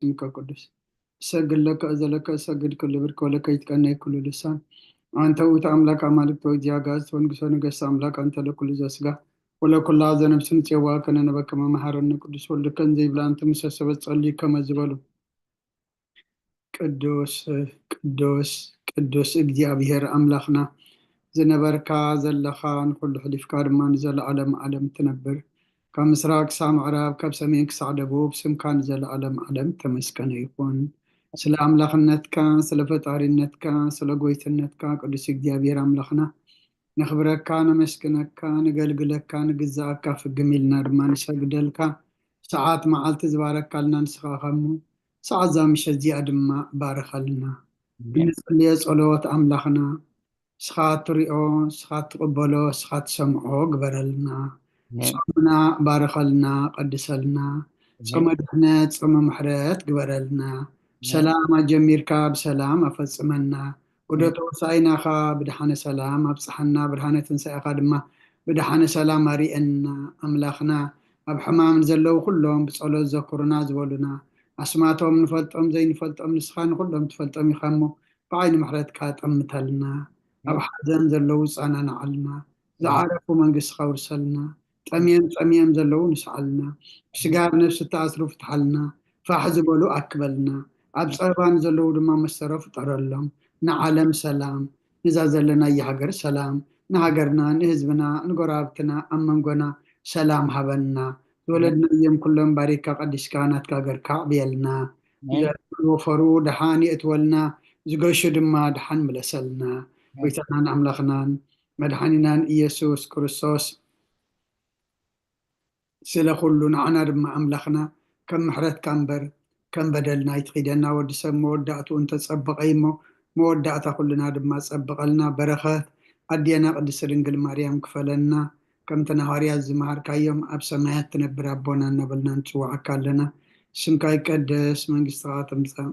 ስምከ ቅዱስ። እሰግድ ለከ እዘለከ እሰግድ ክልብር ከወለከ ይትቀነይ ኩሉ ልሳን። አንተ ውእቱ አምላክ አማልክት ወእግዚአ አጋእዝት ወንጉሰ ነገስት አምላክ አንተ ለኩሉ ዘስጋ ወለኩላ ዘነፍስ ንጽዋ ከነነበከ መመሃረነ ቅዱስ ወልድከ እንዘ ይብላ እንተ ምሰ ሰበት ጸልዩ ከመ ዝበሉ። ቅዱስ ቅዱስ ቅዱስ እግዚኣብሔር ኣምላኽና ዝነበርካ ዘለኻ ንኹሉ ሕሊፍካ ድማ ንዘለዓለም ዓለም ትነብር ካብ ምስራቅ ክሳብ ምዕራብ ካብ ሰሜን ክሳብ ደቡብ ስምካ ንዘለዓለም ዓለም ተመስገነ ይኹን። ስለ ኣምላኽነትካ ስለ ፈጣሪነትካ ስለ ጎይትነትካ ቅዱስ እግዚኣብሔር ኣምላኽና ነኽብረካ ነመስግነካ ንገልግለካ ንግዛኣካ ፍግም ኢልና ድማ ንሰግደልካ። ሰዓት መዓልቲ ዝባረካልና ንስኻ ከሞ ሰዓት እዛ ምሸት እዚኣ ድማ ባርኸልና። እንጽልዮ ጸሎት ኣምላኽና ንስኻ ትሪኦ ንስኻ ትቕበሎ ንስኻ ትሰምዖ ግበረልና። ጾምና ባርኸልና ቀድሰልና። ጾመ ድሕነት ጾመ ምሕረት ግበረልና። ብሰላም ኣጀሚርካ ብሰላም ኣፈጽመና። ዑደተ ሆሳኢናኻ ብድሓነ ሰላም ኣብጽሓና፣ ብርሃነ ትንሳኤኻ ድማ ብድሓነ ሰላም ኣርእየና። ኣምላኽና ኣብ ሕማም ዘለዉ ኩሎም ብጸሎት ዘኩሩና ዝበሉና ኣስማቶም ንፈልጦም ዘይንፈልጦም ንስኻ ንኹሎም ትፈልጦም ኢኻ እሞ ብዓይኒ ምሕረትካ ጠምተልና። ኣብ ሓዘን ዘለዉ ጸናንዓልና። ዝዓረፉ መንግስቲ ከውርሰልና። ጠምየም ጸሚየም ዘለዉ ንስዓልና። ብስጋ ብነፍሲ ተኣስሩ ፍትሓልና። ፋሕ ዝበሉ ኣክበልና። ኣብ ጸበባ ንዘለዉ ድማ መሰሮ ፍጠረሎም። ንዓለም ሰላም፣ ነዛ ዘለናያ ሃገር ሰላም፣ ንሃገርና፣ ንህዝብና፣ ንጎረባብትና፣ ኣብ መንጎና ሰላም ሃበና። ዝወለድናዮም ኩሎም ባሪካ ቀዲስካ ናትካ ሃገርካ ኣዕብየልና። ዝወፈሩ ደሓን የእትወልና፣ ዝገሹ ድማ ደሓን ምለሰልና። ጎይታናን ኣምላኽናን መድሓኒናን ኢየሱስ ክርስቶስ ስለ ኩሉ ንዓና ድማ ኣምላኽና ከም ምሕረትካ እምበር ከም በደልና ኣይትኺደና። ወዲ ሰብ መወዳእትኡ እንተጸበቐ እሞ መወዳእታ ኩልና ድማ ጸብቐልና። በረኸት ኣዴና ቅድስቲ ድንግል ማርያም ክፈለና። ከምቲ ንሃዋርያት ዝመሃርካዮም ኣብ ሰማያት ትነብር ኣቦና እናበልና ንጽውዓካ ኣለና። ስምካ ይቀደስ፣ መንግስትኻ ትምጻእ፣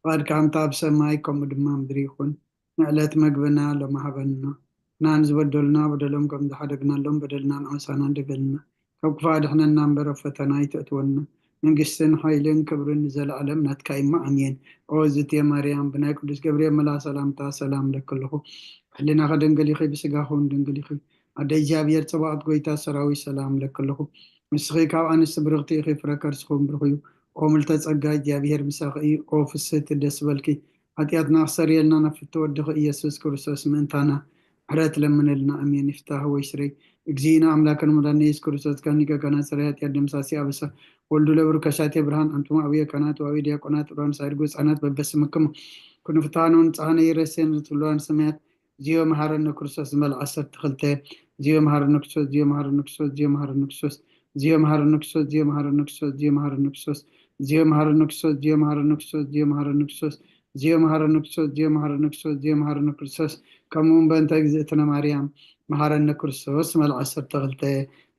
ፍቓድካ ከምታ ኣብ ሰማይ ከምኡ ድማ ምድሪ ይኹን። ንዕለት መግብና ሎሚ ሃበና። ንሕና ንዝበደሉና በደሎም ከም ዝሓደግናሎም በደልና ንዓሳና ንደገልና። ካብ ክፋእ ኣድሕነና እምበር ኣብ ፈተና ኣይተእትወና። መንግስትን ሓይልን ክብርን ንዘለኣለም ናትካ እሞ ኣሜን። ኦ ዝትየ ማርያም ብናይ ቅዱስ ገብርኤል መልኣ ሰላምታ ሰላም እለኪ ኣለኹ። ሕሊናኺ ድንግል ኢኺ ብስጋኺ እውን ድንግል ኢኺ። ኣደ እግዚኣብሔር ጸባኦት ጎይታ ሰራዊት ሰላም እለኪ ኣለኹ። ንስኺ ካብ ኣንስቲ ብርኽቲ ኢኺ ፍረ ከርስኺ እውን ብሩኽ እዩ። ኦ ምልተ ጸጋ እግዚኣብሔር ምሳኺ እዩ። ኦ ፍስህቲ ደስ በልኪ ሓጢኣትና ክሰርየልና ናብ ፍትወ ወድኺ ኢየሱስ ክርስቶስ ምእንታና ምሕረት ለምነልና። ኣሜን። ይፍታህ ወይ ስረይ። እግዚእነ ኣምላክነ መድኃኒነ ኢየሱስ ክርስቶስ ካኒ ከካና ስረይ ሓጢኣት ደምሳሲ ኣበሳ ወልዱ ለብሩ ከሳቴ ብርሃን ኣንቱም ኣብየ ካህናት ወኣብየ ዲያቆናት ዑራን ሳይድጎ ህፃናት በበስምክሙ ክንፍታኖ ንጻህነ ይረሴን ርትብልዋን ሰማያት ዚዮ መሃረነ ክርስቶስ ዝመል ዓሰርተ ክልተ ዚዮ መሃረነ ክርስቶስ ዚዮ መሃረነ ክርስቶስ ዚዮ መሃረነ ክርስቶስ ዚዮ መሃረነ ክርስቶስ ዚዮ መሃረነ ክርስቶስ ዚዮ መሃረነ ክርስቶስ ዚዮ መሃረነ ክርስቶስ ዚዮ መሃረነ ክርስቶስ ዚዮ መሃረነ ክርስቶስ ዚዮ መሃረነ ክርስቶስ ዚዮ መሃረነ ክርስቶስ ዚዮ መሃረነ ክርስቶስ ከምኡ እውን በእንተ እግዝእትነ ማርያም መሃረነ ክርስቶስ መልዓ ዓሰርተ ክልተ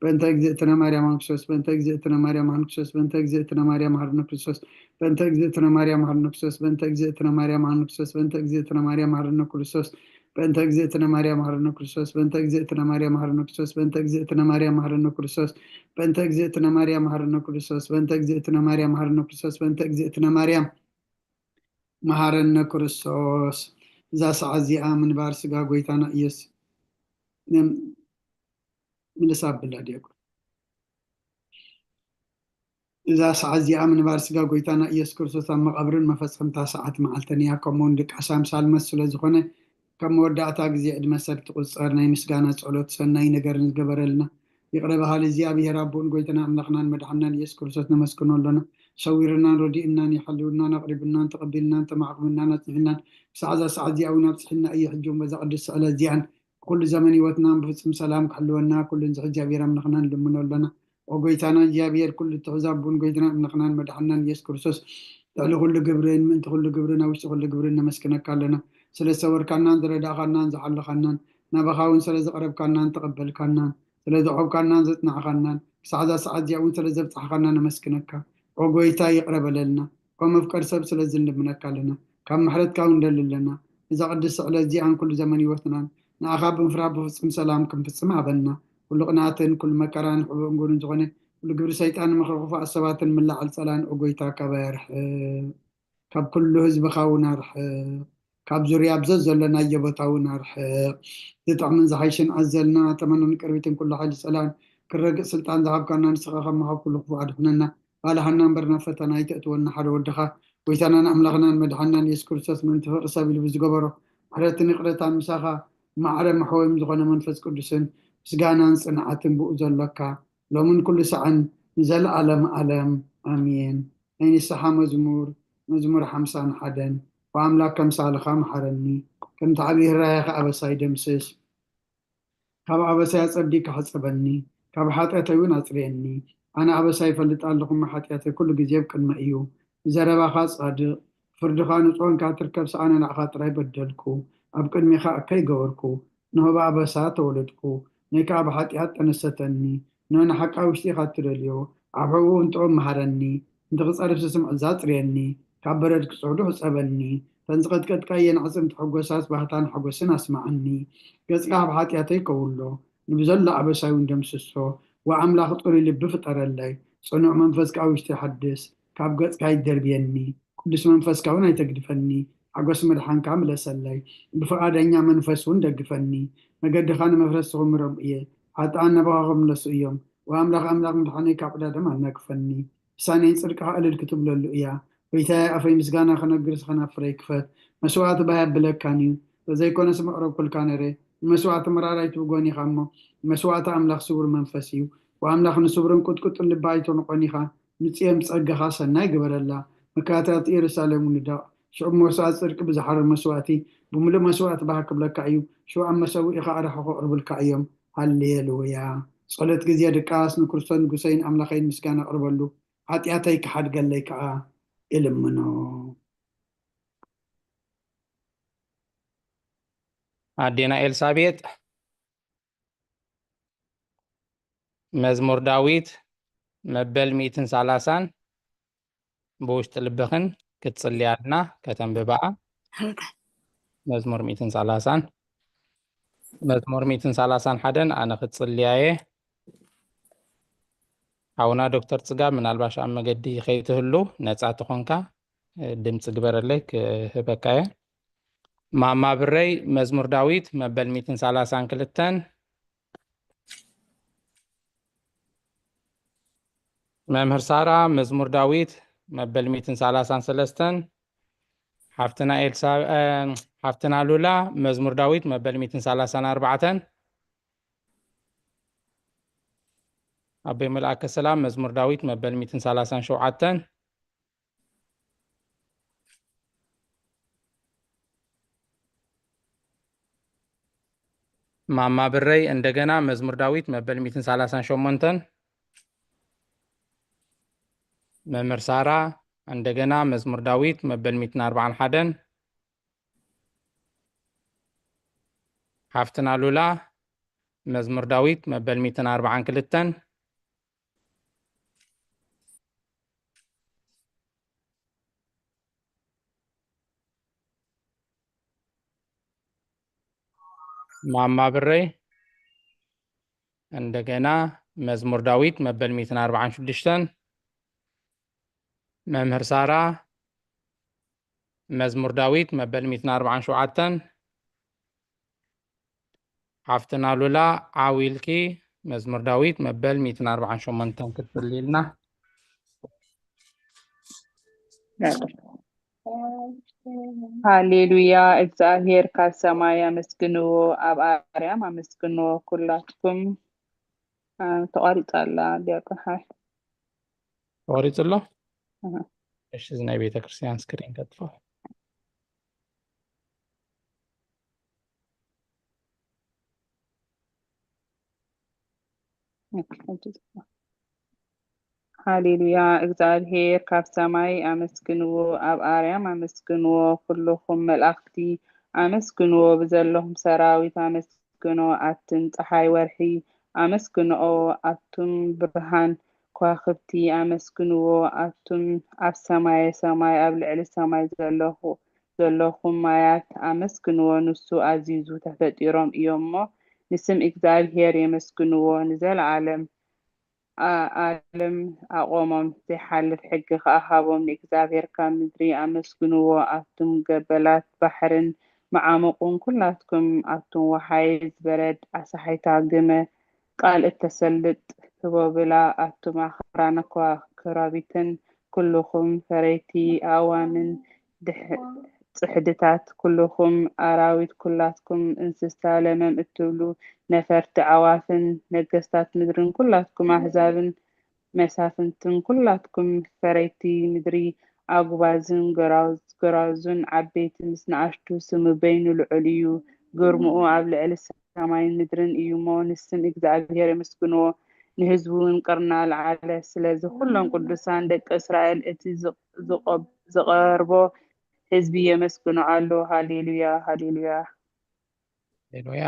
በእንተ እግዝእትነ ማርያም መሃረነ ክርስቶስ በእንተ እግዝእትነ ማርያም መሃረነ ክርስቶስ በእንተ እግዝእትነ ማርያም መሃረነ ክርስቶስ በእንተ እግዝእትነ ማርያም መሃረነ ክርስቶስ በእንተ እግዝእትነ ማርያም መሃረነ ክርስቶስ በእንተ እግዝእትነ ማርያም መሃረነ ክርስቶስ በእንተ እግዝእትነ ማርያም መሃረነ ክርስቶስ በእንተ እግዝእትነ ማርያም መሃረነ ክርስቶስ በእንተ እግዝእትነ ማርያም መሃረነ ክርስቶስ በእንተ እግዝእትነ ማርያም መሃረነ ክርስቶስ በእንተ እግዝእትነ ማርያም መሃረነ ክርስቶስ በእንተ እግዝእትነ ማርያም መሃረነ ክርስቶስ። እዛ ሰዓት እዚኣ ምንባር ስጋ ጎይታና ኢየሱስ ምልስ ኣብላ ዲያቆን። እዛ ሰዓት እዚኣ ምንባር ስጋ ጎይታና ኢየሱስ ክርስቶስ ኣብ መቓብርን መፈጸምታ ሰዓት መዓልትን እያ። ከምኡውን ድቃስ ኣምሳል መስ ስለ ዝኾነ ካብ መወዳእታ ግዜ ዕድመ ሰብ ትቑጸር ናይ ምስጋና ጸሎት ሰናይ ነገርን ዝገበረልና ይቕረ በሃሊ እግዚኣብሔር ኣቦን ጎይታና ኣምላኽናን መድሓናን ኢየሱስ ክርስቶስ ነመስግኖ ኣሎና። ሰዊርናን ረዲእናን ይሓልውናን ኣቕሪብናን ተቐቢልናን ተማዕቕምናን ኣጽኒሕናን ክሳዕ እዛ ሰዓት እዚኣ እውን ኣብጽሕና እዩ። ሕጂ እውን በዛ ቅድስቲ ዕለት እዚኣን ኩሉ ዘመን ህይወትና ብፍጹም ሰላም ክሕልወና ኩሉ ንዝሕ እግዚኣብሔር ኣምላኽና ንልምኖ ኣለና። ኦ ጎይታና እግዚኣብሔር ኩሉ ትሕዛቡን ጎይትና ኣምላኽናን መድሓናን ኢየሱስ ክርስቶስ ልዕሊ ኩሉ ግብርን ምእንቲ ኩሉ ግብርን ኣብ ውሽጢ ኩሉ ግብርን ነመስግነካ ኣለና። ስለ ዝሰወርካናን ዝረዳእካናን ዝሓለኻናን ናባኻ እውን ስለ ዝቐረብካናን ተቐበልካናን ስለ ዘቆምካናን ዘጽናዕካናን ክሳዕ እዛ ሰዓት እዚኣ እውን ስለ ዘብጻሕካና ነመስግነካ። ኦ ጎይታ ይቕረ በለልና። ኦ መፍቀር ሰብ ስለዚ ንልምነካ ኣለና። ካብ ምሕረትካ እውን ንደሊ ኣለና። እዛ ቅድስቲ ዕለት እዚኣን ኩሉ ዘመን ህይወትናን ንኣኻ ብምፍራህ ብፍጹም ሰላም ክንፍጽም ሃበና። ኩሉ ቅንኣትን ኩሉ መከራን ሕቡእን ጉርን ዝኾነ ኩሉ ግብሪ ሰይጣን ምኽሪ ክፉኣት ሰባትን ምላዓል ጸላን ኦ ጎይታ ካባይ ኣርሕቕ። ካብ ኩሉ ህዝብኻ እውን ኣርሕቕ። ካብ ዙርያ ኣብ ዘዘሎናዮ ቦታ እውን ኣርሕቕ። ዝጥዕምን ዝሓይሽን ኣዘልና ተመኖን ቅርቢትን ኩሉ ሓይሊ ጸላን ክረግእ ስልጣን ዝሃብካና ንስኻ ካብ መኻብ ኩሉ ክፉእ ኣድሕነና። ባልሃና እምበር ናብ ፈተና ኣይተእትወና ሓደ ወድኻ ጎይታናን ኣምላኽናን መድሓናን የሱስ ክርስቶስ ምእንቲ ፍቕሪ ሰብ ኢሉ ብዝገበሮ ምሕረትን ይቕረታን ምሳኻ ማዕረ መሕወይም ዝኾነ መንፈስ ቅዱስን ምስጋናን ጽንዓትን ብኡ ዘሎካ ሎምን ኩሉ ሰዓን ንዘለኣለም ኣለም ኣሜን። ናይ ንስሓ መዝሙር መዝሙር ሓምሳን ሓደን ብኣምላክ ከምሳልኻ መሓረኒ ከምቲ ዓብዪ ህራያኻ ኣበሳይ ደምስስ ካብ ኣበሳይ ኣጸቢካ ሕጸበኒ ካብ ሓጢኣተይ እውን ኣጽርየኒ ኣነ ኣበሳይ ይፈልጥ ኣለኹ እሞ ሓጢኣተይ ኩሉ ግዜ ኣብ ቅድመ እዩ ብዘረባኻ ጻድቕ ፍርድኻ ንጹህ እንካ ትርከብ ሰኣነ ንዓኻ ጥራይ በደልኩ ኣብ ቅድሜኻ እከይ ገበርኩ ንሆ ብኣበሳ ተወለድኩ ነይ ከኣ ብሓጢኣት ጠነሰተኒ ንሆ ንሓቃ ውሽጢኻ እትደልዮ ኣብ ሕቡኡ እንጥዑም መሃረኒ እንቲ ክጸርፍሲ ስምዕዛ ኣጽርየኒ ካብ በረድ ክጽዕዱ ሕጸበኒ እተን ዝቐጥቀጥካየን ኣዕጽምቲ ሕጎሳስ ባህታን ሓጎስን ኣስምዓኒ ገጽካ ኣብ ሓጢኣተይ ከውሎ ንብዘሎ ኣበሳይ እውን ደምስሶ ወኣምላኽ ጥሩይ ልቢ ፍጠረለይ ጽኑዕ መንፈስ ከኣ ውሽጢ ሓድስ ካብ ገጽካ ይደርብየኒ ቅዱስ መንፈስካ እውን ኣይተግድፈኒ ሓጎስ ምድሓንካ ምለሰለይ ብፍቓደኛ መንፈስ እውን ደግፈኒ መገድኻ ንመፍረስ ክምሮም እየ ሓጥኣን ናባኻ ክምለሱ እዮም ወኣምላኽ ኣምላኽ ምድሓነይ ካብ ዕዳ ደም ኣናግፈኒ ልሳነይ ንጽድቅኻ እልል ክትብለሉ እያ ጎይታየ ኣፈይ ምስጋና ክነግር ስኸናፍረይ ክፈት መስዋእቲ ባይ ኣብለካን እዩ ተዘይኮነስ መቕረብኩልካ ነረ ንመስዋእቲ መራራይ ትብጎን ኢኻ እሞ መስዋእቲ ኣምላኽ ስቡር መንፈስ እዩ ወኣምላኽ ንስቡርን ቁጥቁጥን ልቢ ኣይተንቆን ኢኻ ንጽዮን ብጸጋኻ ሰናይ ግበረላ መካታት ኢየሩሳሌም ውልዳቕ ሽዑ መስዋእቲ ጽድቂ ብዝሓርር መስዋእቲ ብምሉእ መስዋእቲ ባህ ክብለካ እዩ ሽዑ ኣብ መሰውኢኻ ኣርሑ ከቕርብልካ እዮም ሃሌሉያ ጸሎት ግዜ ድቃስ ንክርስቶስ ንጉሰይን ኣምላኸይን ምስጋና ኣቕርበሉ ሓጢኣተይ ክሓድገለይ ከዓ እልምኖ ኣዴና ኤልሳቤጥ መዝሙር ዳዊት መበል ሚእትን ሰላሳን ብውሽጢ ልብኽን ክትጽልያልና ከተንብባኣ መዝሙር ሚእትን ሰላሳን መዝሙር ሚእትን ሰላሳን ሓደን ኣነ ክትጽልያየ ሓውና ዶክተር ጽጋብ ምናልባሽ ኣብ መገዲ ከይትህሉ ነጻ ተኾንካ ድምፂ ግበረለይ ክህበካየ ማማ ብረይ መዝሙር ዳዊት መበል ሚእትን ሰላሳን ክልተን መምህር ሳራ መዝሙር ዳዊት መበል ሚእትን ሰላሳን ሰለስተን ሓፍትና ኤልሳ ሓፍትና ሉላ መዝሙር ዳዊት መበል ሚእትን ሰላሳን ኣርባዕተን ኣቦይ መልኣከ ሰላም መዝሙር ዳዊት መበል ሚእትን ሰላሳን ሸውዓተን ማማ ብረይ እንደገና መዝሙር ዳዊት መበል ሚእትን ሰላሳን ሸሞንተን መምህር ሳራ እንደገና መዝሙር ዳዊት መበል ሚእትን ኣርባዓን ሓደን ሓፍትና ሉላ መዝሙር ዳዊት መበል ሚእትን ኣርባዓን ክልተን ማማ ብረይ እንደገና መዝሙር ዳዊት መበል ሚእትን ኣርባዓን ሽዱሽተን መምህር ሳራ መዝሙር ዳዊት መበል ሚእትን ኣርባዓን ሸውዓተን ሓፍትና ሉላ ዓው ኢልኪ መዝሙር ዳዊት መበል ሚእትን ኣርባዓን ሸሞንተን ክትጽልይልና ሃሌሉያ እግዚኣብሔር ካብ ሰማይ ኣመስግንዎ ኣብ ኣርያም ኣመስግንዎ ኩላትኩም ተቋሪፃ ኣላ ዲያቆን ሓ ተቋሪፁ ኣሎ እሺ እዚ ናይ ቤተክርስትያን ስክሪን ከጥፎ ሃሌሉያ እግዚኣብሔር ካብ ሰማይ ኣመስግንዎ ኣብ ኣርያም ኣመስግንዎ ኩልኹም መላእኽቲ ኣመስግንዎ ብዘለኹም ሰራዊት ኣመስግኖ ኣትን ፀሓይ ወርሒ ኣመስግንኦ ኣቱም ብርሃን ከዋኽብቲ ኣመስግንዎ ኣቱም ኣብ ሰማየ ሰማይ ኣብ ልዕሊ ሰማይ ዘለኹ ዘለኹም ማያት ኣመስግንዎ ንሱ ኣዚዙ ተፈጢሮም እዮም እሞ ንስም እግዚኣብሔር የመስግንዎ ንዘለዓለም ዓለም ኣቖሞም፣ ዘይሓልፍ ሕጊ ኸኣ ሃቦም። ንእግዚኣብሔር ካብ ምድሪ ኣመስግንዎ፣ ኣቱም ገበላት ባሕርን መዓሙቑን፣ ኲላትኩም ኣቱም ወሓይዝ በረድ፣ ኣሳሒታ ግመ ቃል እተሰልጥ ህቦብላ፣ ኣቱም ኣኽራን ከዋኽብትን ኲላትኩም ፈረይቲ ኣእዋምን ጽሕድታት፣ ኲላትኩም ኣራዊት፣ ኲላትኩም እንስሳ ለመም እትብሉ ነፈርቲ ኣዕዋፍን ነገስታት ምድርን፣ ኲላትኩም ኣህዛብን መሳፍንትን፣ ኲላትኩም ፈረይቲ ምድሪ ኣጉባዝን ጎራዙን ዓበይቲ ምስ ንኣሽቱ፣ ስሙ በይኑ ልዑል እዩ፣ ግርምኡ ኣብ ልዕሊ ሰማይን ምድርን እዩ እሞ፣ ንስም እግዚኣብሔር የመስግንዎ፣ ንህዝቡ እውን ቅርና ኣልዓለ። ስለዚ ኲሎም ቅዱሳን ደቂ እስራኤል እቲ ዝቐርቦ ህዝቢ የመስግኖ ኣሎ። ሃሌሉያ፣ ሃሌሉያ። ሃሌሉያ።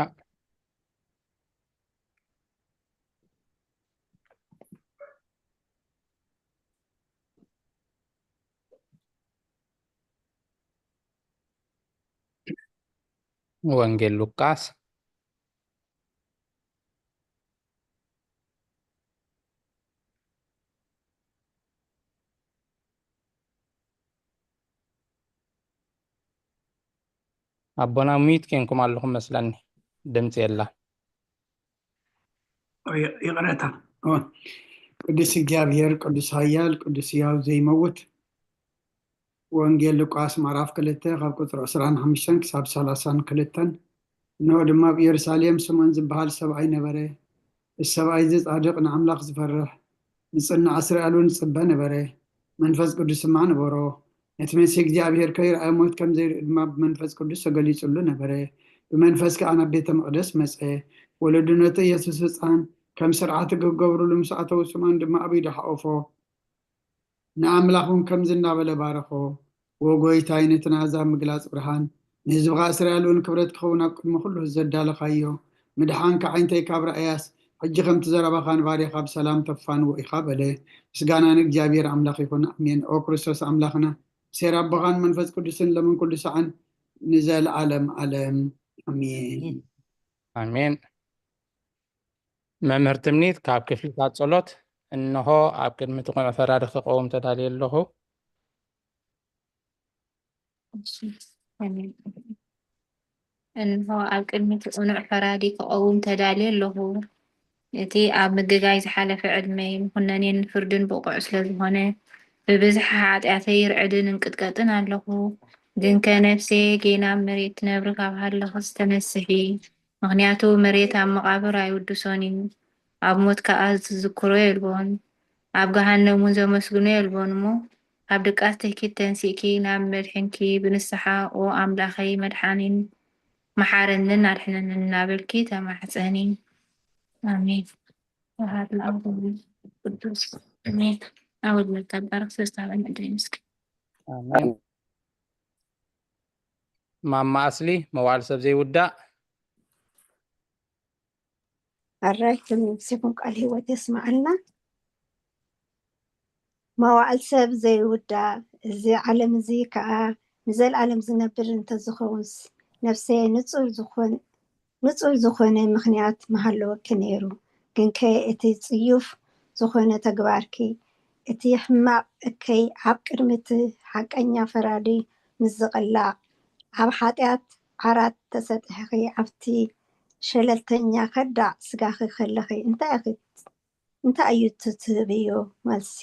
ወንጌል ሉቃስ። ኣቦና ሚዩት ኬንኩም ኣለኹም መስለኒ፣ ድምፂ የላ። ይቕረታ። ቅዱስ እግዚኣብሔር፣ ቅዱስ ኃያል፣ ቅዱስ ሕያው ዘይመውት። ወንጌል ሉቃስ ምዕራፍ ክልተ ካብ ቁፅሪ ዕስራን ሓሙሽተን ክሳብ ሰላሳን ክልተን። እንሆ ድማ ኣብ ኢየሩሳሌም ስምዖን ዝበሃል ሰብኣይ ነበረ። እዚ ሰብኣይ እዚ ጻድቕ፣ ንኣምላኽ ዝፈርሕ፣ ንጽናዕ እስራኤል እውን ዝጽበ ነበረ። መንፈስ ቅዱስ ድማ ነበሮ። ነቲ መሲህ እግዚኣብሔር ከይረኣየ ሞት ከም ዘይርኢ ድማ ብመንፈስ ቅዱስ ተገሊጹሉ ነበረ። ብመንፈስ ከኣ ናብ ቤተ መቕደስ መጸ። ወለዱ ነቲ ኢየሱስ ህጻን ከም ስርዓት ክገብሩሉ ምስ ኣተዉ፣ ስምዖን ድማ ኣብ ኢዱ ሓቖፎ። ንኣምላኽ እውን ከምዚ እናበለ ባረኾ፣ "ወ ጎይታይ፣ ነቲ ናዛ ምግላጽ ብርሃን፣ ንህዝብኻ እስራኤል እውን ክብረት ክኸውን ኣብ ቅድሚ ኩሉ ዘዳለኻዮ ምድሓንካ ዓይንተይ ካብ ረኣያስ፣ ሕጂ ከምቲ ዘረባኻ ንባርያኻ ብሰላም ተፋንዎ ኢኻ" በለ። ምስጋና ንእግዚኣብሔር ኣምላኽ ይኹን፣ ኣሜን። ኦ ክርስቶስ ኣምላኽና፣ ብሴር ኣቦኻን መንፈስ ቅዱስን ለምን ኩሉ ሰዓን ንዘለዓለም ዓለም ኣሜን። ኣሜን። መምህር ትምኒት ካብ ክፍልታት ጸሎት፣ እንሆ ኣብ ቅድሚ እቲ ቅኑዕ ፈራዲ ክቐውም ተዳልየ ኣለኹ። እሺ፣ ኣሜን። እንሆ ኣብ ቅድሚ እቲ ቅኑዕ ፈራዲ ክቐውም ተዳልየ ኣለኹ። እቲ ኣብ ምግጋይ ዝሓለፈ ዕድመይ ንኹነኔን ንፍርድን ብቑዕ ስለ ዝኾነ፣ ብብዝሒ ሓጢኣተይ ይርዕድን እንቅጥቀጥን ኣለኹ። ግንከ ነፍሰየ ጌና ኣብ መሬት ትነብሪ ካብ ሃለኽስ ተነስሒ። ምኽንያቱ መሬት ኣብ መቓብር ኣይውድሶን እዩ፣ ኣብ ሞት ከኣ ዝዝክሮ የልቦን፣ ኣብ ገሃነም እውን ዘመስግኖ የልቦን እሞ፣ ካብ ድቃስ ትህኪት ተንሲእኪ ናብ መድሕንኪ ብንስሓ፣ ኦ ኣምላኸይ መድሓኒን መሓረንን ኣድሕነንን እናበልኪ ተማሕጸኒ። ኣሜን። ስብሐት ለአብ ወወልድ ወመንፈስ ቅዱስ። ኣሜን። ኣወል መልካ ባረክ ሰለስተ ኣብ ዕድል ምስኪ። ኣሜን። ማማ ኣስሊ፣ መዋዕል ሰብ ዘይውዳእ። ኣራይ፣ ከም ነብሲኹም ቃል ህይወት የስምዓልና። መዋዕል ሰብ ዘይውዳእ፣ እዚ ዓለም እዚ ከኣ ንዘለኣለም ዝነብር እንተዝኸውንስ፣ ነፍሰይ ንጹር ዝኾን-፣ ንጹር ዝኾነ ምኽንያት ምሃለወኪ ነይሩ። ግንከ እቲ ጽዩፍ ዝኾነ ተግባርኪ፣ እቲ ሕማቕ እከይ ኣብ ቅድሚ እቲ ሓቀኛ ፈራዲ ምስ ዝቕላዕ፣ ኣብ ሓጢኣት ዓራት ተሰጢሕኺ ኣብቲ ሸለልተኛ ከዳዕ ስጋኺ ከለኺ እንታይ ኢኺ፣ እንታይ እዩ እቲ ትህብዮ መልሲ?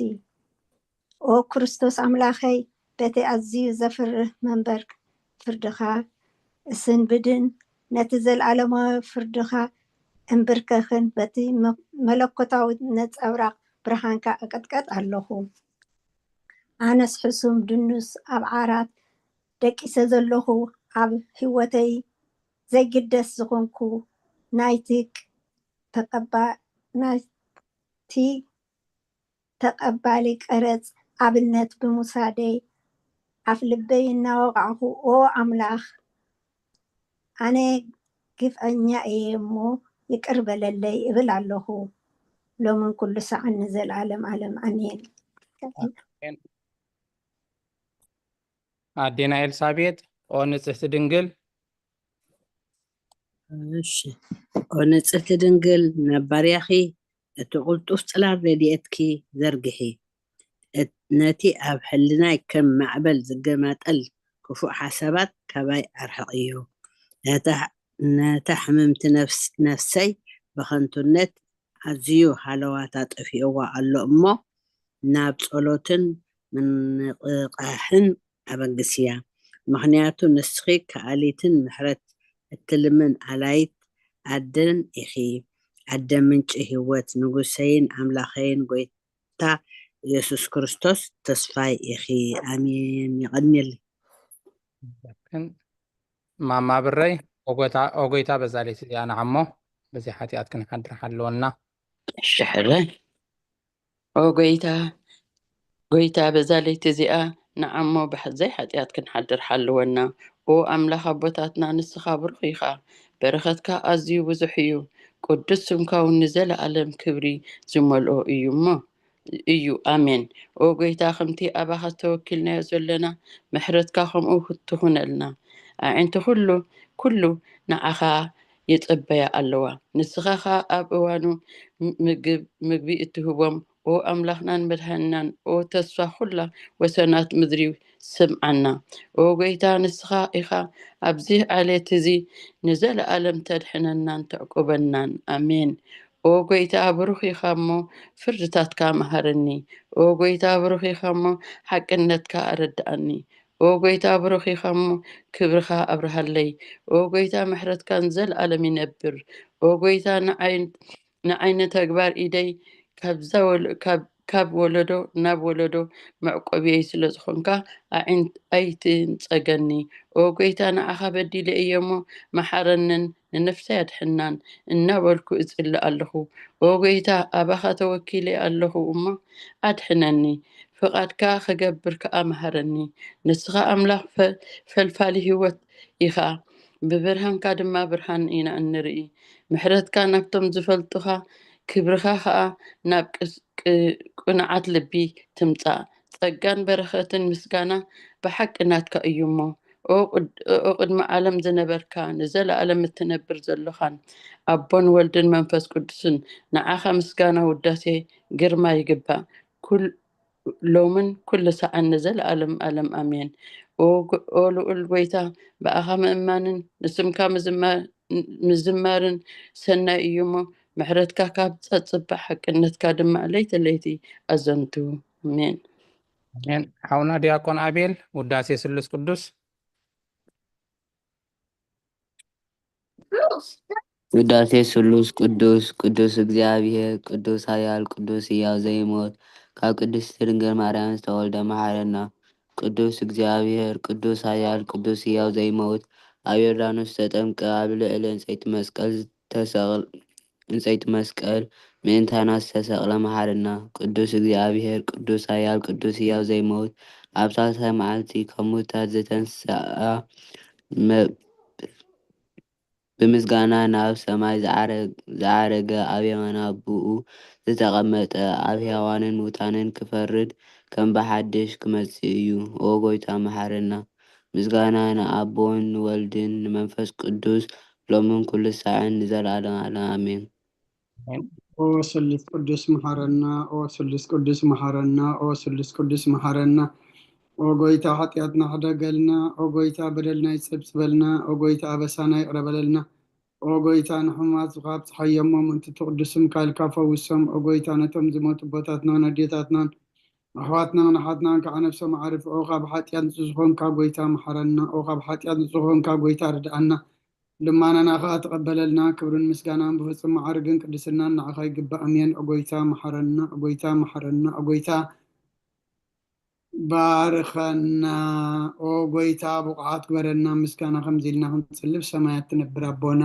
ኦ ክርስቶስ ኣምላኸይ፣ በቲ ኣዝዩ ዘፍርህ መንበር ፍርድኻ እስንብድን ነቲ ዘለኣለማዊ ፍርድኻ እንብርከኽን በቲ መ-፣ መለኮታዊ ነጸብራቕ ብርሃንካ እቕጥቀጥ ኣለኹ። ኣነስ ሕሱም ድኑስ ኣብ ዓራት ደቂሰ ዘለኹ፣ ኣብ ህይወተይ ዘይግደስ ዝኾንኩ ናይቲ ተቐባ-፣ ናይቲ ተቐባሊ ቀረጽ ኣብነት ብምውሳደይ፣ ኣፍልበይ እናወቓዕኹ፣ ኦ ኣምላኽ፣ ኣነ ግፍዐኛ እየ እሞ ይቅር በለለይ እብል ኣለኹ፣ ሎምን ኩሉ ሰዓን ንዘለዓለም ዓለም ኣሜን። ኣሜን። ኣዴና ኤልሳቤጥ፣ ኦ ንጽህቲ ድንግል። እሺ፣ ኦ ንጽህቲ ድንግል፣ ናብ ባርያኺ እቲ ቅልጡፍ ጽላል ረድኤትኪ ዘርግሒ። እት-፣ ነቲ ኣብ ሕልናይ ከም ማዕበል ዝገማጠል ክፉእ ሓሳባት ካባይ ኣርሕቕዮ። ነታ፣ ነታ ሕምምቲ ነፍስ-፣ ነፍሰይ ብኸንቱነት ኣዝዩ ሃለዋታ ጠፊእዋ ኣሎ እሞ፣ ናብ ጸሎትን ምንቕቓሕን ኣበግስያ። ምኽንያቱ ንስኺ ከኣሊትን ምሕረት እትልምን ኣላይት ኣደን ኢኺ። ኣደ ምንጪ ህይወት፣ ንጉሰይን ኣምላኸይን ጎይታ ኢየሱስ ክርስቶስ ተስፋይ ኢኺ። ኣሜን። የቐንየለይ። ግን ማማ ብረይ፣ ኦጎታ-፣ ኦጎይታ በዛ ለይቲ እዚኣ ንዓሞ በዚ ሓጢኣት ክንሓድር ሓለወና። እሺ ሕራይ። ኦ ጎይታ፣ ጎይታ በዛ ለይቲ እዚኣ ንዓሞ ብዘይ ሓጢኣት ክንሓድር ሓልወና። ኦ ኣምላኽ ኣቦታትና፣ ንስኻ ብሩኽ ኢኻ፣ በረኸትካ ኣዝዩ ብዙሕ እዩ። ቅዱስ ስምካ እውን ንዘለኣለም ክብሪ ዝመልኦ እዩ እሞ እዩ። ኣሜን። ኦ ጎይታ፣ ከምቲ ኣባኻ ተወኪልናዮ ዘለና ምሕረትካ ከምኡ ትኹነልና። ኣዒንቲ ኩሉ፣ ኩሉ ንዓኻ ይጽበያ ኣለዋ። ንስኻ ኸኣ ኣብ እዋኑ ም-፣ ምግብ-፣ ምግቢ እትህቦም፣ ኦ ኣምላኽናን መድሓኒናን፣ ኦ ተስፋ ኩላ ወሰናት ምድሪ፣ ስምዓና። ኦ ጎይታ፣ ንስኻ ኢኻ ኣብዚ ዓሌት እዚ ንዘለኣለም ተድሕነናን ተዕቁበናን። ኣሜን። ኦ ጎይታ፣ ብሩኽ ኢኻ እሞ ፍርድታትካ መሃረኒ። ኦ ጎይታ፣ ብሩኽ ኢኻ እሞ ሓቅነትካ ኣረድኣኒ። ኦ ጎይታ፣ ብሩኽ ኢኻ እሞ ክብርኻ ኣብርሃለይ። ኦ ጎይታ፣ ምሕረትካ ንዘለኣለም ይነብር። ኦ ጎይታ፣ ንዓይ፣ ንዓይ ንተግባር ኢደይ ካብዛ ወለ-፣ ካብ፣ ካብ ወለዶ ናብ ወለዶ መዕቆብየይ ስለ ዝኾንካ ኣዒን-፣ ኣይትንጸገኒ። ኦ ጎይታ፣ ንዓኻ በዲለ እየ እሞ መሓረንን ንነፍሰይ ኣድሕናን እናበልኩ እጽሊ ኣለኹ። ኦ ጎይታ፣ ኣባኻ ተወኪለ ኣለኹ እሞ ኣድሕነኒ። ፍቓድካ ክገብር ከኣ መሃረኒ። ንስኻ ኣምላኽ ፈ-፣ ፈልፋሊ ህይወት ኢኻ። ብብርሃንካ ድማ ብርሃን ኢና እንርኢ። ምሕረትካ ናብቶም ዝፈልጡኻ፣ ክብርኻ ኸኣ ናብ ቅስ-፣ ቅ-፣ ቅኑዓት ልቢ ትምጻእ። ጸጋን በረኸትን ምስጋና ብሓቂ ናትካ እዩ እሞ፣ ኦ ቅድ-፣ ኦ ቅድሚ ዓለም ዝነበርካ፣ ንዘለኣለም እትነብር ዘሎኻን፣ ኣቦን ወልድን መንፈስ ቅዱስን፣ ንዓኻ ምስጋና፣ ውዳሴ፣ ግርማ ይግባእ። ኩል-፣ ሎምን ኩሉ ሰዓን ንዘለኣለም ኣለም ኣሜን። ኦ ጎ-፣ ኦ ልዑል ጎይታ፣ ብኣኻ ምእማንን ንስምካ ምዝማ-፣ ምዝማርን ሰናይ እዩ እሞ፣ ምሕረትካ ካብ ጸጽባ፣ ሓቅነትካ ድማ ለይቲ ለይቲ ኣዘንቱ። ኣሜን። ኣሜን። ሓውና ዲያቆን ኣቤል፣ ውዳሴ ስሉስ ቅዱስ። ውዳሴ ስሉስ ቅዱስ፣ ቅዱስ እግዚኣብሔር፣ ቅዱስ ኃያል፣ ቅዱስ ሕያው ዘይሞት፣ ካብ ቅድስት ድንግል ማርያም ዝተወልደ መሐረና። ቅዱስ እግዚኣብሔር፣ ቅዱስ ኃያል፣ ቅዱስ ሕያው ዘይሞት፣ ኣብ ዮርዳኖስ ዝተጠምቀ፣ ኣብ ልዕሊ ዕንጸይቲ መስቀል ዝተሰቕል-፣ ዕንጸይቲ መስቀል ምእንታና ዝተሰቕለ መሐረና። ቅዱስ እግዚኣብሔር፣ ቅዱስ ኃያል፣ ቅዱስ ሕያው ዘይሞት፣ ኣብ ሳልሳይ መዓልቲ ካብ ሙታት ዝተንስኣ መ-፣ ብምስጋና ናብ ሰማይ ዝዓረ-፣ ዝዓረገ፣ ኣብ የማነ ኣቦኡ ዝተቐመጠ፣ ኣብ ሕያዋንን ሙታንን ክፈርድ ከም ብሓድሽ ክመጽእ እዩ። ኦ ጎይታ መሓረና። ምስጋና ንኣቦን ንወልድን ንመንፈስ ቅዱስ ሎምን ኩሉ ሳዕን ንዘለዓለም ዓለም ኣሜን። ኦ ስሉስ ቅዱስ መሓረና፣ ኦ ስሉስ ቅዱስ መሓረና፣ ኦ ስሉስ ቅዱስ መሓረና። ኦ ጎይታ ሓጢኣትና ሕደገልና፣ ኦ ጎይታ በደልና ይጸብጽበልና፣ ኦ ጎይታ ኣበሳና ይቕረ በለልና። ኦ ጎይታ ንሕሙማት ዝኻብ ጸሓዮሞ ምእንቲ እቲ ቅዱስ ስምካ ኢልካ ፈውሶም። ኦ ጎይታ ነቶም ዝሞቱ ኣቦታትናን ኣዴታትናን ኣሕዋትናን ኣሓትናን ከዓ ነብሶም ኣዕርፍ። ኦ ካብ ሓጢኣት ንጹህ ዝኾንካ ጎይታ መሓረና፣ ኦ ካብ ሓጢኣት ንጹህ ዝኾንካ ጎይታ ርድኣና። ልማናና ኸኣ ተቐበለልና። ክብርን ምስጋናን ብፍጹም ማዕርግን ቅድስናን ንዓኻ ይግባእ። ኣሜን። ኦ ጎይታ መሓረና፣ ኦ ጎይታ መሓረና፣ ኦ ጎይታ ባርኸና። ኦ ጎይታ ብቑዓት ግበረና። ምስጋና ከምዚ ኢልና ክንጽልብ ሰማያት ትነብር ኣቦና፣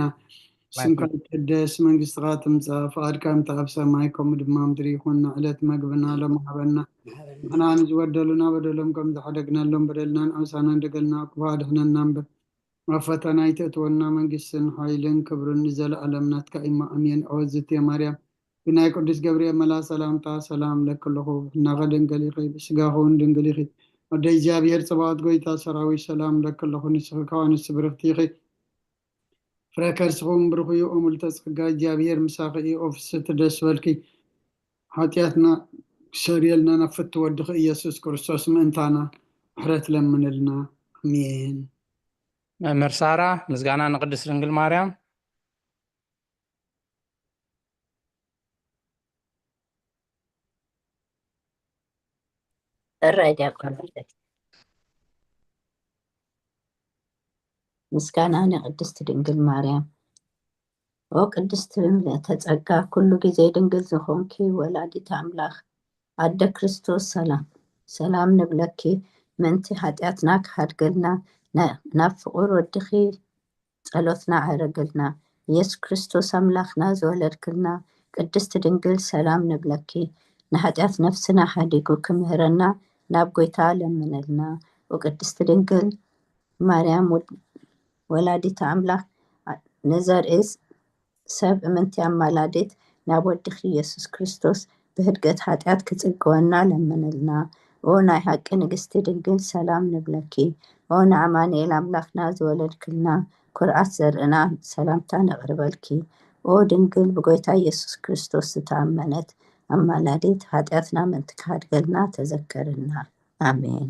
ስምካ ይቀደስ፣ መንግስትኻ ትምጻእ፣ ፍቓድካ እንተ ኣብ ሰማይ ከምኡ ድማ ምድሪ ይኹን። ንዕለት መግብና ሎሚ ሃበና። ንሕና ንዝበደሉና በደሎም ከም ዝሓደግናሎም በደልናን ኣምሳናን ደገልና ክፉእ ኣድሕነና እምበር፣ ኣብ ፈተና ኣይተእትወና፣ መንግስትን ሓይልን ክብርን ንዘለኣለም ናትካ እሞ ኣሜን። ኦ ዝትየ ማርያም ብናይ ቅዱስ ገብርኤል መልኣኽ ሰላምታ ሰላም እለኪ ኣለኹ፣ ብሕናኸ ድንግል ኢኺ፣ ብስጋኸ እውን ድንግል ኢኺ። ወደ እግዚኣብሔር ጸባኦት ጎይታ ሰራዊት ሰላም እለኪ ኣለኹ፣ ንስኺ ካብ ኣንስቲ ብርኽቲ ኢኺ፣ ፍረ ከርስኺ እውን ብሩኽ እዩ። ኦ ምልዕተ ጸጋ እግዚኣብሔር ምሳኺ እዩ፣ ኦ ፍስሕቲ ደስ በልኪ፣ ሓጢኣትና ሰሪየልና ናብ ፍትወድኺ ኢየሱስ ክርስቶስ ምእንታና ምሕረት ለምንልና። ኣሜን። መምህር ሳራ፣ ምስጋና ንቅድስት ድንግል ማርያም። እራይ ዲያቆን። ምስጋና ንቅድስት ድንግል ማርያም። ኦ ቅድስቲ ምልእተ ጸጋ፣ ኩሉ ግዜ ድንግል ዝኾንኪ ወላዲት ኣምላኽ ኣደ ክርስቶስ፣ ሰላም ሰላም ንብለኪ። ምእንቲ ሓጢኣትና ክሓድገልና፣ ና- ናብ ፍቑር ወድኺ ጸሎትና ኣዕረግልና። ኢየሱስ ክርስቶስ ኣምላኽና ዝወለድክልና ቅድስቲ ድንግል፣ ሰላም ንብለኪ። ንሓጢኣት ነፍስና ሓዲጉ ክምህረና ናብ ጎይታ ለምነልና። ኦ ቅድስቲ ድንግል ማርያም፣ ወድ- ወላዲት ኣምላኽ፣ ንዘርኢ ሰብ እምንቲ ኣማላዲት፣ ናብ ወድኺ ኢየሱስ ክርስቶስ ብህድገት ሓጢኣት ክጽግወና ለምንልና። ኦ ናይ ሓቂ ንግስቲ ድንግል፣ ሰላም ንብለኪ። ኦ ንኣማኑኤል ኣምላኽና ዝወለድክልና፣ ኩርዓት ዘርእና፣ ሰላምታ ነቕርበልኪ። ኦ ድንግል ብጎይታ ኢየሱስ ክርስቶስ ዝተኣመነት ኣማላዲት፣ ሓጢኣትና ምእንቲ ክሓድገልና ተዘከርና። ኣሜን።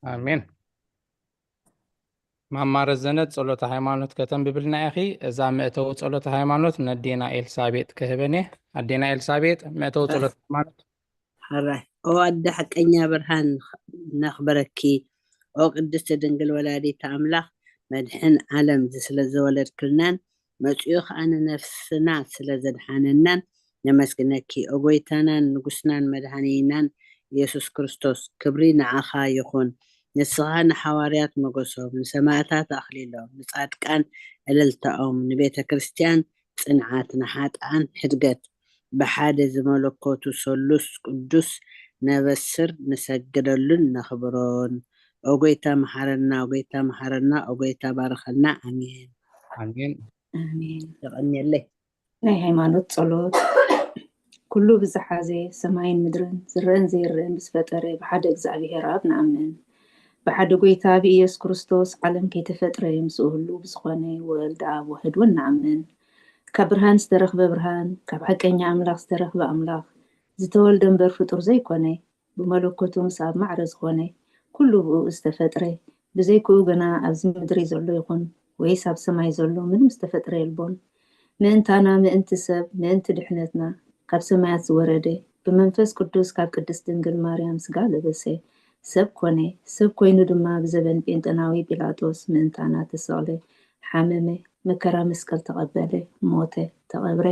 ኣሜን። ማማ ረዘነት ጸሎተ ሃይማኖት ከተንብብልና ኢኺ። እዛ መእተዊ ጸሎተ ሃይማኖት ነዴና ኤልሳቤጥ ክህበን እየ። ኣዴና ኤልሳቤጥ፣ መእተዊ ጸሎተ ሃይማኖት። ሕራይ። ኦ ኣደ ሓቀኛ ብርሃን፣ ነኽብረኪ። ኦ ቅድስቲ ድንግል ወላዲተ ኣምላኽ፣ መድሕን ዓለም ስለ ዘወለድክልናን መጺኡ ኸኣ ንነፍስና ስለ ዘድሓነናን ነመስግነኪ። ኦ ጎይታናን ንጉስናን መድሓኒናን ኢየሱስ ክርስቶስ፣ ክብሪ ንዓኻ ይኹን። ንስኻ ንሓዋርያት ሞገሶም፣ ንሰማእታት ኣኽሊሎም፣ ንጻድቃን እልልታኦም፣ ንቤተ ክርስቲያን ጽንዓት፣ ንሓጥኣን ሕድገት፣ ብሓደ ዝመለኮቱ ሰሉስ ቅዱስ ነበስር፣ ንሰግደሉን ነኽብሮን። ኦ ጎይታ መሓረና፣ ኦ ጎይታ መሓረና፣ ኦ ጎይታ ባርኸልና። ኣሜን። ኣሜን። ኣሜን። የቐንየለይ። ናይ ሃይማኖት ጸሎት። ኩሉ ብዝሓዘ ሰማይን ምድርን ዝረአን ዘይረአን ብዝፈጠረ ብሓደ እግዚኣብሔር ኣብ ንኣምን። ብሓደ ጎይታ ብኢየሱስ ክርስቶስ ዓለም ከይተፈጥረ ምስኡ ህሉ ብዝኾነ ወልድ ኣብ ውሕድ እውን ንኣምን። ካብ ብርሃን ዝተረኽበ ብርሃን፣ ካብ ሓቀኛ ኣምላኽ ዝተረኽበ ኣምላኽ፣ ዝተወልደ እምበር ፍጡር ዘይኮነ፣ ብመለኮቱ ምስ ኣብ ማዕረ ዝኾነ፣ ኩሉ ብኡ ዝተፈጥረ፣ ብዘይክኡ ግና ኣብዚ ምድሪ ዘሎ ይኹን ወይስ ኣብ ሰማይ ዘሎ ምንም ዝተፈጥረ የልቦን። ምእንታና፣ ምእንቲ ሰብ፣ ምእንቲ ድሕነትና ካብ ሰማያት ዝወረደ፣ ብመንፈስ ቅዱስ ካብ ቅድስት ድንግል ማርያም ስጋ ለበሰ፣ ሰብ ኮነ። ሰብ ኮይኑ ድማ ብዘበን ጴንጠናዊ ጲላጦስ ምእንታና ተሰቕለ፣ ሓመመ፣ መከራ መስቀል ተቐበለ፣ ሞተ፣ ተቐብረ።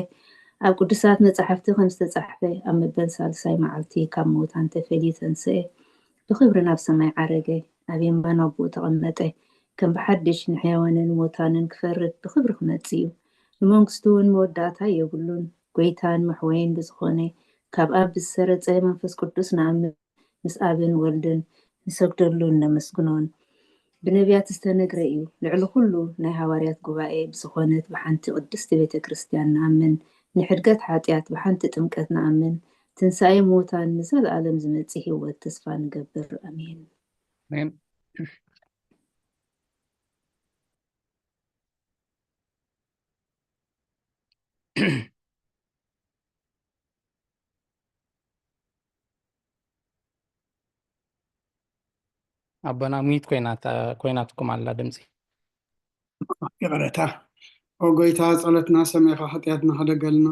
ኣብ ቅዱሳት መጻሕፍቲ ከም ዝተጻሕፈ ኣብ መበል ሳልሳይ መዓልቲ ካብ ሙታን ተፈልዩ ተንስኤ፣ ብኽብሪ ናብ ሰማይ ዓረገ፣ ኣብ የማን ኣቦኡ ተቐመጠ። ከም ብሓድሽ ንሕያዋንን ሞታንን ክፈርድ ብኽብሪ ክመጽእ እዩ። ንመንግስቱ እውን መወዳእታ የብሉን። ጎይታን መሕወይን ብዝኾነ ካብ ኣብ ብዝሰረጸ መንፈስ ቅዱስ ንኣምን፣ ምስ ኣብን ወልድን ንሰግደሉን ነመስግኖን። ብነቢያት ዝተነግረ እዩ። ልዕሊ ኩሉ ናይ ሃዋርያት ጉባኤ ብዝኾነት ብሓንቲ ቅድስቲ ቤተ ክርስቲያን ንኣምን። ንሕድገት ሓጢኣት ብሓንቲ ጥምቀት ንኣምን። ትንሳኤ ሙታን ንዘለኣለም ዝመጽእ ህይወት ተስፋ ንገብር። ኣሜን። ኣሜን። ኣቦና ሚት ኮይናት ኮይናትኩም ኣላ ድምፂ። ይቕረታ። ኦ ጎይታ፣ ጸሎትና ሰሚዕኻ ሓጢኣትና ሕደገልና።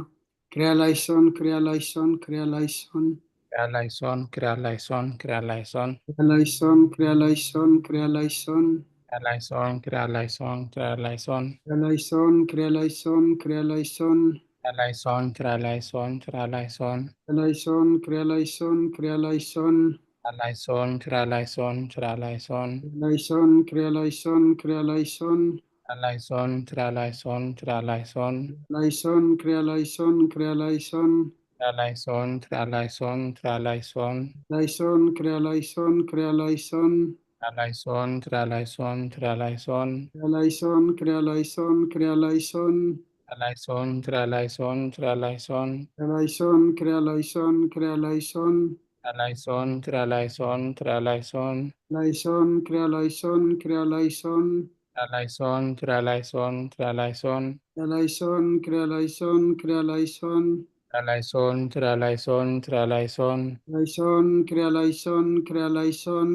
ክርያ ላይሶን፣ ክርያ ላይሶን፣ ክርያ ላይሶን። ክርያ ላይሶን፣ ክርያ ላይሶን፣ ክርያ ላይሶን። ክርያ ላይሶን፣ ክርያ ላይሶን፣ ክርያ ላይሶን። ክርያ ላይሶን፣ ክርያ ላይሶን፣ ክርያ ላይሶን። ክርያ ላይሶን፣ ክርያ ላይሶን፣ ክርያ ላይሶን። ክርያ ላይሶን፣ ክርያ ላይሶን፣ ክርያ ላይሶን። ክርያ ላይሶን፣ ክርያ ላይሶን፣ ክርያ ላይሶን። ክርያ ላይሶን፣ ክርያ ላይሶን፣ ክርያ ላይሶን። ክርያ ላይሶን፣ ክርያ ላይሶን፣ ክርያ ላይሶን። ክርያ ላይሶን፣ ክርያ ላይሶን፣ ክርያ ላይሶን። ላይሶን፣ ክርያ ላይሶን፣ ክርያ ላይሶን። ክርያ ላይሶን፣ ክርያ ላይሶን፣ ክርያ ላይሶን። ላይሶን፣ ክርያ ላይሶን፣ ክርያ ላይሶን። ክርያ ላይሶን፣ ክርያ ላይሶን፣ ክርያ ላይሶን። ክርያ ላይሶን፣ ክርያ ላይሶን፣ ክርያ ላይሶን። ክርያ ላይሶን፣ ክርያ ላይሶን፣ ክርያ ላይሶን። ክርያ ላይሶን፣ ክርያ ላይሶን፣ ክርያ ላይሶን። ክርያ ላይሶን፣ ክርያ ላይሶን፣ ክርያ ላይሶን። ላይሶን፣ ክርያ ላይሶን፣ ክርያ ላይሶን። ክርያ ላይሶን፣ ክርያ ላይሶን፣ ክርያ ላይሶን። ክርያ ላይሶን፣ ክርያ ላይሶን፣ ክርያ ላይሶን። ትራላይሶን፣ ትራላይሶን፣ ትራላይሶን። ላይሶን፣ ክሪያ ላይሶን፣ ክሪያ ላይሶን።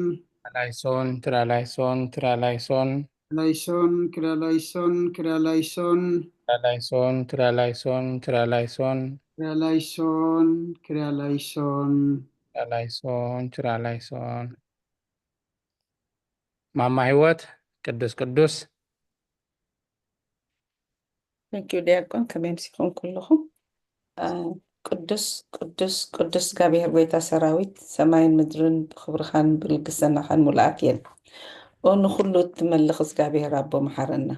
ላይሶን፣ ትራላይሶን፣ ትራላይሶን። ላይሶን፣ ክሪያ ላይሶን፣ ክሪያ ላይሶን። ትራላይሶን፣ ትራላይሶን፣ ትራላይሶን። ክሪያ ላይሶን፣ ክሪያ ላይሶን። ትራላይሶን፣ ትራላይሶን። ማማ ህይወት፣ ቅዱስ ቅዱስ። Thank you ዲያቆን፣ ከመይ ኣምሲኹም ኩልኹም? አ፣ ቅዱስ ቅዱስ ቅዱስ እግዚኣብሔር ጎይታ ሰራዊት፣ ሰማይን ምድርን ብኽብርኻን ብልግስናኻን ሙሉኣት እየን። ኦ ንኹሉ እትመልኽ እግዚኣብሔር ኣቦ መሓረና።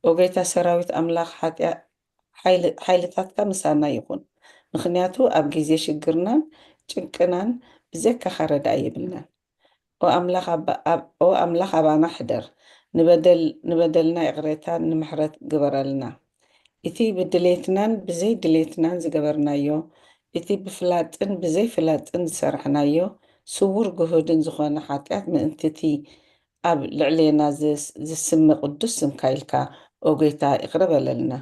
ኦ ጎይታ ሰራዊት ኣምላኽ ሓጢኣ-፣ ሓይሊ-፣ ሓይልታትካ ምሳና ይኹን። ምኽንያቱ ኣብ ግዜ ሽግርናን ጭንቅናን ብዘይካኻ ረዳኢ የብልናን። ኦ ኣምላኽ ኣባ-፣ ኣብ-፣ ኦ ኣምላኽ ኣባና ሕደር። ንበደል-፣ ንበደልና ይቕሬታ ንምሕረት ግበረልና። እቲ ብድሌትናን ብዘይ ድሌትናን ዝገበርናዮ፣ እቲ ብፍላጥን ብዘይ ፍላጥን ዝሰርሕናዮ ስዉር ግሁድን ዝኾነ ሓጢኣት ምእንቲ እቲ ኣብ ልዕሌና ዝስ-፣ ዝስመ ቅዱስ ስምካ ኢልካ ኦ ጎይታ ይቕረ በለልና።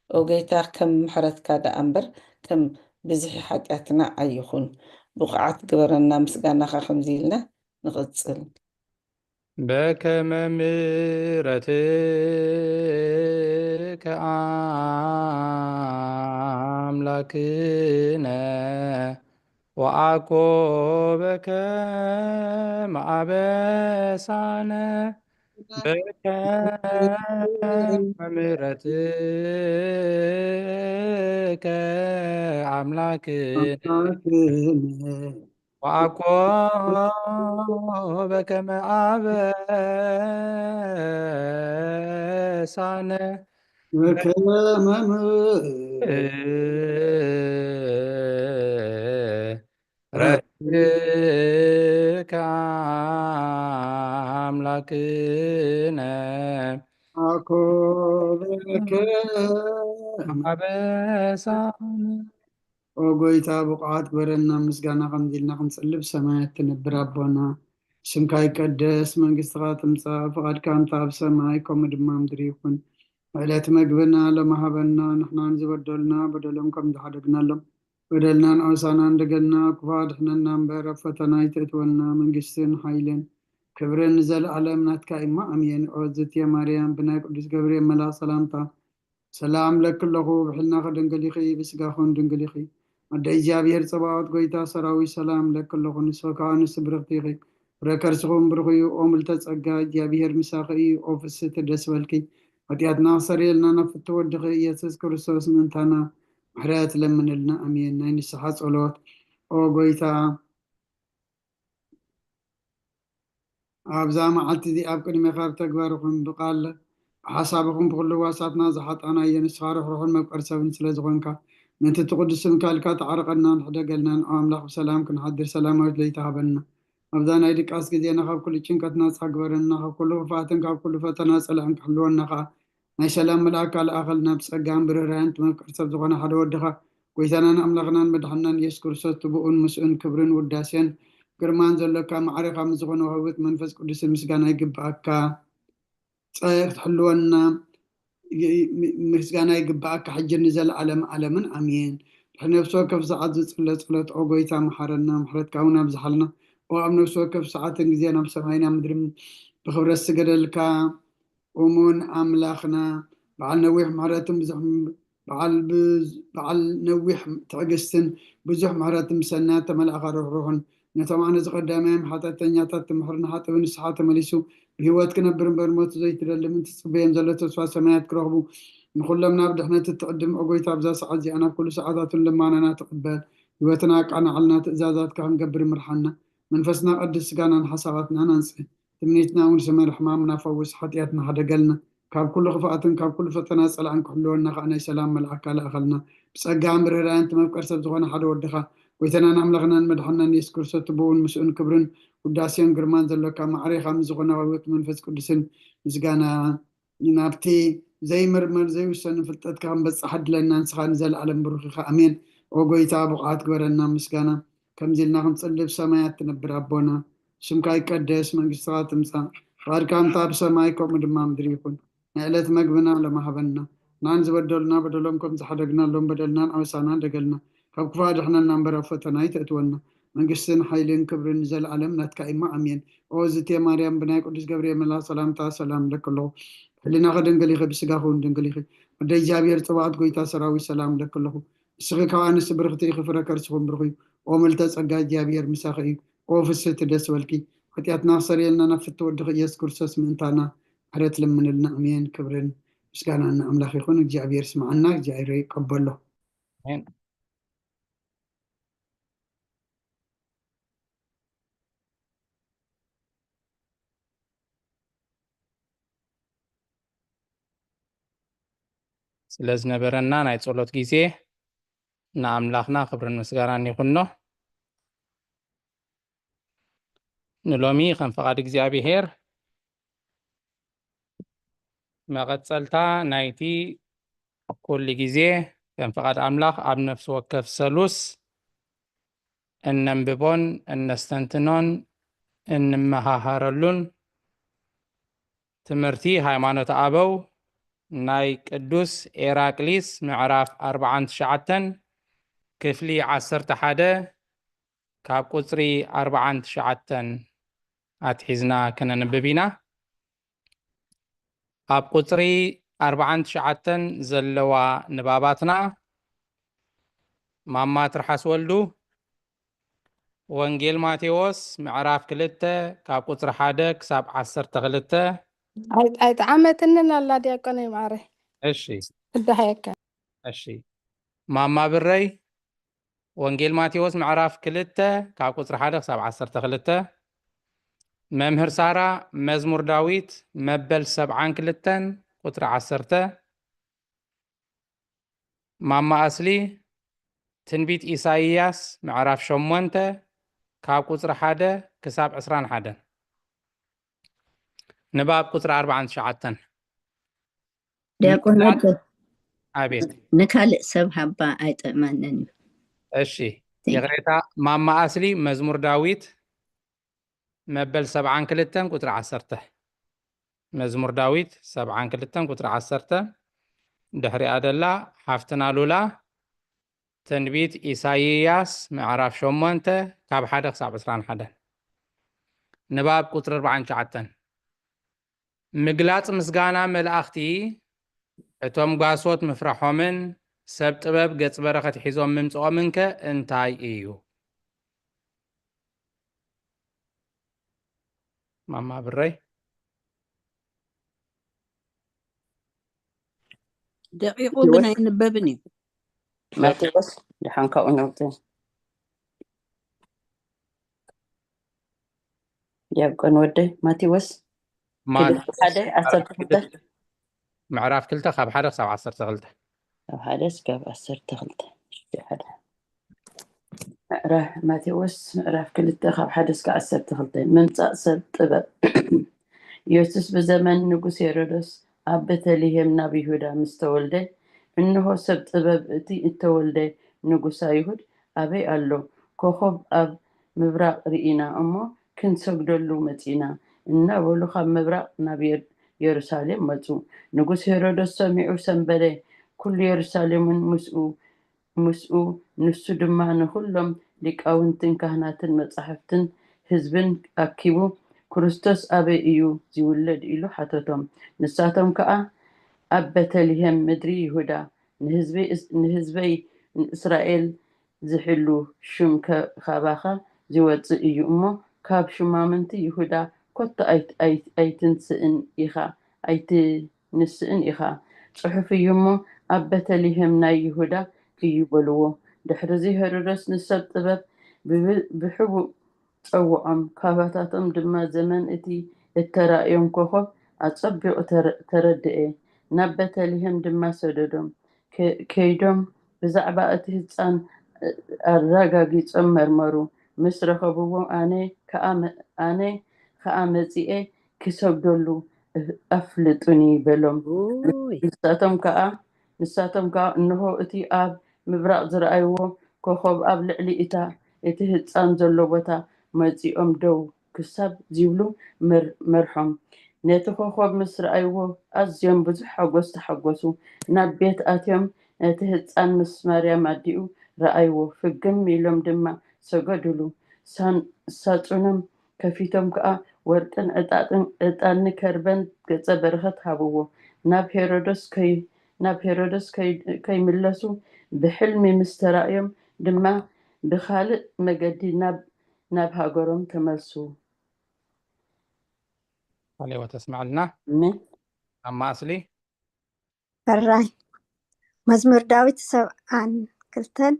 ኦ ጎይታ ከም ምሕረትካ ደኣ እምበር ከም ብዝሒ ሓጢኣትና ኣይኹን። ብቑዓት ግበረና ምስጋናኻ ከምዚ ኢልና ንቕጽል። በከመ ምሕረትከ ኣምላክነ ወአኮ በከመ አበሳነ በከመ ምሕረትከ አምላክነ ወአኮ በከመ አበሳነ በከመ ምሕረትከ አምላክነ አኮ በከመ አበሳነ። ኦ ጎይታ፣ ብቑዓት ግበረና ምስጋና ከምዚ ኢልና ክንጽልብ። ሰማያት ትነብር ኣቦና፣ ስምካ ይቀደስ፣ መንግስትኻ ትምጻእ፣ ፍቓድካ እንተ ኣብ ሰማይ ከምኡ ድማ ምድሪ ይኹን። ዕለት መግብና ሎሚ ሃበና፣ ንሕናን ዝበደሉና በደሎም ከም ዝሓደግናሎም በደልናን ኣበሳናን ደገልና፣ ክፉእ ኣድሕነና እምበር፣ ኣብ ፈተና ኣይተእትወና፣ መንግስትን ሓይልን ክብርን ንዘለኣለም ናትካ እሞ ኣሜን። ኦ ዝትየ ማርያም፣ ብናይ ቅዱስ ገብርኤል መልኣኽ ሰላምታ ሰላም ለኪ ኣለኹ፣ ብሕልናኺ ድንግል ኢኺ፣ ብስጋኽን ድንግል ኢኺ። ኣደ እግዚኣብሔር ጸባኦት፣ ጎይታ ሰራዊት፣ ሰላም ለኪ ኣለኹ፣ ንስኺ ከኣ ኣንስቲ ብርኽቲ ኢኺ፣ ፍረ ከርስኽን ብሩኽ እዩ። ኦ ምልዕተ ጸጋ፣ እግዚኣብሔር ምሳኺ እዩ። ኦ ፍስሕቲ ደስ በልኪ፣ ሓጢኣትና ክሰርየልና ናብ ፍትው ወድኺ ኢየሱስ ክርስቶስ ምእንታና ምሕረት ለምንልና፣ ኣሜን። ናይ ንስሓ ጸሎት። ኦ ጎይታ፣ ኣብዛ መዓልቲ እዚኣ ኣብ ቅድሜኻ ብተግባር ይኹን ብቃል ብሓሳብ ይኹን ብኹሉ ህዋሳትና ዝሓጣናዮ ንስኻ ርሕሩሕን መፍቀሪ ሰብን ስለ ዝኾንካ፣ ምእንቲ እቲ ቅዱስ ስምካ ኢልካ ተዓረቐልናን ሕደገልናን። ኦ ኣምላኽ፣ ብሰላም ክንሓድር ሰላማዊት ለይቲ ሃበና። ኣብዛ ናይ ድቃስ ግዜና ካብ ኩሉ ጭንቀት ናጻ ግበረና፣ ካብ ኩሉ ክፍኣትን ካብ ኩሉ ፈተና ጸላእን ክሕልወና ከኣ ናይ ሰላም መልኣክ ኣልኣኸልና። ብጸጋን ብርህራሄን እቲ መፍቀሪ ሰብ ዝኾነ ሓደ ወድኻ ጎይታናን ኣምላኽናን መድሓንናን ኢየሱስ ክርስቶስ፣ እቲ ብኡን ምስኡን ክብርን ውዳሴን ግርማን ዘሎካ፣ ማዕሬኻ ምስ ዝኾነ ውሃብት መንፈስ ቅዱስን ምስጋና ይግብኣካ። ጸ-፣ ክትሕልወና ይ-፣ ይ-፣ ም-፣ ምስጋና ይግብኣካ፣ ሕጂ ንዘለኣለም ኣለምን ኣሜን። ድሕሪ ነፍሲ ወከፍ ሰዓት ዝጽለ ጸሎት፣ ኦ ጎይታ፣ መሓረና፣ ምሕረትካ እውን ኣብዝሓልና። ኦ ኣብ ነፍሲ ወከፍ ሰዓትን ግዜን ኣብ ሰማይን ኣብ ምድርን ብኽብረት ስገደልካ። እሙን ኣምላኽና፣ በዓል ነዊሕ ምሕረትን ብዙሕ ም-፣ በዓል ብዝ-፣ በዓል ነዊሕ ትዕግስትን ብዙሕ ምሕረትን ብሰናያት ተመላእካ ርሕሩሕን፣ ነቶም ኣነ ዝቐዳማዮም ሓጢኣተኛታት ትምሕር፣ ንሓጥእ ብንስሓ ተመሊሱ ብህይወት ክነብር እምበር ሞት ዘይትደሊ፣ ምእንቲ ትጽበዮም ዘሎ ተስፋ ሰማያት ክረኽቡ፣ ንኹሎም ናብ ድሕነት እትዕድም፣ ኦ ጎይታ፣ ኣብዛ ሰዓት እዚኣ ናብ ኩሉ ሰዓታቱን ልማናና ትቕበል፣ ህይወትና ኣቃንዓልና፣ ትእዛዛትካ ክንገብር ምርሓና፣ መንፈስና ቀድስ፣ ስጋናን ሓሳባትናን ኣንጽህ። ትምኒትና እውን ስመር፣ ሕማምና ፈውስ፣ ሓጢኣትና ሓደገልና፣ ካብ ኩሉ ክፍኣትን ካብ ኩሉ ፈተና ጸላእን ክሕልወና ከኣ ናይ ሰላም መልኣካ ለኣኸልና። ብጸጋን ብርህራሄን እቲ መፍቀሪ ሰብ ዝኾነ ሓደ ወድኻ፣ ጎይታናን ኣምላኽናን መድሓንናን የሱስ ክርስቶስ፣ እቲ ብኡን ምስኡን ክብርን ውዳሴን ግርማን ዘሎካ፣ ማዕሬኻ ምስ ዝኾነ ህይወት መንፈስ ቅዱስን ምስጋና ናብቲ ዘይምርመር ዘይውሰን ፍልጠትካ ክንበጽሕ ዕድለና ንስኻ ንዘለኣለም ብሩኽ ኢኻ። ኣሜን። ኦ ጎይታ፣ ብቑዓት ግበረና ምስጋና ከምዚ ኢልና ክንጽልብ። ሰማያት ትነብር ኣቦና፣ ስምካ ይቀደስ፣ መንግስትኻ ትምጻእ፣ ፍቓድካ እንተ ኣብ ሰማይ ከምኡ ድማ ምድሪ ይኹን። ናይ ዕለት መግብና ሎሚ ሃበና። ናን ዝበደሉና በደሎም ከም ዝሓደግናሎም በደልናን ኣበሳናን ደገልና። ካብ ክፉእ ኣድሕነና እምበር ኣብ ፈተና ኣይተእትወና። መንግስትን ሓይልን ክብርን ንዘለኣለም ናትካ እማ ኣሜን። ኦ ዝቴ ማርያም ብናይ ቅዱስ ገብርኤል መልኣኽ ሰላምታ ሰላም እለኪ ኣለኹ። ሕሊናኺ ድንግል ኢኺ፣ ብስጋኺ እውን ድንግል ኢኺ። ወደ እግዚኣብሔር ጽባኦት ጎይታ ሰራዊት ሰላም እለኪ ኣለኹ። ንስኺ ካብ ኣንስቲ ብርኽቲ ኢኺ፣ ፍረ ከርስኹም ብሩኽ እዩ። ኦ ምልተ ጸጋ እግዚኣብሔር ምሳኺ እዩ። ኦ ፍስህቲ ደስ በልኪ። ሓጢኣትና ክሰርየልና ናብ ፍትወድኺ ኢየሱስ ክርስቶስ ምእንታና ምሕረት ልምንልና። ኣሜን። ክብርን ምስጋናን ንኣምላኽ ይኹን። እግዚኣብሔር ስምዓና፣ እግዚኣብሔር ይቀበሎ። ኣሜን። ስለ ዝነበረና ናይ ጸሎት ግዜ ንኣምላኽና ክብርን ምስጋናን ይኹኖ። ንሎሚ ከም ፍቓድ እግዚኣብሔር መቐጸልታ ናይቲ ኩሉ ግዜ ከም ፍቓድ ኣምላኽ ኣብ ነፍሲ ወከፍ ሰሉስ እነንብቦን እነስተንትኖን እንመሃሃረሉን ትምህርቲ ሃይማኖት ኣበው ናይ ቅዱስ ኤራቅሊስ ምዕራፍ ኣርባዓን ትሽዓተን ክፍሊ ዓሰርተ ሓደ ካብ ቁጽሪ ኣርባዓን ትሽዓተን ኣትሒዝና ክነንብብ ኢና። ኣብ ቁጽሪ ኣርባዓን ትሽዓተን ዘለዋ ንባባትና ማማ ትርሓስ ወልዱ ወንጌል ማቴዎስ ምዕራፍ ክልተ ካብ ቁጽሪ ሓደ ክሳብ ዓሰርተ ክልተ። ኣይ- ኣይጠዓመትንን ኣላ ዲያቆነይ ማዕረ። እሺ። ክዳሃየካ። እሺ። ማማ ብረይ ወንጌል ማቴዎስ ምዕራፍ ክልተ ካብ ቁጽሪ ሓደ ክሳብ ዓሰርተ ክልተ። መምህር ሳራ መዝሙር ዳዊት መበል ሰብዓን ክልተን ቁጽሪ ዓሰርተ። ማማ ኣስሊ ትንቢት ኢሳይያስ ምዕራፍ ሸሞንተ ካብ ቁጽሪ ሓደ ክሳብ ዕስራን ሓደን። ንባብ ቁጽሪ ኣርባዓን ትሽዓተን። ዲያቆን ወደ፣ ኣቤት። ንካልእ ሰብ ሃባ ኣይጥዕመንን እዩ። እሺ፣ ይቕሬታ። ማማ ኣስሊ መዝሙር ዳዊት መበል ሰብዓን ክልተን ቁጽሪ ዓሰርተ። መዝሙር ዳዊት ሰብዓን ክልተን ቁጽሪ ዓሰርተ። ድሕሪኣ ደላ ሓፍትና ሉላ ትንቢት ኢሳይያስ ምዕራፍ ሸሞንተ ካብ ሓደ ክሳብ ዕስራን ሓደን። ንባብ ቁጽሪ ኣርባዓን ትሽዓተን። ምግላጽ ምስጋና መላእኽቲ፣ እቶም ጓሶት ምፍራሖምን ሰብ ጥበብ ገጽ በረኸት ሒዞም ምምጽኦምንከ እንታይ እዩ? ማማ ብረይ። ደቂቑ ግን ኣይንበብን እዩ። ማቴዎስ፣ ደሓን ካብኡ ነውጽእ። ዲያቆን ወደይ፣ ማቴዎስ ማቴዎስ ክልተ ሓደ ዓሰርተ ክልተ። ምዕራፍ ክልተ ካብ ሓደ ክሳብ ዓሰርተ ክልተ። ካብ ሓደ እስካብ ዓሰርተ ክልተ። እሺ፣ ሓደ። ምዕራፍ ማቴዎስ ምዕራፍ ክልተ ካብ ሓደ እስከ ዓሰርተ ክልተ። ምምጻእ ሰብ ጥበብ። ኢየሱስ ብዘመን ንጉስ ሄሮዶስ ኣብ ቤተልሔም ናብ ይሁዳ ምስ ተወልደ፣ እንሆ ሰብ ጥበብ እቲ እተወልደ ንጉስ ኣይሁድ ኣበይ ኣሎ? ኮኾብ ኣብ ምብራቕ ርኢና እሞ ክንሰግደሉ መጺእና እናበሉ ካብ ምብራቕ ናብ የር-፣ የሩሳሌም መጹ። ንጉስ ሄሮዶስ ሰሚዑ ሰንበደ፣ ኩሉ የሩሳሌምን ምስኡ፣ ምስኡ፣ ንሱ ድማ ንኹሎም ሊቃውንትን ካህናትን መጻሕፍትን ህዝብን ኣኪቡ፣ ክርስቶስ ኣበይ እዩ ዝውለድ? ኢሉ ሓተቶም። ንሳቶም ከኣ፣ ኣብ ቤተልሔም ምድሪ ይሁዳ፣ ንህዝቢ እስ-፣ ንህዝበይ ንእስራኤል ዝሕሉ ሽም ከ-፣ ካባኻ ዝወጽእ እዩ እሞ፣ ካብ ሹማምንቲ ይሁዳ ኮቶ ኣይት-፣ ኣይት-፣ ኣይትንስእን ኢኻ፣ ኣይትንስእን ኢኻ። ጽሑፍ እዩ እሞ፣ ኣብ ቤተልሔም ናይ ይሁዳ እዩ በልዎ። ድሕርዚ ሄሮዶስ ንሰብ ጥበብ ብብ-፣ ብሕቡእ ጸውዖም፣ ካባታቶም ድማ ዘመን እቲ እተራእዮም ኮኾብ ኣጸቢቑ ተረ-፣ ተረድኤ። ናብ ቤተልሔም ድማ ሰደዶም። ከ-፣ ከይዶም ብዛዕባ እቲ ህጻን ኣረጋጊጾም መርመሩ። ምስ ረኸብዎ፣ ኣነ ከኣ መ-፣ ኣነ ከኣ መጺኤ ክሰግደሉ ኣፍልጡኒ በሎም። ኡይ። ንሳቶም ከኣ፣ ንሳቶም ከኣ፣ እንሆ እቲ ኣብ ምብራቕ ዝረኣይዎ ኮኾብ ኣብ ልዕሊ እታ እቲ ህጻን ዘሎ ቦታ መጺኦም ደው ክሳብ ዝብሉ መር-፣ መርሖም። ነቲ ኮኾብ ምስ ረኣይዎ ኣዝዮም ብዙሕ ሓጎስ ተሓጎሱ። ናብ ቤት ኣትዮም ነቲ ህጻን ምስ ማርያም ኣዲኡ ረኣይዎ፣ ፍግም ኢሎም ድማ ሰገዱሉ። ሳን-፣ ሳጹኖም ከፊቶም ከኣ ወርቅን ዕጣጥን፣ ዕጣንን ከርበን ገጸ በረኸት ሃብዎ። ናብ ሄሮዶስ ከይ-፣ ናብ ሄሮዶስ ከይ-፣ ከይምለሱ ብሕልሚ ምስ ተራእዮም ድማ ብኻልእ መገዲ ናብ፣ ናብ ሃገሮም ተመልሱ። ቃለ ሕይወት የስምዓልና። ኣሜን። ኣብ ማእስሊ ሕራይ። መዝሙር ዳዊት ሰብዓን ክልተን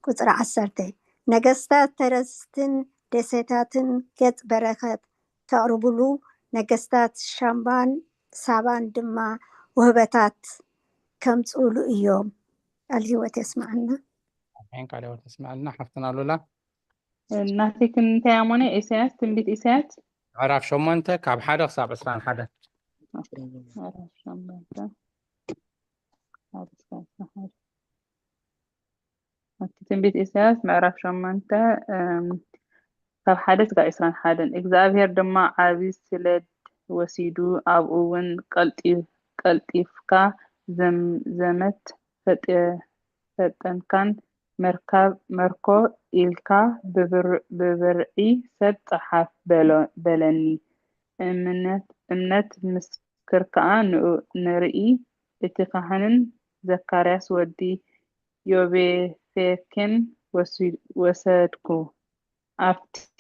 ቁጽሪ ዓሰርተ። ነገስታት ተረስትን ደሴታትን ገጽ በረኸት ከቕርቡሉ፣ ነገስታት ሻምባን ሳባን ድማ ውህበታት ከምጽኡሉ እዮም። ቃል ህይወት የስምዓልና። ኣሜን። ቃለ ሕይወት የስምዓልና ሓፍትና ሉላ። እናቴክን እንታይ ኣሞነ ኢሳያስ፣ ትንቢት ኢሳያስ ምዕራፍ ሸሞንተ ካብ ሓደ ክሳብ ዕስራን ሓደ። ምዕራፍ ሸሞንተ ካብ ዕስራን ሓደ። ኣብቲ ትንቢት ኢሳያስ ምዕራፍ ሸሞንተ፣ እም፣ ካብ ሓደ ስጋዕ ዕስራን ሓደን። እግዚኣብሔር ድማ ዓቢ ስለድ ወሲዱ፣ ኣብኡ እውን ቀልጢ-፣ ቀልጢፍካ ዘም-፣ ዘመት ፈጠ-፣ ፈጠንካን መርካብ፣ መርኮ ኢልካ ብብር-፣ ብብርዒ ሰብ ጸሓፍ በሎ-፣ በለኒ። እምነት፣ እምነት ምስክር ከኣ ንኡ-፣ ንርኢ። እቲ ካህንን ዘካርያስ ወዲ ዮቤፌኬን ወሲ-፣ ወሰድኩ። ኣብቲ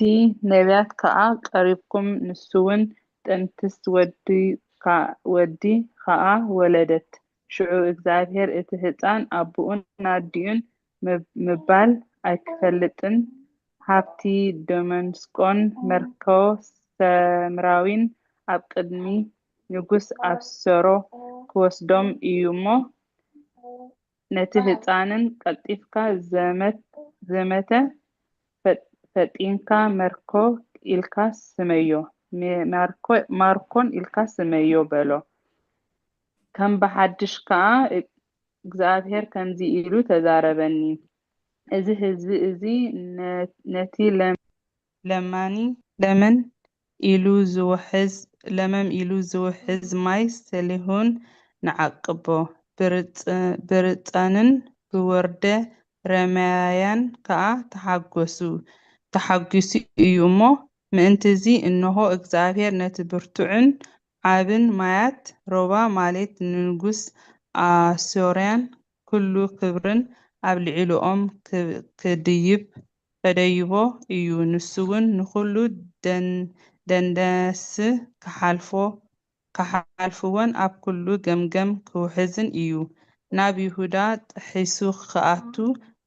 ነቢያት ከኣ ቀሪብኩም፣ ንሱውን ጠንትስ ወዲ ከ-፣ ወዲ ከኣ ወለደት። ሽዑ እግዚኣብሔር እቲ ህጻን ኣቦኡን ኣዲኡን ምብ-፣ ምባል ኣይክፈልጥን፣ ሃብቲ ደመስቆን መርኮ ሰምራዊን ኣብ ቅድሚ ንጉስ ኣብሰሮ ክወስዶም እዩ እሞ፣ ነቲ ህጻንን ቀልጢፍካ ዘመት-፣ ዘመተ ፈጥ-፣ ፈጢንካ መርኮ ኢልካ ስመዮ፣ ሜ-፣ ማርኮ-፣ ማርኮን ኢልካ ስመዮ በሎ። ከም ብሓድሽ ከኣ እ-፣ እግዚኣብሔር ከምዚ ኢሉ ተዛረበኒ፣ እዚ ህዝቢ እዚ ነ-፣ ነቲ ለም-፣ ለማኒ፣ ለመን ኢሉ ዝውሕዝ፣ ለመም ኢሉ ዝውሕዝ ማይ ሰሊሆን ንዓቅቦ፣ ብርጽ-፣ ብርጻንን ብወርደ ረመያያን ከኣ ተሓጎሱ፣ ተሓጒሱ እዩ እሞ፣ ምእንትዚ እንሆ፣ እግዚኣብሔር ነቲ ብርቱዕን ዓብን ማያት ሮባ፣ ማለት ንንጉስ ኣሶርያን ኩሉ ክብርን ኣብ ልዕሊኦም ክ-፣ ክድይብ፣ ከደይቦ እዩ። ንሱውን ንኹሉ ደን-፣ ደንደስ ክሓልፎ፣ ክሓልፍዎን ኣብ ኩሉ ገምገም ክውሕዝን እዩ። ናብ ይሁዳ ጥሒሱ ክኣቱ፣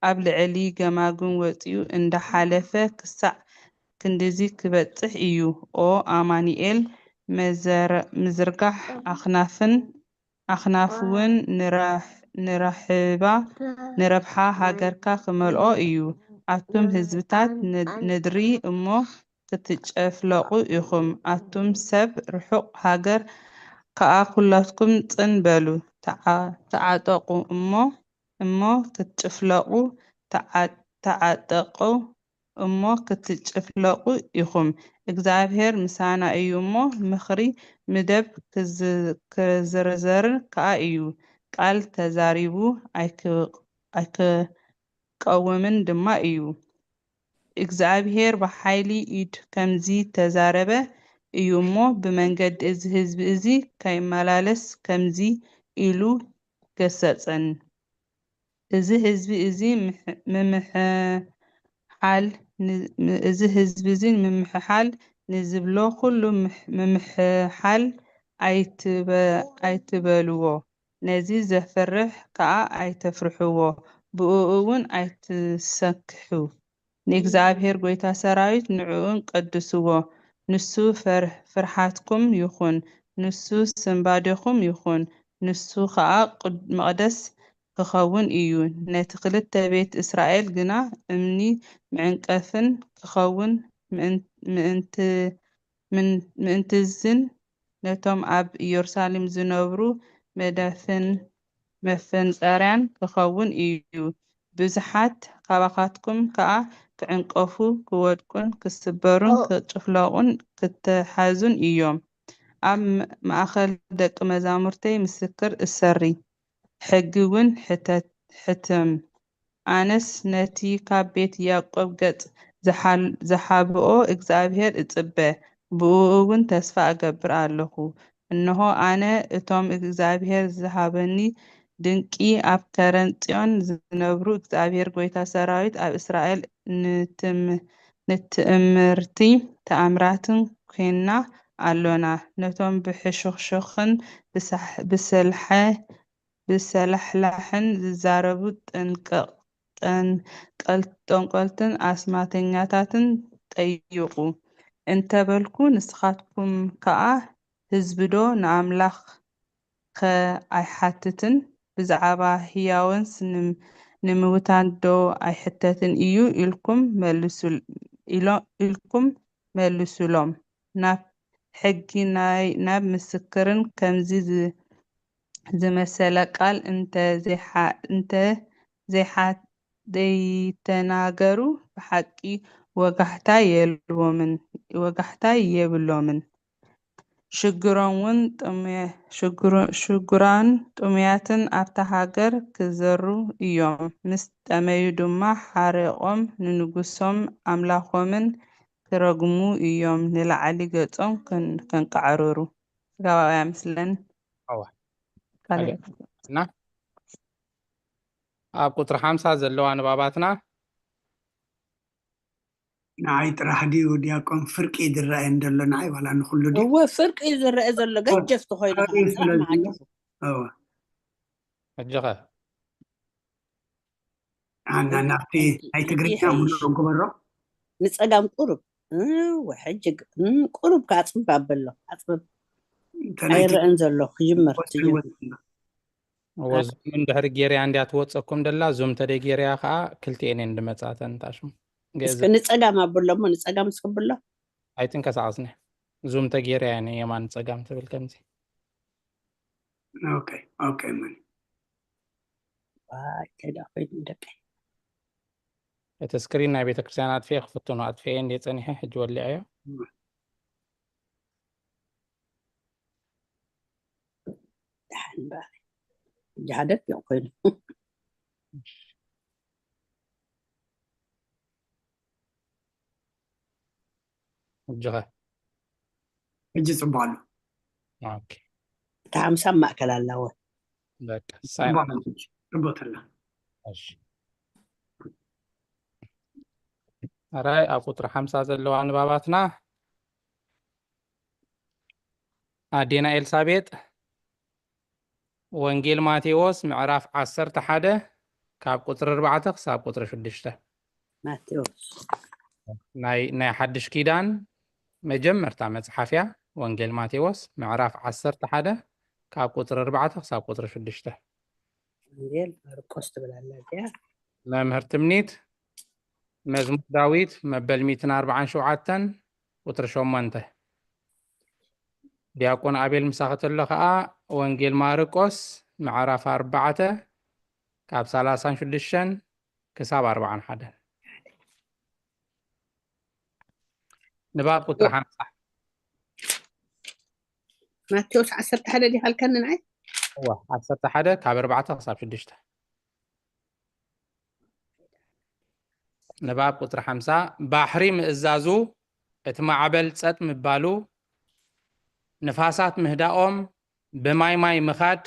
ኣብ ልዕሊ ገማግም ወጺኡ እንዳሓለፈ ክሳዕ ክንድዚ ክበጽሕ እዩ። ኦ ኣማኑኤል፣ መዘር-፣ ምዝርጋሕ ኣኽናፍን፣ ኣኽናፍውን ንራ-፣ ንራሕባ፣ ንረብሓ ሃገርካ ክመልኦ እዩ። ኣቱም ህዝብታት ን-፣ ንድሪ እሞ ክትጨፍለቑ ኢኹም። ኣቱም ሰብ ርሑቕ ሃገር ከኣ ኩላትኩም ጽን በሉ፣ ተዓ-፣ ተዓጠቑ እሞ፣ እሞ ክትጭፍለቑ፣ ተዓ-፣ ተዓጠቑ እሞ ክትጭፍለቑ ኢኹም። እግዚኣብሔር ምሳና እዩ እሞ፣ ምኽሪ ምደብ ክዝ-፣ ክዝርዘር ከኣ እዩ። ቃል ተዛሪቡ ኣይክ-፣ ኣይክቀውምን ድማ እዩ። እግዚኣብሔር ብሓይሊ ኢድ ከምዚ ተዛረበ እዩ እሞ፣ ብመንገዲ እዚ ህዝቢ እዚ ከይመላለስ ከምዚ ኢሉ ገሰጸን። እዚ ህዝቢ እዚ ምሕ-፣ ምምሕሓል ን-፣ ም-፣ እዚ ህዝቢ እዚ ምምሕሓል ንዝብሎ ኩሉ ምሕ-፣ ምምሕሓል ኣይትበ-፣ ኣይትበልዎ፣ ነዚ ዘፍርሕ ከኣ ኣይተፍርሕዎ፣ ብእኡ እውን ኣይትሰክሑ። ንእግዚኣብሔር ጐይታ ሰራዊት ንዕኡን ቀድስዎ። ንሱ ፈር-፣ ፍርሓትኩም ይኹን፣ ንሱ ስንባዴኹም ይኹን፣ ንሱ ኸኣ ቅድ-፣ መቕደስ ክኸውን እዩ። ነቲ ክልተ ቤት እስራኤል ግና እምኒ መዐንቀፍን ክኸውን ምእን-፣ ምእንቲ-፣ ምን-፣ ምእንትዝን ነቶም ኣብ ኢየሩሳሌም ዝነብሩ መዳፍን መፈንጠርያን ክኸውን እዩ። ብዙሓት ካባኻትኩም ከኣ ክዕንቀፉ፣ ክወድቁን ክስበሩን ክጭፍለቑን ክተሓዙን እዮም። ኣብ ም-፣ ማእከል ደቂ መዛሙርተይ ምስክር እሰሪ፣ ሕጊ እውን ሕተት-፣ ሕተም። ኣነስ ነቲ ካብ ቤት ያዕቆብ ገጽ ዝሓል-፣ ዝሓብኦ እግዚኣብሔር እጽበ፣ ብእኡ እውን ተስፋ እገብር ኣለኹ። እንሆ፣ ኣነ እቶም እግዚኣብሔር ዝሃበኒ ድንቂ፣ ኣብ ከረን ጽዮን ዝነብሩ እግዚኣብሔር ጐይታ ሰራዊት ኣብ እስራኤል ንትም-፣ ንትእምርቲ ተኣምራትን ኴንና ኣሎና። ነቶም ብሕሹኽሹኽን ብሳሕ-፣ ብሰልሐ-፣ ብሰላሕላሕን ዝዛረቡ ጠንቀ-፣ ጠንቀል-፣ ጠንቆልትን ኣስማተኛታትን ጠይቑ እንተ በልኩ፣ ንስኻትኩም ከኣ ህዝቢ ዶ ንኣምላኽ ከ ኣይሓትትን? ብዛዕባ ህያውንስ ንም-፣ ንምውታንዶ ኣይሕተትን እዩ? ኢልኩም መልሱል-፣ ኢሎ-፣ ኢልኩም መልሱሎም። ናብ ሕጊ ናይ፣ ናብ ምስክርን ከምዚ ዝ-፣ ዝመሰለ ቃል እንተ ዘይሓ-፣ እንተ ዘይሓ-፣ ዘይተናገሩ ብሓቂ ወጋሕታ የልቦምን፣ ወጋሕታ የብሎምን። ሽግሮም እውን ጥሙያ-፣ ሽግሮ-፣ ሽጉራን ጥሙያትን ኣብታ ሃገር ክዘሩ እዮም። ምስ ጠመዩ ድማ ሓሪቖም ንንጉሶም ኣምላኾምን ክረግሙ እዮም። ንላዕሊ ገጾም ከን-፣ ከንቃዕርሩ። ስጋባውያ ምስለኒ። እዋ። ካልእ። እና ኣብ ቁጽሪ ሓምሳ ዘለዋ ንባባትና ንዓይ ጥራሕ ድዩ ዲያቆን ፍርቂ ዝረኣየን ዘሎ? ንዓይ ዋላ ንኹሉ ድዩ? እወ፣ ፍርቂ እዩ ዝረአ ዘሎ። ገጀፍቲ ኮይና ፍርቂ ከኣ ስለ ዘሎ፣ መዓት እዩ። እወ። ሕጂ ኸ? ኣና ናብቲ ናይ ትግርኛ ይሕይሽ። ምሉእ ግበሮ። ንጸጋም ቁሩብ። እወ፣ ሕጂ ግ-፣ እም፣ ቁሩብ ከኣ ጽባብ በሎ። ኣጽብብ። እንተ ናይ ኣይረአን ዘሎ። ክጅመር፣ ወሰን ትጅመር። ወሰን። እወ፣ ዙም እንድሕሪ ጌርያ እንድያ ትወፀኩም ደላ፣ ዙም ተደይ ጌርያ ከዓ ክልቲኤን እየን ድመፃተን ታሽሙ። እስከ ንፀጋም ኣብሎ እሞ፣ ንፀጋም እስከ ብሎ። ኣይትንቀሳቐስኒ። ዙም ተጌርያ እየ ንየማን ፀጋም ትብል ከምዚ። ኦኬ፣ ኦኬ፣ መን? ዋይ፣ እንታይ ደኣ ኮይኑ ደቀይ? እቲ ስክሪን ናይ ቤተክርስትያን ኣጥፍኤ ክፍትኖ ኣጥፍኤ እንድየ ፀኒሐ፣ ሕጂ ወሊዐዮ። እም። ደሓን እምበኣር። ሕጂ ሓደግ እዩ ኮይኑ። ሕጂ ኸ? ሕጂ ጽቡቕ ኣሎ። ኦኬ። እታ ሓምሳ ኣብ ማእከል ኣላ፣ ወ። በቃ፣ ሳይ-፣ ጽቡቕ ኣሎ ሕጂ። ጽቡቕ ኣላ። እሺ። ሕራይ ኣብ ቁጽሪ ሓምሳ ዘለዋ ንባባትና፣ ኣዴና ኤልሳቤጥ፣ ወንጌል ማቴዎስ ምዕራፍ ዓሰርተ ሓደ ካብ ቁጽሪ ኣርባዕተ ክሳብ ቁጽሪ ሽዱሽተ። ማቴዎስ። ናይ፣ ናይ ሓድሽ ኪዳን መጀመርታ መጽሓፍ እያ። ወንጌል ማቴዎስ ምዕራፍ ዓሰርተ ሓደ ካብ ቁጽሪ ኣርባዕተ ክሳብ ቁጽሪ ሽዱሽተ። ወንጌል ማርቆስ ትብል ኣላ እዚኣ። መምህር ትምኒት፣ መዝሙር ዳዊት መበል ሚእትን ኣርባዓን ሸውዓተን ቁጽሪ ሸሞንተ። ዲያቆን ኣቤል ምሳኺ ተሎ ኸኣ ወንጌል ማርቆስ ምዕራፍ ኣርባዕተ ካብ ሰላሳን ሽዱሽተን ክሳብ ኣርባዓን ሓደን። ንባብ ቁጽሪ ሓምሳ። ማቴዎስ ዓሰርተ ሓደ ዲኻ ኣልካኒ ንዓይ? እወ፣ ዓሰርተ ሓደ ካብ ኣርባዕተ ክሳብ ሽዱሽተ። ንባብ ቁጽሪ ሓምሳ፣ ባሕሪ ምእዛዙ፣ እቲ ማዕበል ጸጥ ምባሉ፣ ንፋሳት ምህዳኦም፣ ብማይ ማይ ምኻድ፣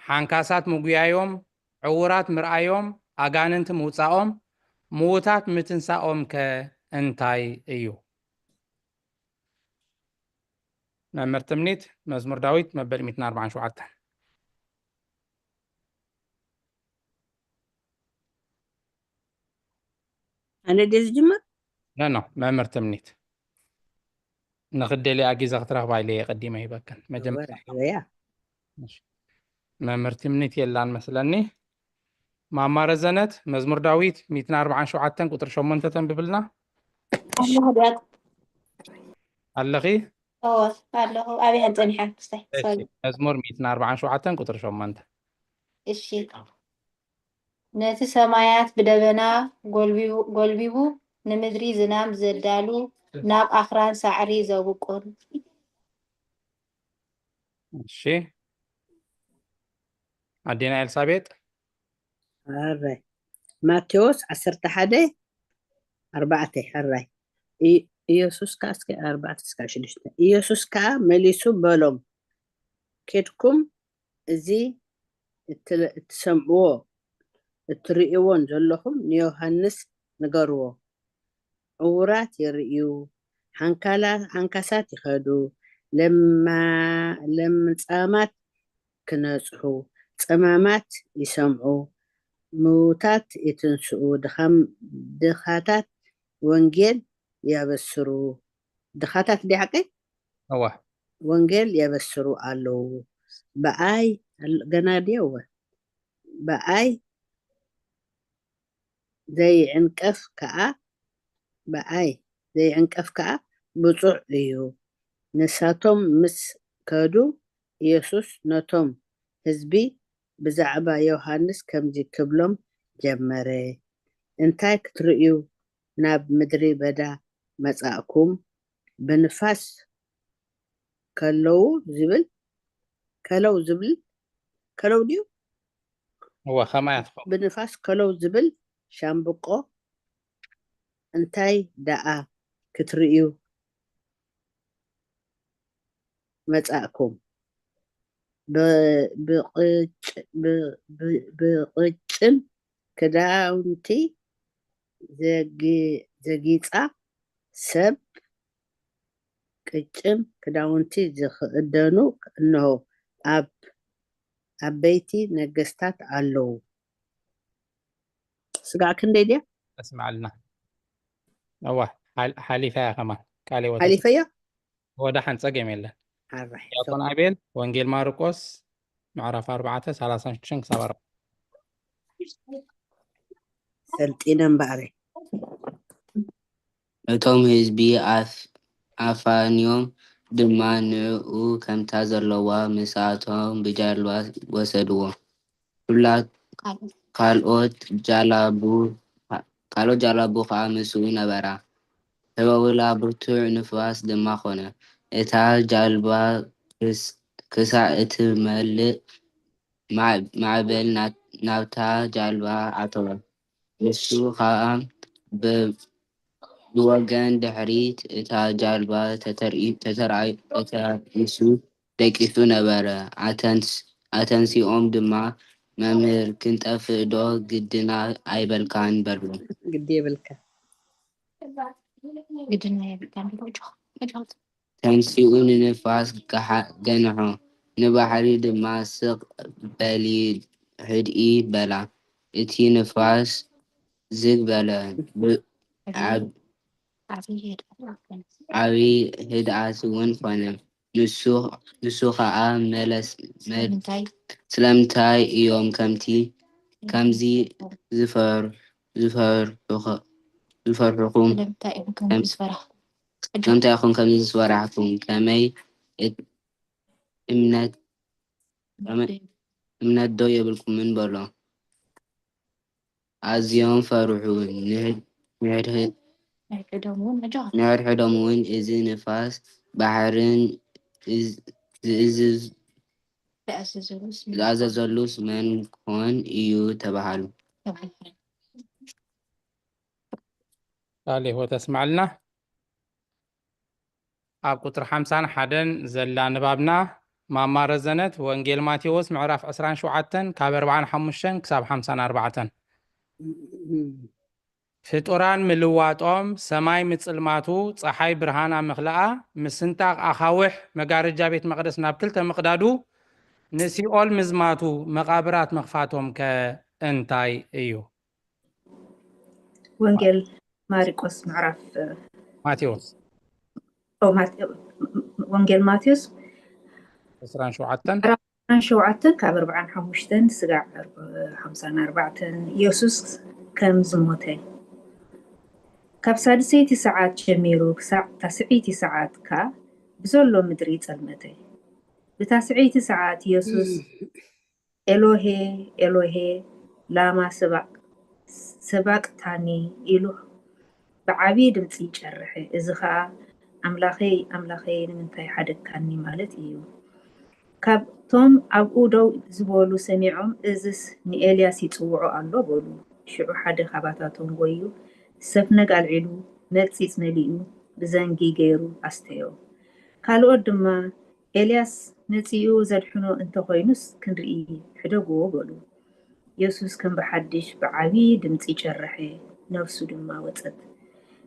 ሓንካሳት ምጉያዮም፣ ዕዉራት ምርኣዮም፣ ኣጋንንቲ ምውጻኦም፣ ምዉታት ምትንሳኦምከ እንታይ እዩ? መምህር ትምኒት፣ መዝሙር ዳዊት መበል ሚእትን ኣርባዓን ሸውዓተን። ኣነ ድየ ዝጅምር? ኖ፣ ኖ፣ መምህር ትምኒት። ንኽደልያ ግዜ ክትረኽባ ኢለ እየ ቀዲመ ሂበክን። መጀመርያ እወ፣ እወ፣ እያ። እሺ። መምህር ትምኒት የላን መስለኒ። ማማ ረዘነት፣ መዝሙር ዳዊት ሚእትን ኣርባዓን ሸውዓተን ቁጽሪ ሸሞንተ ተንብብልና። ኣለኹ ዲያቆን። ኣለኺ? እወ፣ ኣለኹ። ኣብይ ጸኒሐ፣ ክስታይ፣ እሺ፣ ሶሪ። መዝሙር ሚእትን ኣርባዓን ሸውዓተን ቁጽሪ ሸሞንተ። እሺ። ነቲ ሰማያት ብደበና ጎልቢቡ፣ ጎልቢቡ፣ ንምድሪ ዝናም ዘዳሉ፣ ናብ ኣኽራን ሳዕሪ ዘብቁል። እሺ። ኣዴና ኤልሳቤጥ? ኣረ፣ ማቴዎስ ዓሰርተ ሓደ ኣርባዕተ። ሕራይ። ኢ-፣ ኢየሱስ ከኣ እስከ ኣርባዕተ እስከ ሽዱሽተ። ኢየሱስ ከኣ መሊሱ በሎም፣ "ኬድኩም እዚ እትለ-፣ እትሰምዕዎ እትርእይዎን ዘለኹም ንዮሃንስ ንገርዎ። ዕዉራት ይርእዩ፣ ሓንካላ-፣ ሓንካሳት ይኸዱ፣ ለማ-፣ ለምጻማት ክነጽሁ፣ ጸማማት ይሰምዑ፣ ምዉታት ይትንስኡ፣ ድኻም-፣ ድኻታት ወንጌል የበስሩ." ድኻታት ድዩ ሓቀይ? እዋ ወንጌል የበስሩ ኣለዉ። ብኣይ፣ ገና ድየ? እወ። ብኣይ ዘይዕንቀፍ ከኣ፣ ብኣይ ዘይዕንቀፍ ከኣ ብጹዕ እዩ። ንሳቶም ምስ ከዱ፣ ኢየሱስ ነቶም ህዝቢ ብዛዕባ ዮሃንስ ከምዚ ክብሎም ጀመረ፣ "እንታይ ክትርእዩ ናብ ምድሪ በዳ መጻእኩም? ብንፋስ ከለዉ ዝብል፣ ከለው ዝብል፣ ከለው ድዩ? እወ፣ ከማያ ትኸውን። ብንፋስ ከለው ዝብል ሻምብቆ እንታይ ደኣ ክትርእዩ መጻእኩም? ብ-፣ ብቕጭ-፣ ብ-፣ ብ-፣ ብቕጭን ክዳውንቲ ዘጊ-፣ ዘጊጻ ሰብ፣ ቅጭን ክዳውንቲ ዝኽደኑ፣ እንሆ፣ ኣብ ዓበይቲ ነገስታት ኣለዉ። ስጋዕ ክንደይ ድያ? ተስማዕልና። እዋ፣ ሓል-፣ ሓሊፋ እያ ከማን። ቃል ህይወት ሓሊፈዮ? ወዳሓን፣ ጸገም የለን። ኣራይ። ዲያቆን ኣቤል፣ ወንጌል ማርቆስ ምዕራፍ ኣርባዕተ፣ ሰላሳን ሽዱሽተን ክሳብ ኣርባዕተ። ሰልጢነ እምበኣረይ። እቶም ህዝቢ ኣፍ-፣ ኣፋንዮም ድማ ንዕኡ ከምታ ዘለዋ ምስኣቶም ብጃልባ ወሰድዎ። ኩላ-፣ ካልኦት ጃላቡ፣ ካልኦት ጃላቡ ኸኣ ምስኡ ነበራ። ተበውላ ብርቱዕ ንፋስ ድማ ኾነ። እታ ጃልባ ክስ-፣ ክሳዕ እትመልእ፣ ማዕ-፣ ማዕበል ና-፣ ናብታ ጃልባ ኣተወ። ንሱ ኸኣ ብ-፣ ብወገን ድሕሪት እታ ጃልባ ተተርኢ-፣ ተተራእዩ፣ ተተራእሱ ደቂሱ ነበረ። ኣተንስ-፣ ኣተንሲኦም ድማ፣ "መምህር፣ ክንጠፍእ ዶ ግድና ኣይበልካን?" በልዎ። ግዲ የብልካ። ግድና የብልካን ዶ? እጆ፣ እጆ። ተንሲኡ ንንፋስ ገሓ-፣ ገንሖ፣ ንባሕሪ ድማ፣ "ስቕ በሊ፣ ህድኢ በላ።" እቲ ንፋስ ዝግ በለ፣ ብ-፣ ዓብ-፣ ዓብዪ ህድኣት እውን ኮነ። ዓብዪ ህድኣት እውን ኮነ። ንሱ፣ ንሱ ኸኣ መለስ፣ መ-፣ ስለምንታይ? ስለምንታይ እዮም ከምቲ፣ ከምዚ ዝፈር-፣ ዝፈርሑኸ-፣ ዝፈርሑኹም? ስለምንታይ እዮም ከምዚ ዝፈራኹ? ስለምንታይ ኢኹም ከምዚ ዝፈራሕኩም? ከመይ እት-፣ እምነት፣ ከመይ እምነት ዶ የብልኩምን? በሎ። ኣዝዮም ፈርሑ። ንሕድ-፣ ንሕድሕድ-፣ ንሕድሕዶም እውን ኣጆኻ። ንሕድሕዶም እውን፣ "እዚ ንፋስ ባሕርን እዝ-፣ ዝእዝዝ-፣ ዝኣዘዘሉስ መን ዝኣዘዘሉስ መን ኮን እዩ?" ተባሃሉ። ተባህለ። ቃል ህይወት ኣስማዕልና። ኣብ ቁጽሪ ሓምሳን ሓደን ዘላ ንባብና፣ ማማ ረዘነት፣ ወንጌል ማቴዎስ ምዕራፍ ዕስራን ሸውዓተን ካብ ኣርባዓን ሓሙሽተን ክሳብ ሓምሳን ኣርባዕተን። ፍጡራን ምልዋጦም፣ ሰማይ ምጽልማቱ፣ ጸሓይ ብርሃና ምኽልኣ፣ ምስንጣቕ ኣኻውሕ፣ መጋረጃ ቤት መቕደስ ናብ ክልተ ምቕዳዱ፣ ንሲኦል ምዝማቱ፣ መቓብራት ምኽፋቶም ከ እንታይ እዩ? ወንጌል ማርቆስ ምዕራፍ ማቴዎስ ኦ፣ ማት-፣ ወንጌል ማቴዎስ ዕስራን ሸውዓተን ዕስራን ሸውዓተን ካብ ኣርባዓን ሓሙሽተን ስጋዕ ሓምሳን ኣርባዕተን። ኢየሱስ ከም ዝሞተ። ካብ ሳድሰይቲ ሰዓት ጀሚሩ ክሳዕ ታስዐይቲ ሰዓት ከኣ ብዘሎ ምድሪ ጸልመተ። ብታስዐይቲ ሰዓት ኢየሱስ "ኤሎሄ፣ ኤሎሄ፣ ላማ ሰባቅ-፣ ሰባቅታኒ?" ኢሉ ብዓቢ ድምጺ ጨርሐ። እዚ ኸኣ፣ "ኣምላኸይ፣ ኣምላኸይ፣ ንምንታይ ሓደግካኒ?" ማለት እዩ። ካብቶም ኣብኡ ደው ዝበሉ ሰሚዖም፣ "እዝስ ንኤልያስ ይጽውዖ ኣሎ" በሉ። ሽዑ ሓደ ኻባታቶም ጎዩ፣ ሰፍነግ ኣልዒሉ፣ መጺጽ መሊኡ፣ ብዘንጊ ገይሩ ኣስተዮ። ካልኦት ድማ፣ ኤልያስ መጺኡ ዘድሕኖ እንተኾይኑስ ክንርኢ፣ ሕደግዎ በሉ። የሱስ ከም ብሓድሽ ብዓቢ ድምጺ ጨረሐ፣ ነፍሱ ድማ ወጸት።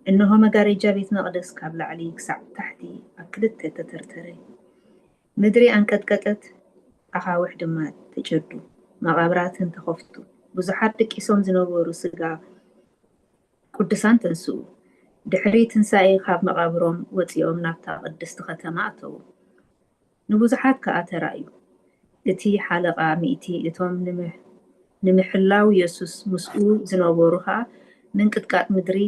እንሆ መጋረጃ ቤት መቕደስ ካብ ላዕሊ ክሳዕ ታሕቲ ኣብ ክልተ ተተርተረ። ምድሪ ኣንቀጥቀጠት፣ ኣኻውሕ ድማ ተጨዱ፣ መቓብራትን ተኸፍቱ። ብዙሓት ደቂሶም ዝነበሩ ስጋ ቅዱሳን ተንስኡ። ድሕሪ ትንሳኤ ካብ መቓብሮም ወጺኦም ናብታ ቅድስቲ ከተማ ኣተዉ። ንብዙሓት ከኣ ተራእዩ። እቲ ሓለቓ ሚእቲ እቶም ንምሕ- ንምሕላው የሱስ ምስኡ ዝነበሩ ኸኣ ምንቅጥቃጥ ምድሪ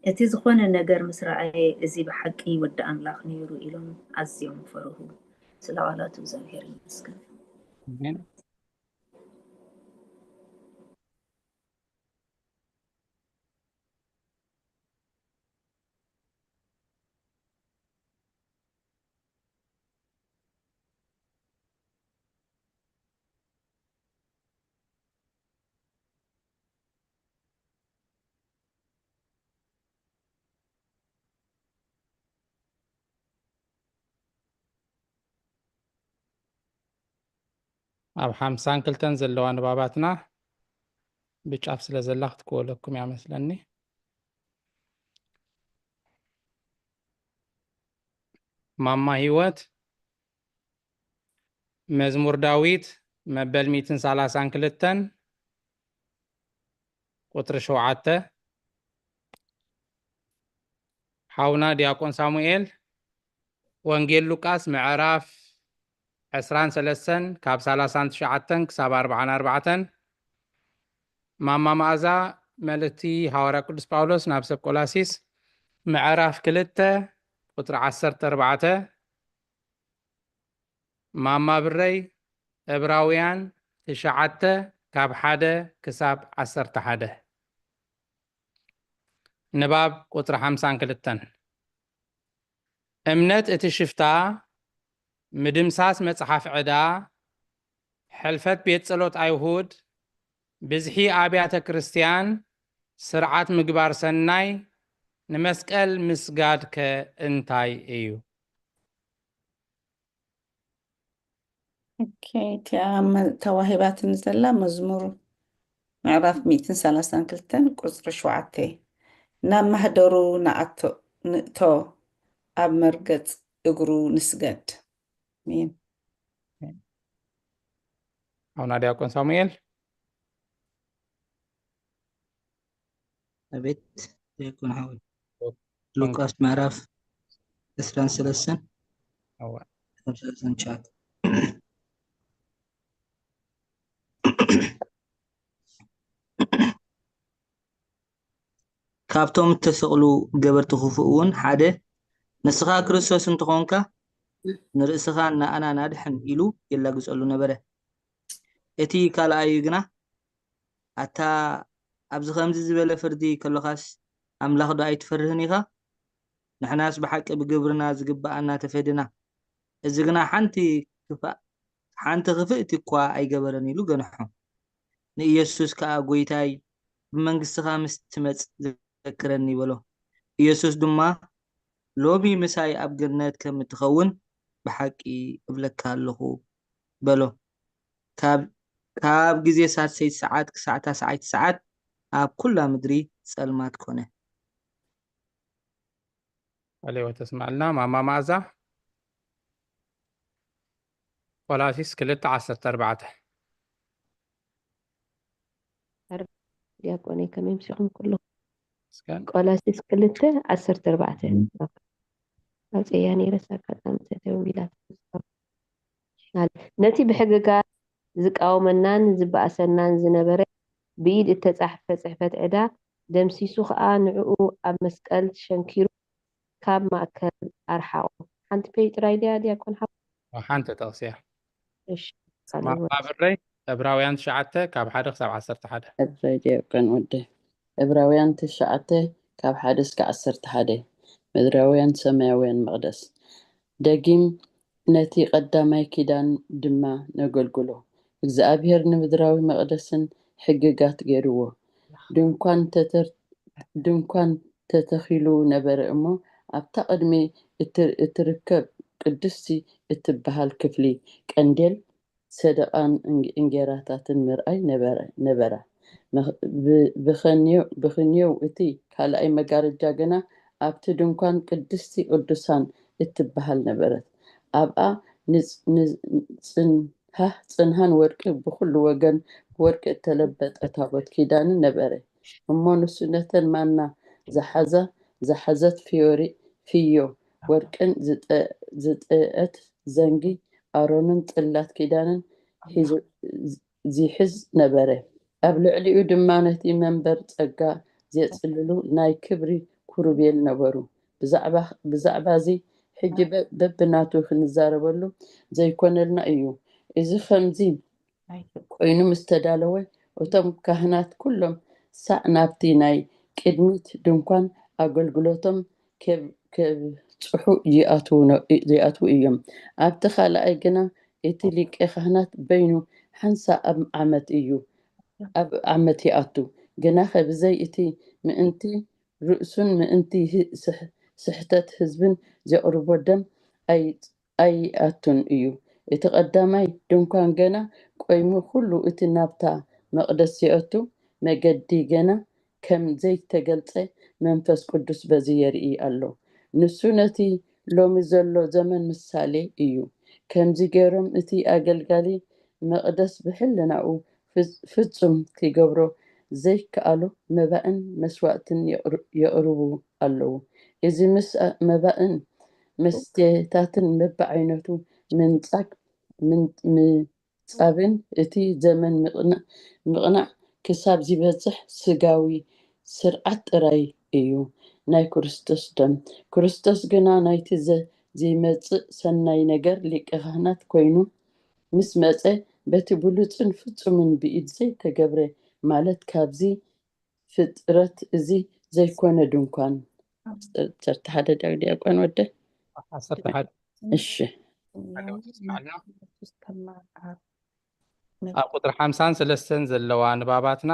እቲ ዝኾነ ነገር ምስ ረኣየ እዚ ብሓቂ ወዲ ኣምላኽ ነይሩ ኢሎም ኣዝዮም ፈርሁ። ስለ ቃላቱ እግዚኣብሔር ይመስገን። ኣሜን። ኣብ ሓምሳን ክልተን ዘለዋ ንባባትና ብጫፍ ስለ ዘላ ክትክወለኩም እያ መስለኒ። ማማ ህይወት፣ መዝሙር ዳዊት መበል ሚእትን ሰላሳን ክልተን ቁጽሪ ሸውዓተ። ሓውና ዲያቆን ሳሙኤል፣ ወንጌል ሉቃስ ምዕራፍ ዕስራን ሰለስተን ካብ ሰላሳን ትሽዓተን ክሳብ ኣርባዓን ኣርባዕተን። ማማ መኣዛ፣ መልእክቲ ሃዋርያ ቅዱስ ጳውሎስ ናብ ሰብ ቆላሲስ ምዕራፍ ክልተ ቁጽሪ ዓሰርተ ኣርባዕተ። ማማ ብረይ፣ ዕብራውያን ትሽዓተ ካብ ሓደ ክሳብ ዓሰርተ ሓደ። ንባብ ቁጽሪ ሓምሳን ክልተን። እምነት እቲ ሽፍታ፣ ምድምሳስ መጽሓፍ ዕዳ፣ ሕልፈት ቤት ጸሎት ኣይሁድ፣ ብዝሒ ኣብያተ ክርስቲያን፣ ስርዓት ምግባር ሰናይ፣ ንመስቀል ምስጋድከ እንታይ እዩ? ኦኬ፣ እቲኣ መ- ተዋሂባትኒ ዘላ መዝሙር ምዕራፍ ሚእትን ሰላሳን ክልተን ቁጽሪ ሸውዓተ። ናብ ማህደሩ ንኣቶ ንእቶ፣ ኣብ መርገጽ እግሩ ንስገድ። ኣሜን። ኣቡና ዲያቆን ሳሙኤል። ኣቤት ዲያቆን ሓወይ። ሉቃስ ምዕራፍ ዕስራን ሰለስተን እዋ። ካብ ሰላሳን ትሽዓተ። ካብቶም እተሰቕሉ ገበርቲ ክፉእ እውን ሓደ፣ ንስኻ ክርስቶስ እንተኾንካ፣ ንርእስኻን ንኣናን ኣድሕን ኢሉ የላግጸሉ ነበረ። እቲ ካልኣዩ ግና፣ ኣታ ኣብዚ ኸምዚ ዝበለ ፍርዲ ከሎኻስ፣ ኣምላኽ ዶ ኣይትፈርህን ኢኻ? ንሕናስ ብሓቂ ብግብርና ዝግብኣና ተፈዲና። እዚ ግና ሓንቲ ክፋእ ሓንቲ ክፍእቲ እኳ ኣይገበረን ኢሉ ገንሖ። ንኢየሱስ ከኣ፣ ጐይታይ፣ ብመንግስትኻ ምስ ትመጽእ ዘክረኒ በሎ። ኢየሱስ ድማ፣ ሎሚ ምሳይ ኣብ ገነት ከም እትኸውን ብሓቂ እብለካ ኣለኹ በሎ። ካብ ካብ ግዜ ሳልሰይቲ ሰዓት ክሳዕ ታስዓይቲ ሰዓት ኣብ ኩላ ምድሪ ጸልማት ኮነ። ቃለ ሕይወት ተስማዕልና። ማማ መኣዛ። ቆላሲስ ክልተ ዓሰርተ ኣርባዕተ። ዲያቆነይ ከመይ ምሲኹም ኩሉ? እስከን ቆላሲስ ክልተ ዓሰርተ ኣርባዕተ። ኣውፅእያ ነይረስ ኣጋጣሚ ተተዊላ። ነቲ ብሕግጋት ዝቃወመናን ዝበኣሰናን ዝነበረ ብኢድ እተጻሕፈ ጽሕፈት ዕዳ ደምሲሱ ኸኣ ንዕኡ ኣብ መስቀል ሸንኪሩ ካብ ማእከል ኣርሓቖ። ሓንቲ ፔጅ ጥራይ ድያ ዲያቆን ሓው? ሓንቲ ጥቕሲ እያ። እሺ፣ ቃል ማማ ይወርድ። ብረይ ዕብራውያን ትሽዓተ ካብ ሓደ ክሳብ ዓሰርተ ሓደ። ዕብራይ ዲያቆን ወደ ዕብራውያን ትሽዓተ ካብ ሓደ እስከ ዓሰርተ ሓደ። ምድራውያን ሰማያውያን መቕደስ። ደጊም ነቲ ቀዳማይ ኪዳን ድማ ነገልግሎ። እግዚኣብሔር ንምድራዊ መቕደስን ሕግጋት ገይርዎ። ድንኳን ተተር ድንኳን ተተኺሉ ነበረ እሞ ኣብታ ቅድሚ እትርከብ ቅድስቲ እትበሃል ክፍሊ ቀንዴል ሰደቓን እንጌራታትን ምርኣይ ነበራ። ብኽንየው እቲ ካልኣይ መጋረጃ ግና ኣብቲ ድንኳን ቅድስቲ ቅዱሳን እትበሃል ነበረት። ኣብኣ ንጽንሃህ ጽንሃን ወርቂ ብኹሉ ወገን ብወርቂ እተለበጠ ታቦት ኪዳንን ነበረ። እሞ ንሱ ነተን ማና ዝሓዛ ዝሓዘት ፍዮ ወርቅን ዝጠአት ዘንጊ ኣሮንን ጽላት ኪዳንን ዚሕዝ ነበረ። ኣብ ልዕሊኡ ድማ ነቲ መንበር ጸጋ ዜጽልሉ ናይ ክብሪ ኩሩቤል ነበሩ። ብዛዕባ እዚ ሕጂ በብናቱ ክንዛረበሉ ዘይኮነልና እዩ። እዚ ከምዚ ኮይኑ ምስ ተዳለወ፣ እቶም ካህናት ኩሎም ሳዕ ናብቲ ናይ ቅድሚት ድንኳን ኣገልግሎቶም ከብጽሑ ይኣትዉ እዮም። ኣብቲ ካልኣይ ግና እቲ ሊቀ ካህናት በይኑ ሓንሳእ ኣብ ዓመት እዩ፣ ኣብ ዓመት ይኣቱ። ግናኸ ብዘይ እቲ ምእንቲ ርእሱን ምእንቲ ስሕተት ህዝብን ዜቕርቦ ደም ኣይኣቱን እዩ። እቲ ቀዳማይ ድንኳን ገና ቆይሙ ኩሉ እቲ ናብታ መቕደስ ዜእቱ መገዲ ገና ከም ዘይተገልጸ መንፈስ ቅዱስ በዚ የርኢ ኣሎ። ንሱ ነቲ ሎሚ ዘሎ ዘመን ምሳሌ እዩ። ከምዚ ገይሮም እቲ ኣገልጋሊ መቕደስ ብሕልናኡ ፍጹም ኪገብሮ ዘይከኣሎ መባእን መስዋእትን የቕርቡ ኣለዉ። እዚ ምስ መባእን መስተታትን በብዓይነቱ ምንጻግ ምጻብን እቲ ዘመን ምቕናዕ ክሳብ ዚበጽሕ ስጋዊ ስርዓት ጥራይ እዩ። ናይ ክርስቶስ ደም። ክርስቶስ ግና ናይቲ ዘይመጽእ ሰናይ ነገር ሊቀ ካህናት ኮይኑ ምስ መጸ፣ በቲ ብሉጽን ፍጹምን ብኢድ ዘይተገብረ፣ ማለት ካብዚ ፍጥረት እዚ ዘይኮነ ድንኳን። ሰርተ ሓደ ዲያቆን ወደ ዓሰርተ ሓደ እሺ ኣብ ቁፅሪ ሓምሳን ሰለስተን ዘለዋ ንባባትና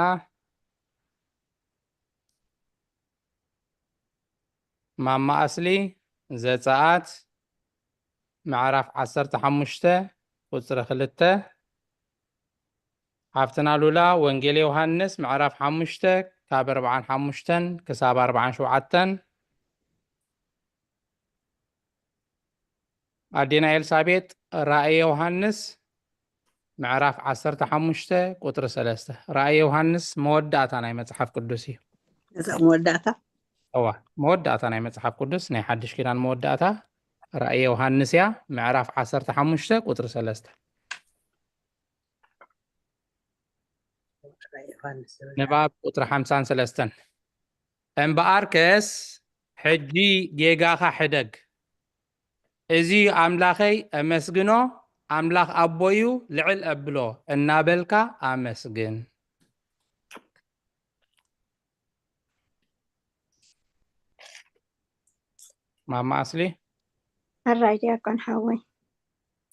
ማማ ኣስሊ ዘፀኣት ምዕራፍ ዓሰርተ ሓሙሽተ ቁፅሪ ክልተ ሓፍትና ሉላ ወንጌል ዮሃንስ ምዕራፍ ሓሙሽተ ካብ ኣርብዓን ሓሙሽተን ክሳብ ኣርብዓን ሸውዓተን ኣዴና ኤልሳቤጥ ራእየ ዮሃንስ ምዕራፍ ዓሰርተ ሓሙሽተ ቁፅሪ ሰለስተ ራእየ ዮሃንስ መወዳእታ ናይ መፅሓፍ ቅዱስ እዩ እዛ መወዳእታ እዋ መወዳእታ ናይ መፅሓፍ ቅዱስ ናይ ሓድሽ ኪዳን መወዳእታ ራእየ ዮሃንስ እያ ምዕራፍ ዓሰርተ ሓሙሽተ ቁፅሪ ሰለስተ ንባብ ቁፅሪ ሓምሳን ሰለስተን እምበኣርከስ ሕጂ ጌጋኻ ሕደግ እዚ ኣምላኸይ ኣመስግኖ ኣምላኽ ኣቦዩ ልዕል ኣብሎ እናበልካ ኣመስግን ማማ ኣስሊ ሕራይ ዲያቆን ሓወይ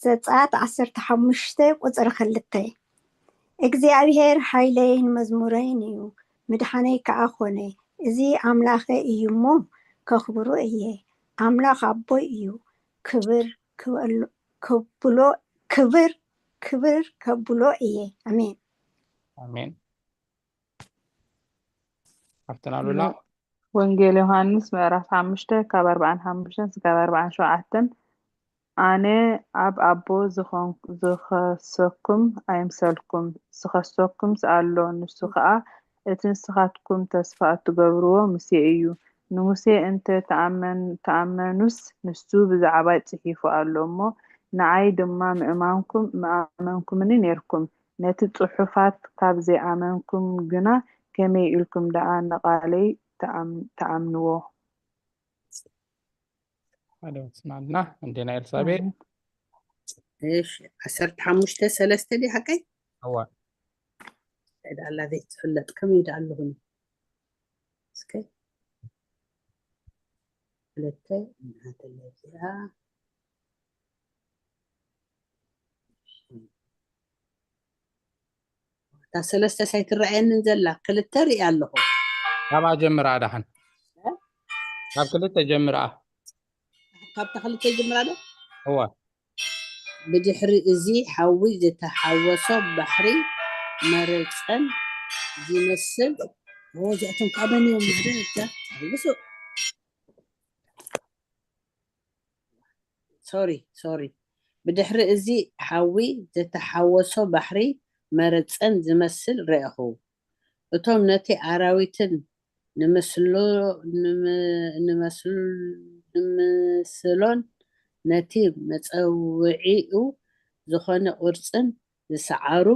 ዘጸኣት ዓሰርተ ሓሙሽተ ቁጽሪ ክልተ እግዚኣብሔር ሓይለይን መዝሙረይን እዩ ምድሓነይ ከኣ ኾነ እዚ ኣምላኸ እዩ እሞ ከኽብሮ እየ ኣምላኽ ኣቦይ እዩ ክብር ክብሎ ክብር ክብር ከብሎ እየ ኣሜን ኣሜን ሓፍትና ሉላ ወንጌል ዮሃንስ ምዕራፍ ሓሙሽተ ካብ ኣርብዓን ሓሙሽተን ስጋብ ኣርብዓን ሸውዓተን ኣነ ኣብ ኣቦ ዝኾንኩ ዝኸሰኩም ኣይምሰልኩም ዝኸሰኩምስ ኣሎ ንሱ ኸኣ እቲ ንስኻትኩም ተስፋ እትገብርዎ ሙሴ እዩ ንሙሴ እንተ ተኣመኑስ ንሱ ብዛዕባይ ጽሒፉ ኣሎ እሞ ንዓይ ድማ ምእማንኩም ምኣመንኩምኒ ኔርኩም ነቲ ጽሑፋት ካብ ዘይኣመንኩም ግና ከመይ ኢልኩም ደኣ ንቓለይ ትኣምንዎ? ሓደ ስማዕና እንዴና ኤልሳቤጥ እሺ ዓሰርተ ሓሙሽተ ሰለስተ ድዩ ሓቀይ? እዋ እንታይ ደኣ ኣላ ዘይትፍለጥ ከመይ ደኣ ኣለኹኒ እስከ ክልተ እናተለዚኣ እታ ሰለስተ ሳይትረኣየንን ዘላ ክልተ ርኢ ኣለኹ። ካብኣ ጀምራ ዳሓን ካብ ክልተ ጀምራ። ካብታ ክልተ ጀምራ ዶ? እወ። ብድሕሪ እዚ ሓዊ ዝተሓወሶ ባሕሪ መረፀን ዝመስል። እዚኣቶም ከዓ መን እዮም? ማህደር እያ ተሓወሱ። ሶሪ ሶሪ። ብድሕሪ እዚ ሓዊ ዝተሓወሶ ባሕሪ መረፀን ዝመስል ረእኹ። እቶም ነቲ ኣራዊትን ንምስሎን ነቲ መጸውዒኡ ዝኾነ ቅርጽን ዝሰዓሩ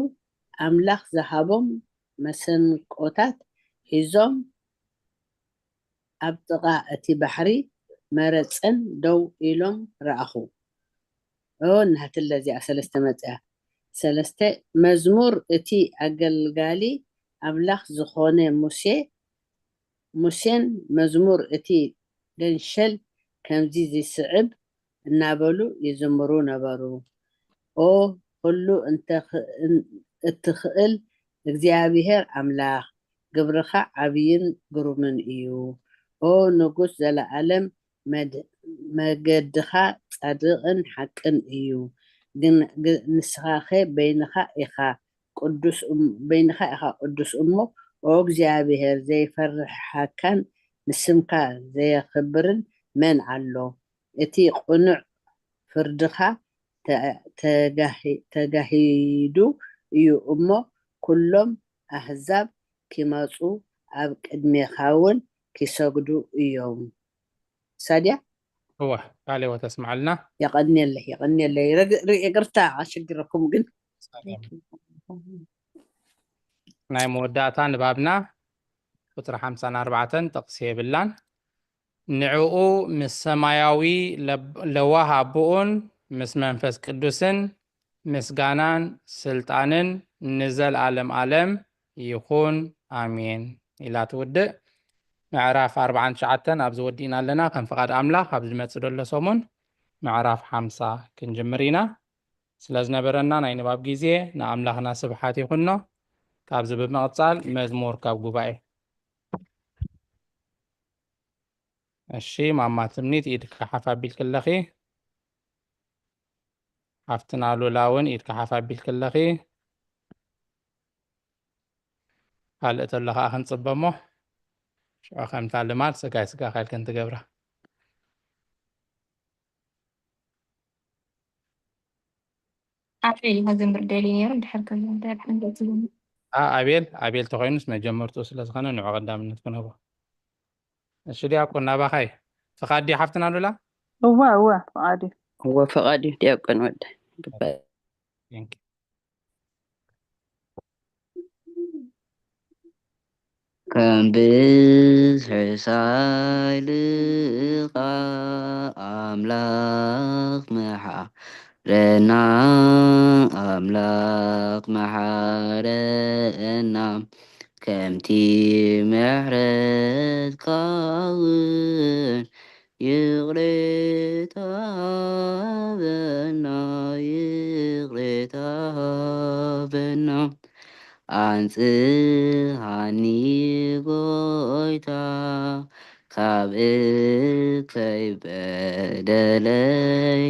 ኣምላኽ ዝሃቦም መሰንቆታት ሒዞም ኣብ ጥቓ እቲ ባሕሪ መረጸን ደው ኢሎም ረኣኹ። ኦ ናትለ እዚኣ ሰለስተ መጽያ ሰለስተ መዝሙር እቲ ኣገልጋሊ ኣምላኽ ዝኾነ ሙሴ ሙሴን መዝሙር እቲ ገንሸል ከምዚ ዝስዕብ እናበሉ ይዝምሩ ነበሩ። ኦ ኩሉ እትኽእል እግዚኣብሔር ኣምላኽ፣ ግብርኻ ዓብይን ግሩምን እዩ። ኦ ንጉስ ዘለኣለም፣ መገድኻ ጻድቕን ሓቅን እዩ። ንስኻኸ በይንኻ ኢኻ ቅዱስ በይንኻ ኢኻ ቅዱስ እሞ፣ ኦ እግዚኣብሔር፣ ዘይፈርሓካን ንስምካ ዘየኽብርን መን ኣሎ? እቲ ቅኑዕ ፍርድኻ ተጋሂዱ እዩ እሞ፣ ኩሎም ኣህዛብ ኪመጹ ኣብ ቅድሜኻውን ኪሰግዱ እዮም። ሳድያ እወ ቃለ ሕይወት ኣስምዓልና። የቐንየለይ የቐንየለይ። ይቅርታ ኣሸግረኩም ግን ናይ መወዳእታ ንባብና ቁፅሪ ሓምሳን ኣርባዕተን ጥቕሲ የብላን። ንዕኡ ምስ ሰማያዊ ለዋህ ኣቦኡን ምስ መንፈስ ቅዱስን ምስጋናን ስልጣንን ንዘልኣለም ኣለም ይኹን ኣሜን ኢላ ትውድእ። ምዕራፍ ኣርባዓን ትሽዓተን ኣብዚ ወዲእና ኣለና። ከም ፍቓድ ኣምላኽ ኣብ ዝመጽእ ዘሎ ሰሙን ምዕራፍ ሓምሳ ክንጅምር ኢና። ስለ ዝነበረና ናይ ንባብ ግዜ ንኣምላኽና ስብሓት ይኹኖ። ካብዚ ብምቕጻል መዝሙር ካብ ጉባኤ። እሺ ማማ ትምኒት ኢድካ ሓፍ ኣቢልክለኺ። ሓፍትና ሉላ እውን ኢድካ ሓፍ ኣቢልክለኺ። ካልእ ተሎ ከዓ ክንፅበ እሞ ሽዑ ከምታ ልማድ ስጋይ ስጋ ካልክን ትገብራ። ኣቤል እዩ ከዘምር ደልዩ ነይሩ። ድሕር ከዘምር ኣቤል ኣቤል ተኮይኑስ መጀመርትኡ ስለዝኮነ ንዑ ቀዳምነት ክንህቦ። እሺ ዲያቆን ናባኻይ ፍቃድ ድዩ ሓፍትና ሉላ? እወ እወ ፍቃድ እዩ። እወ ፍቃድ እዩ ዲያቆን ወደ ግባይ። Thank you። ከም ብዝሒ ሳይልኻ ኣምላኽ መሓረና ኣምላኽ መሓረና ከምቲ ምሕረትካ እውን ይቕሬታ ሃበና ይቕሬታ ሃበና ኣንጽሃኒ ጎይታ ካብ እከይ በደለይ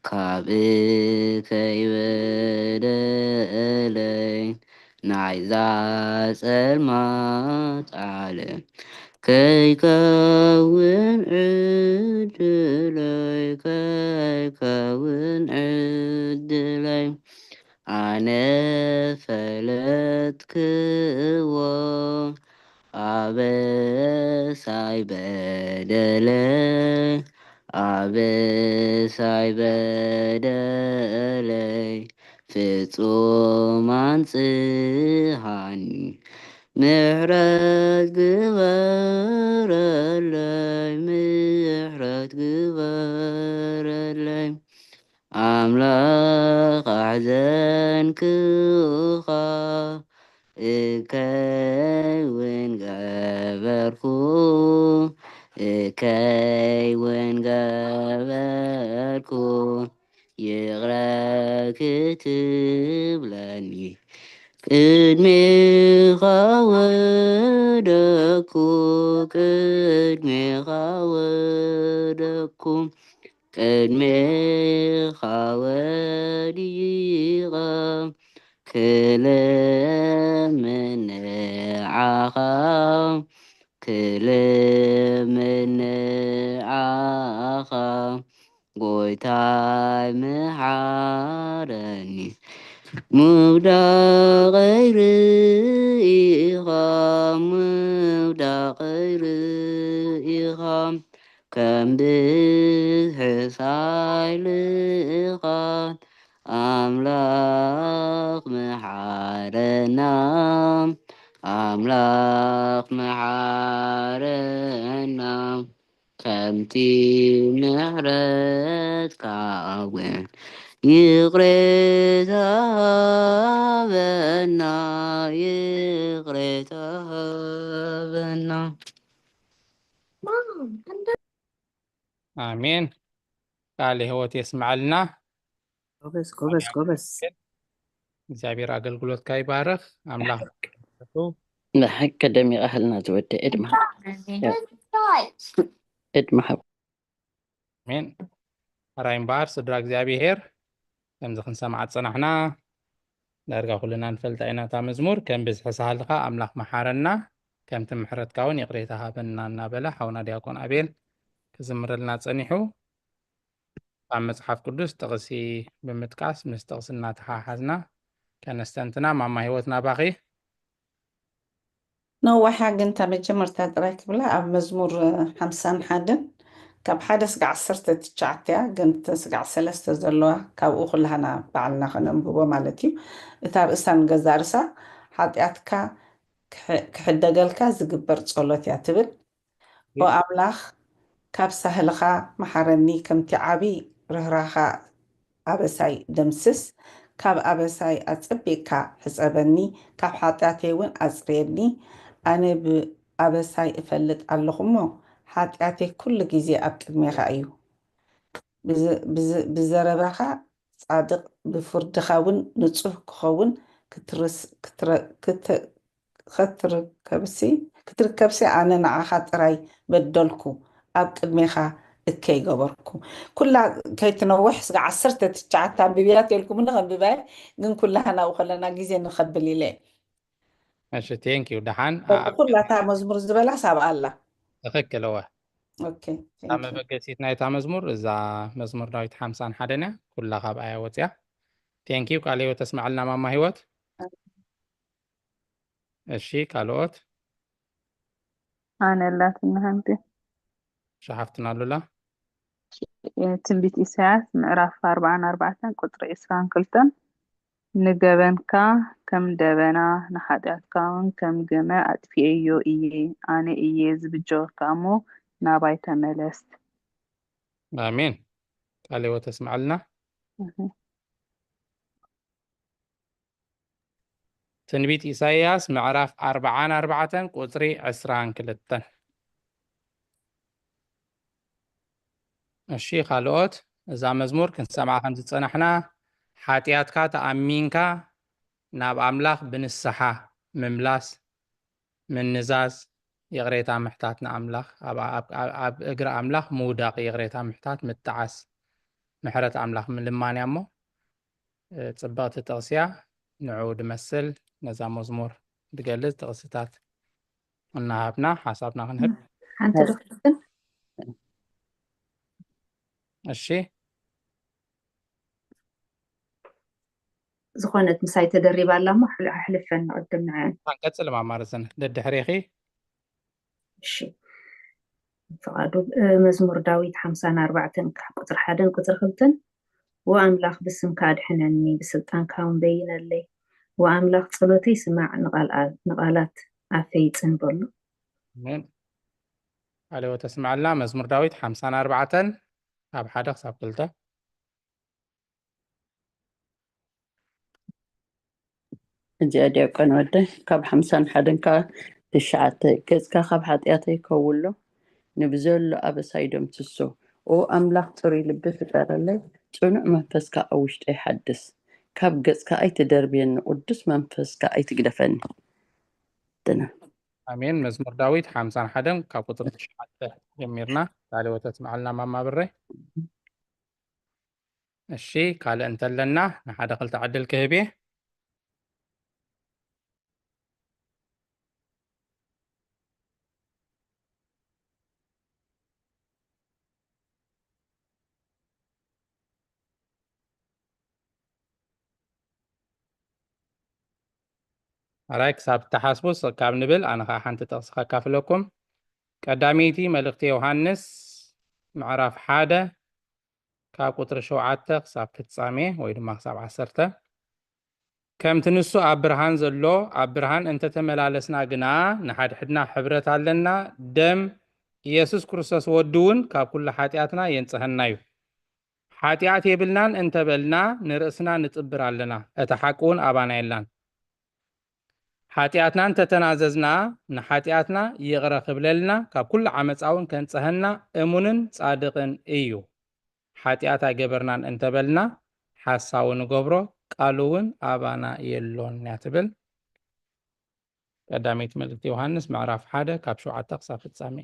ካብ እከይ በደለይ ናይዛ ጸልማት ዓለም ከይከውን ዕድለይ ከይከውን ዕድለይ ኣነ ፈለጥክዎ ኣበሳይ በደለይ ኣበሳይ በደለይ ፍጹም ኣንጽሃኒ ምሕረት ግበረለይ ምሕረት ግበረለይ ኣምላኽ ኣሕዘንክኻ እከይ እውን ገበርኩ እከይ እውን ገበርኩ ይቕረ ክትብለኒ ቅድሜኻ ወደኩ፣ ቅድሜኻ ወደኩ፣ ቅድሜኻ ወዲቐ ክልምን ንዓኻ፣ ክልምን ንዓኻ፣ ጎይታይ ምሓረኒ። ምውዳቐይ ርኢኻ፣ ምውዳቐይ ርኢኻ፣ ከም ብዝሒ ሓይልኻ፣ ኣምላኽ ምሓረና፣ ኣምላኽ ምሓረና። ከምቲ ምሕረትካ እውን ይቕሬታ ሃበና፣ ይቕሬታ ሃበና። ኣሜን። ቃለ ሕይወት የስምዓልና። ጎበዝ ጎበዝ ጎበዝ። እግዚኣብሔር ኣገልግሎትካ ይባርኽ። ኣምላኽ ብሓቂ ደሚቕ ኣህልና ዝወደ ዕድማ ዕድማ ሃብ ኣሜን። ሕራይ እምበኣር ስድራ እግዚኣብሔር፣ ከምዚ ክንሰምዓ ዝጸናሕና ዳርጋ ኩልና ንፈልጣ ኢና። እታ መዝሙር ከም ብዝሒ ሳህልኻ ኣምላኽ መሓረና፣ ከምቲ ምሕረትካ እውን ይቕሬታ ሃበና እናበለ ሓውና ዲያቆን ኣቤል ክዝምረልና ጸኒሑ፣ ካብ መጽሓፍ ቅዱስ ጥቕሲ ብምጥቃስ ምስ ጥቕሲ እናተሓሓዝና ከነስተንትና። ማማ ህይወት ናባኺ። ነዋሓ ግን እታ መጀመርታ ጥራይ ክብላ ኣብ መዝሙር ሓምሳን ሓደን ካብ ሓደ ስጋዕ ዓሰርተ ትሽዓተ እያ፣ ግን እተን ስጋዕ ሰለስተ ዘለዋ ካብኡ ኩላህና ባዕልና ከነንብቦ ማለት እዩ። እታ ርእሳ ንገዛ ርእሳ ሓጢኣትካ ክሕ- ክሕደገልካ ዝግበር ጸሎት እያ ትብል። ኦ ኣምላኽ፣ ካብ ሳህልኻ መሓረኒ፣ ከምቲ ዓቢ ርህራኻ ኣበሳይ ደምስስ። ካብ ኣበሳይ ኣጸቢቕካ ሕጸበኒ፣ ካብ ሓጢኣተይ እውን ኣጽርየኒ። ኣነ ብኣበሳይ እፈልጥ ኣለኹ እሞ፣ ሓጢኣተይ ኩሉ ግዜ ኣብ ቅድሜኻ እዩ። ብዘ- ብዘ- ብዘረባኻ ጻድቕ፣ ብፍርድኻ እውን ንጹህ ክኸውን ክትርስ- ክትረ- ክት- ክትርከብሲ ክትርከብሲ ኣነ ንዓኻ ጥራይ በደልኩ፣ ኣብ ቅድሜኻ እከይ ገበርኩ። ኩላ ከይትነውሕ ስጋ ዓሰርተ ትሽዓተ ኣንብብያ ተልኩምኒ ከንብባየ፣ ግን ኩላ ናብኡ ከለና ግዜ ንኸብል ኢለ። እሺ፣ ቴንክ ዩ። ደሓን ኩላታ መዝሙር ዝበላ ሳብ ኣላ። ትኽክል። እወ፣ ኦኬ፣ እታ መበገሲት ናይታ መዝሙር እዛ መዝሙር ዳዊት ሓምሳን ሓደን እያ። ኩላ ካብኣ እያ ወፅያ። ቴንክ ዩ። ቃለ ህይወት ተስማዕልና ማማ ህይወት። እሺ፣ ካልኦት ኣነ ኣላትና ሓንቲ ሸሓፍትና ኣሉላ። ትንቢት ኢሳያስ ምዕራፍ ኣርባዓን ኣርባዕተን ቁፅሪ ዕስራን ክልተን፣ ንገበንካ ከም ደበና ንሓጢኣትካ እውን ከም ግመ ኣጥፊኤዮ እየ፣ ኣነ እየ ዝብጀወካ እሞ ናባይ ተመለስ። ኣሜን። ቃለ ህይወት ተስምዓልና። ትንቢት ኢሳይያስ ምዕራፍ ኣርብዓን ኣርባዕተን ቁፅሪ ዕስራን ክልተን። እሺ፣ ካልኦት እዛ መዝሙር ክንሰምዓ ከም ዝጸናሕና፣ ሓጢኣትካ ተኣሚንካ ናብ ኣምላኽ ብንስሓ ምምላስ፣ ምንዛዝ፣ ይቕሬታ ምሕታት ንኣምላኽ፣ ኣብ እግሪ ኣምላኽ ምውዳቕ፣ ይቕሬታ ምሕታት ምጥዓስ፣ ምሕረት ኣምላኽ ምልማን እያ እሞ፣ ጽብቕቲ ጥቕሲ እያ። ንዕኡ ድመስል ነዛ መዝሙር ድገልጽ ጥቕስታት እናሃብና ሓሳብና ክንህብ። ሓንቲ ዶ ክልተን? እሺ። ዝኾነት ምሳይ ተደሪባ ኣላ እሞ ኣሕል- ኣሕልፈን ንቕድም ንዐን። ቀጽል ማማ ርዝን ደድሕሬኺ። እሺ። ፍቓዱ እ፣ መዝሙር ዳዊት ሓምሳን ኣርባዕተን ካብ ቁጽሪ ሓደን ቁጽሪ ክልተን። ወኣምላኽ ብስምካ ኣድሕነኒ፣ ብስልጣንካ እውን በይነለይ። ወኣምላኽ ጸሎተይ ስማዕ፣ ንቓል- ንቓላት ኣፈይ ጽን በሉ። ኣሜን። ቃለ ሕይወት ተስምዓልና። መዝሙር ዳዊት ሓምሳን ኣርባዕተን ካብ ሓደ ክሳብ ክልተ። እዚኣ ዲያቆን ወደ ካብ ሓምሳን ሓደን ካብ ትሽዓተ። ገጽካ ካብ ሓጢኣተይ ከውሎ፣ ንብዘሎ ኣበሳይ ደምስሶ። ኦ ኣምላኽ፣ ጽሩይ ልቢ ፍጠረለይ፣ ጽኑዕ መንፈስ ከኣ ኣብ ውሽጠይ ሓድስ። ካብ ገጽካ ኣይትደርብየኒ፣ ቅዱስ መንፈስካ ኣይትግደፈኒ። ደና። ኣሜን። መዝሙር ዳዊት ሓምሳን ሓደን ካብ ቁጽሪ ትሽዓተ ጀሚርና ቃለ ሕይወት ኣስምዓልና ማማ ብሬ። እሺ፣ ካልእ እንተለና ንሓደ ክልተ ዕድል ክህብ እየ። ኣራይ ክሳብ እትሓስቡ ስቕ ካብ ንብል ኣነ ኸዓ ሓንቲ ጥቕሲ ከካፍለኩም። ቀዳመይቲ መልእኽቲ ዮሃንስ ምዕራፍ ሓደ ካብ ቁጽሪ ሸውዓተ ክሳብ ፍጻሜ ወይ ድማ ክሳብ ዓሰርተ። ከምቲ ንሱ ኣብ ብርሃን ዘሎ ኣብ ብርሃን እንተተመላለስና ግና ንሓድሕድና ሕብረት ኣለና፣ ደም ኢየሱስ ክርስቶስ ወዱ እውን ካብ ኩሉ ሓጢኣትና የንጽሀና እዩ። ሓጢኣት የብልናን እንተበልና ንርእስና ንጽብር ኣለና፣ እታ ሓቂ እውን ኣባና የላን። ሓጢኣትና እንተተናዘዝና ንሓጢኣትና ይቕረ ክብለልና ካብ ኩሉ ዓመፃ እውን ከንጽሀና እሙንን ጻድቕን እዩ። ሓጢኣት ኣይገበርናን እንተበልና ሓሳዊ ንገብሮ፣ ቃሉ እውን ኣባና የሎን እያ ትብል። ቀዳመይቲ መልእክቲ ዮሃንስ ምዕራፍ ሓደ ካብ ሸውዓተ ክሳብ ፍጻሜ።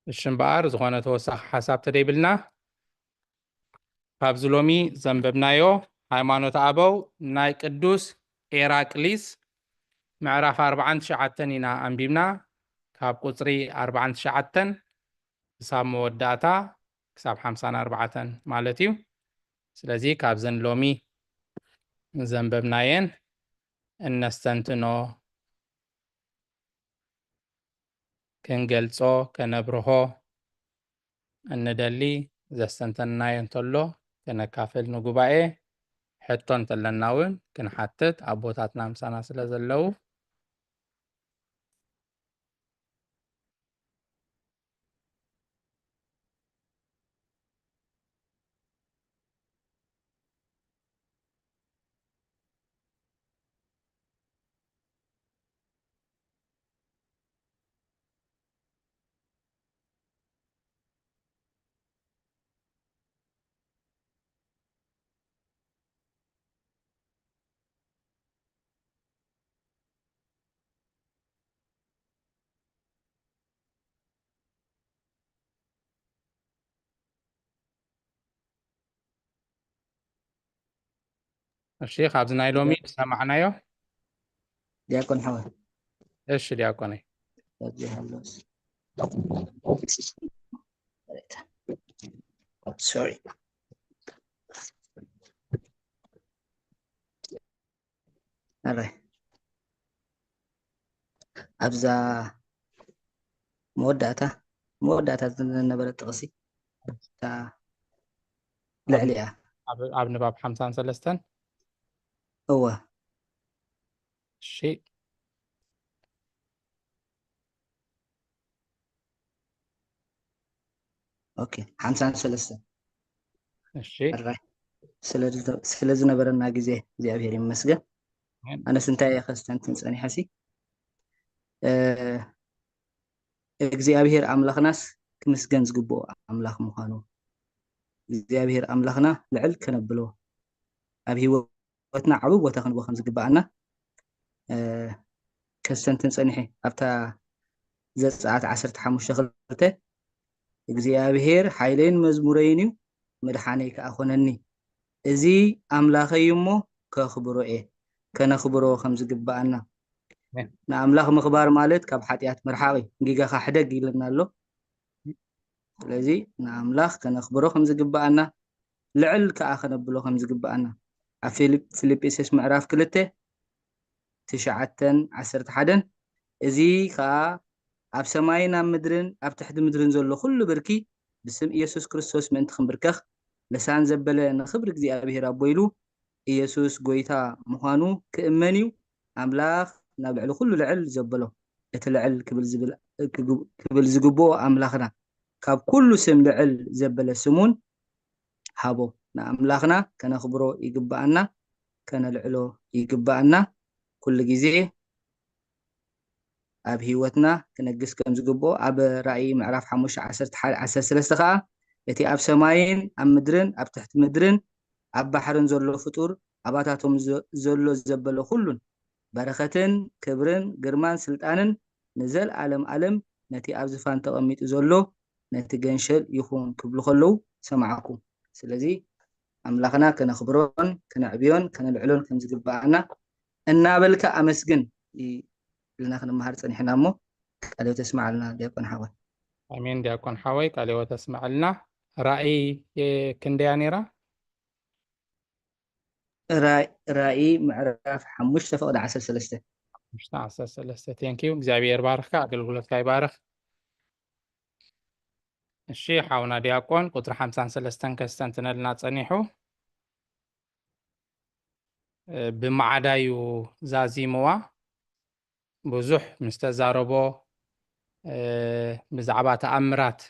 እሺ እምበኣር ዝኾነ ተወሳኺ ሓሳብ ተደይብልና ካብዚ ሎሚ ዘንበብናዮ ሃይማኖት ኣበው ናይ ቅዱስ ኤራቅሊስ ምዕራፍ ኣርባዓን ትሽዓተን ኢና ኣንቢብና። ካብ ቁፅሪ ኣርባዓን ትሽዓተን ክሳብ መወዳእታ ክሳብ ሓምሳን ኣርባዕተን ማለት እዩ። ስለዚ ካብዘን ሎሚ ዘንበብናየን እነስተንትኖ ክንገልጾ ከነብርሆ እንደሊ ዘስተንተንናዮ እንተሎ ከነካፍል ንጉባኤ፣ ሕቶ እንተለና እውን ክንሓትት ኣቦታትና ምሳና ስለ ዘለዉ እሺ፣ ካብዚ ናይ ሎሚ ዝሰማዕናዮ ዲያቆን ሓወ እሺ፣ ዲያቆነይ ሶሪ ኣራይ ኣብዛ መወዳእታ መወዳእታ ዝነበረ ጥቕሲ እታ ልዕሊ እያ ኣብ ኣብ ንባብ ሓምሳን ሰለስተን እወ እሺ ኦኬ ሓምሳን ሰለስተን እሺ ሕራይ ስለ ዝነበረና ግዜ እግዚኣብሔር ይመስገን ኣነስ እንታይ እየ ከስተንትን ፀኒሐ ሲ እግዚኣብሔር ኣምላኽናስ ክምስገን ዝግብኦ ኣምላኽ ምዃኑ እግዚኣብሔር ኣምላኽና ልዕል ከነብሎ ኣብ ህይወትና ዓብዪ ቦታ ክንቦ ከም ዝግባኣና ከስተንትን ፀኒሐ ኣብታ ዘፀኣት ዓሰርተ ሓሙሽተ ክልተ እግዚኣብሔር ሓይለይን መዝሙረይን እዩ መድሓነይ ከዓ ኮነኒ እዚ ኣምላኸይ እሞ ከኽብሮ እየ ከነኽብሮ ከም ዝግባኣና ንኣምላኽ ምኽባር ማለት ካብ ሓጢኣት ምርሓቕ እዩ እንጊጋኻ ሕደግ ኢልና ኣሎ ስለዚ ንኣምላኽ ከነኽብሮ ከም ዝግባኣና ልዕል ከዓ ከነብሎ ከም ዝግባኣና ኣብ ፊልጵስስ ምዕራፍ ክልተ ትሽዓተን ዓሰርተ ሓደን እዚ ከዓ ኣብ ሰማይን ኣብ ምድርን ኣብ ትሕቲ ምድርን ዘሎ ኩሉ ብርኪ ብስም ኢየሱስ ክርስቶስ ምእንቲ ክንብርከኽ ልሳን ዘበለ ንኽብሪ እግዚኣብሔር ኣቦ ኢሉ ኢየሱስ ጎይታ ምዃኑ ክእመን እዩ ኣምላኽ ናብ ልዕሊ ኩሉ ልዕል ዘበሎ እቲ ልዕል ክብል ዝግብኦ ኣምላኽና ካብ ኩሉ ስም ልዕል ዘበለ ስሙን ሃቦ ንኣምላኽና ከነኽብሮ ይግብኣና ከነልዕሎ ይግብኣና ኩሉ ግዜ ኣብ ህይወትና ክነግስ ከም ዝግብኦ ኣብ ራእይ ምዕራፍ ሓሙሽተ ዓሰርተ ሓደ ዓሰርተ ሰለስተ ከዓ እቲ ኣብ ሰማይን ኣብ ምድርን ኣብ ትሕቲ ምድርን ኣብ ባሕርን ዘሎ ፍጡር ኣባታቶም ዘሎ ዘበለ ኩሉን በረኸትን ክብርን ግርማን ስልጣንን ንዘልኣለም ኣለም ነቲ ኣብ ዝፋን ተቐሚጡ ዘሎ ነቲ ገንሸል ይኹን ክብሉ ከለዉ ሰማዕኩ። ስለዚ ኣምላኽና ከነኽብሮን ከነዕብዮን ከነልዕሎን ከም ዝግብኣና እናበልካ ኣመስግን ኢልና ክንመሃር ጸኒሕና እሞ ቃለ ተስማዓልና ዲያቆን ሓወይ። ኣሜን ዲያቆን ሓወይ ቃለ ተስማዓልና። ራእይ ክንደያ ነይራ? ራእይ ምዕራፍ ሓሙሽተ ፍቕዲ ዓሰርተ ሰለስተ። ሓሙሽተ ዓሰርተ ሰለስተ። Thank you። እግዚኣብሔር ባርኽካ፣ ኣገልግሎትካ ይባርኽ። እሺ ሓውና ዲያቆን ቁፅሪ ሓምሳን ሰለስተን ከስተንትነልና ፀኒሑ። ብማዕዳዩ ዛዚምዋ። ብዙሕ ምስ ተዛረቦ ብዛዕባ ተኣምራት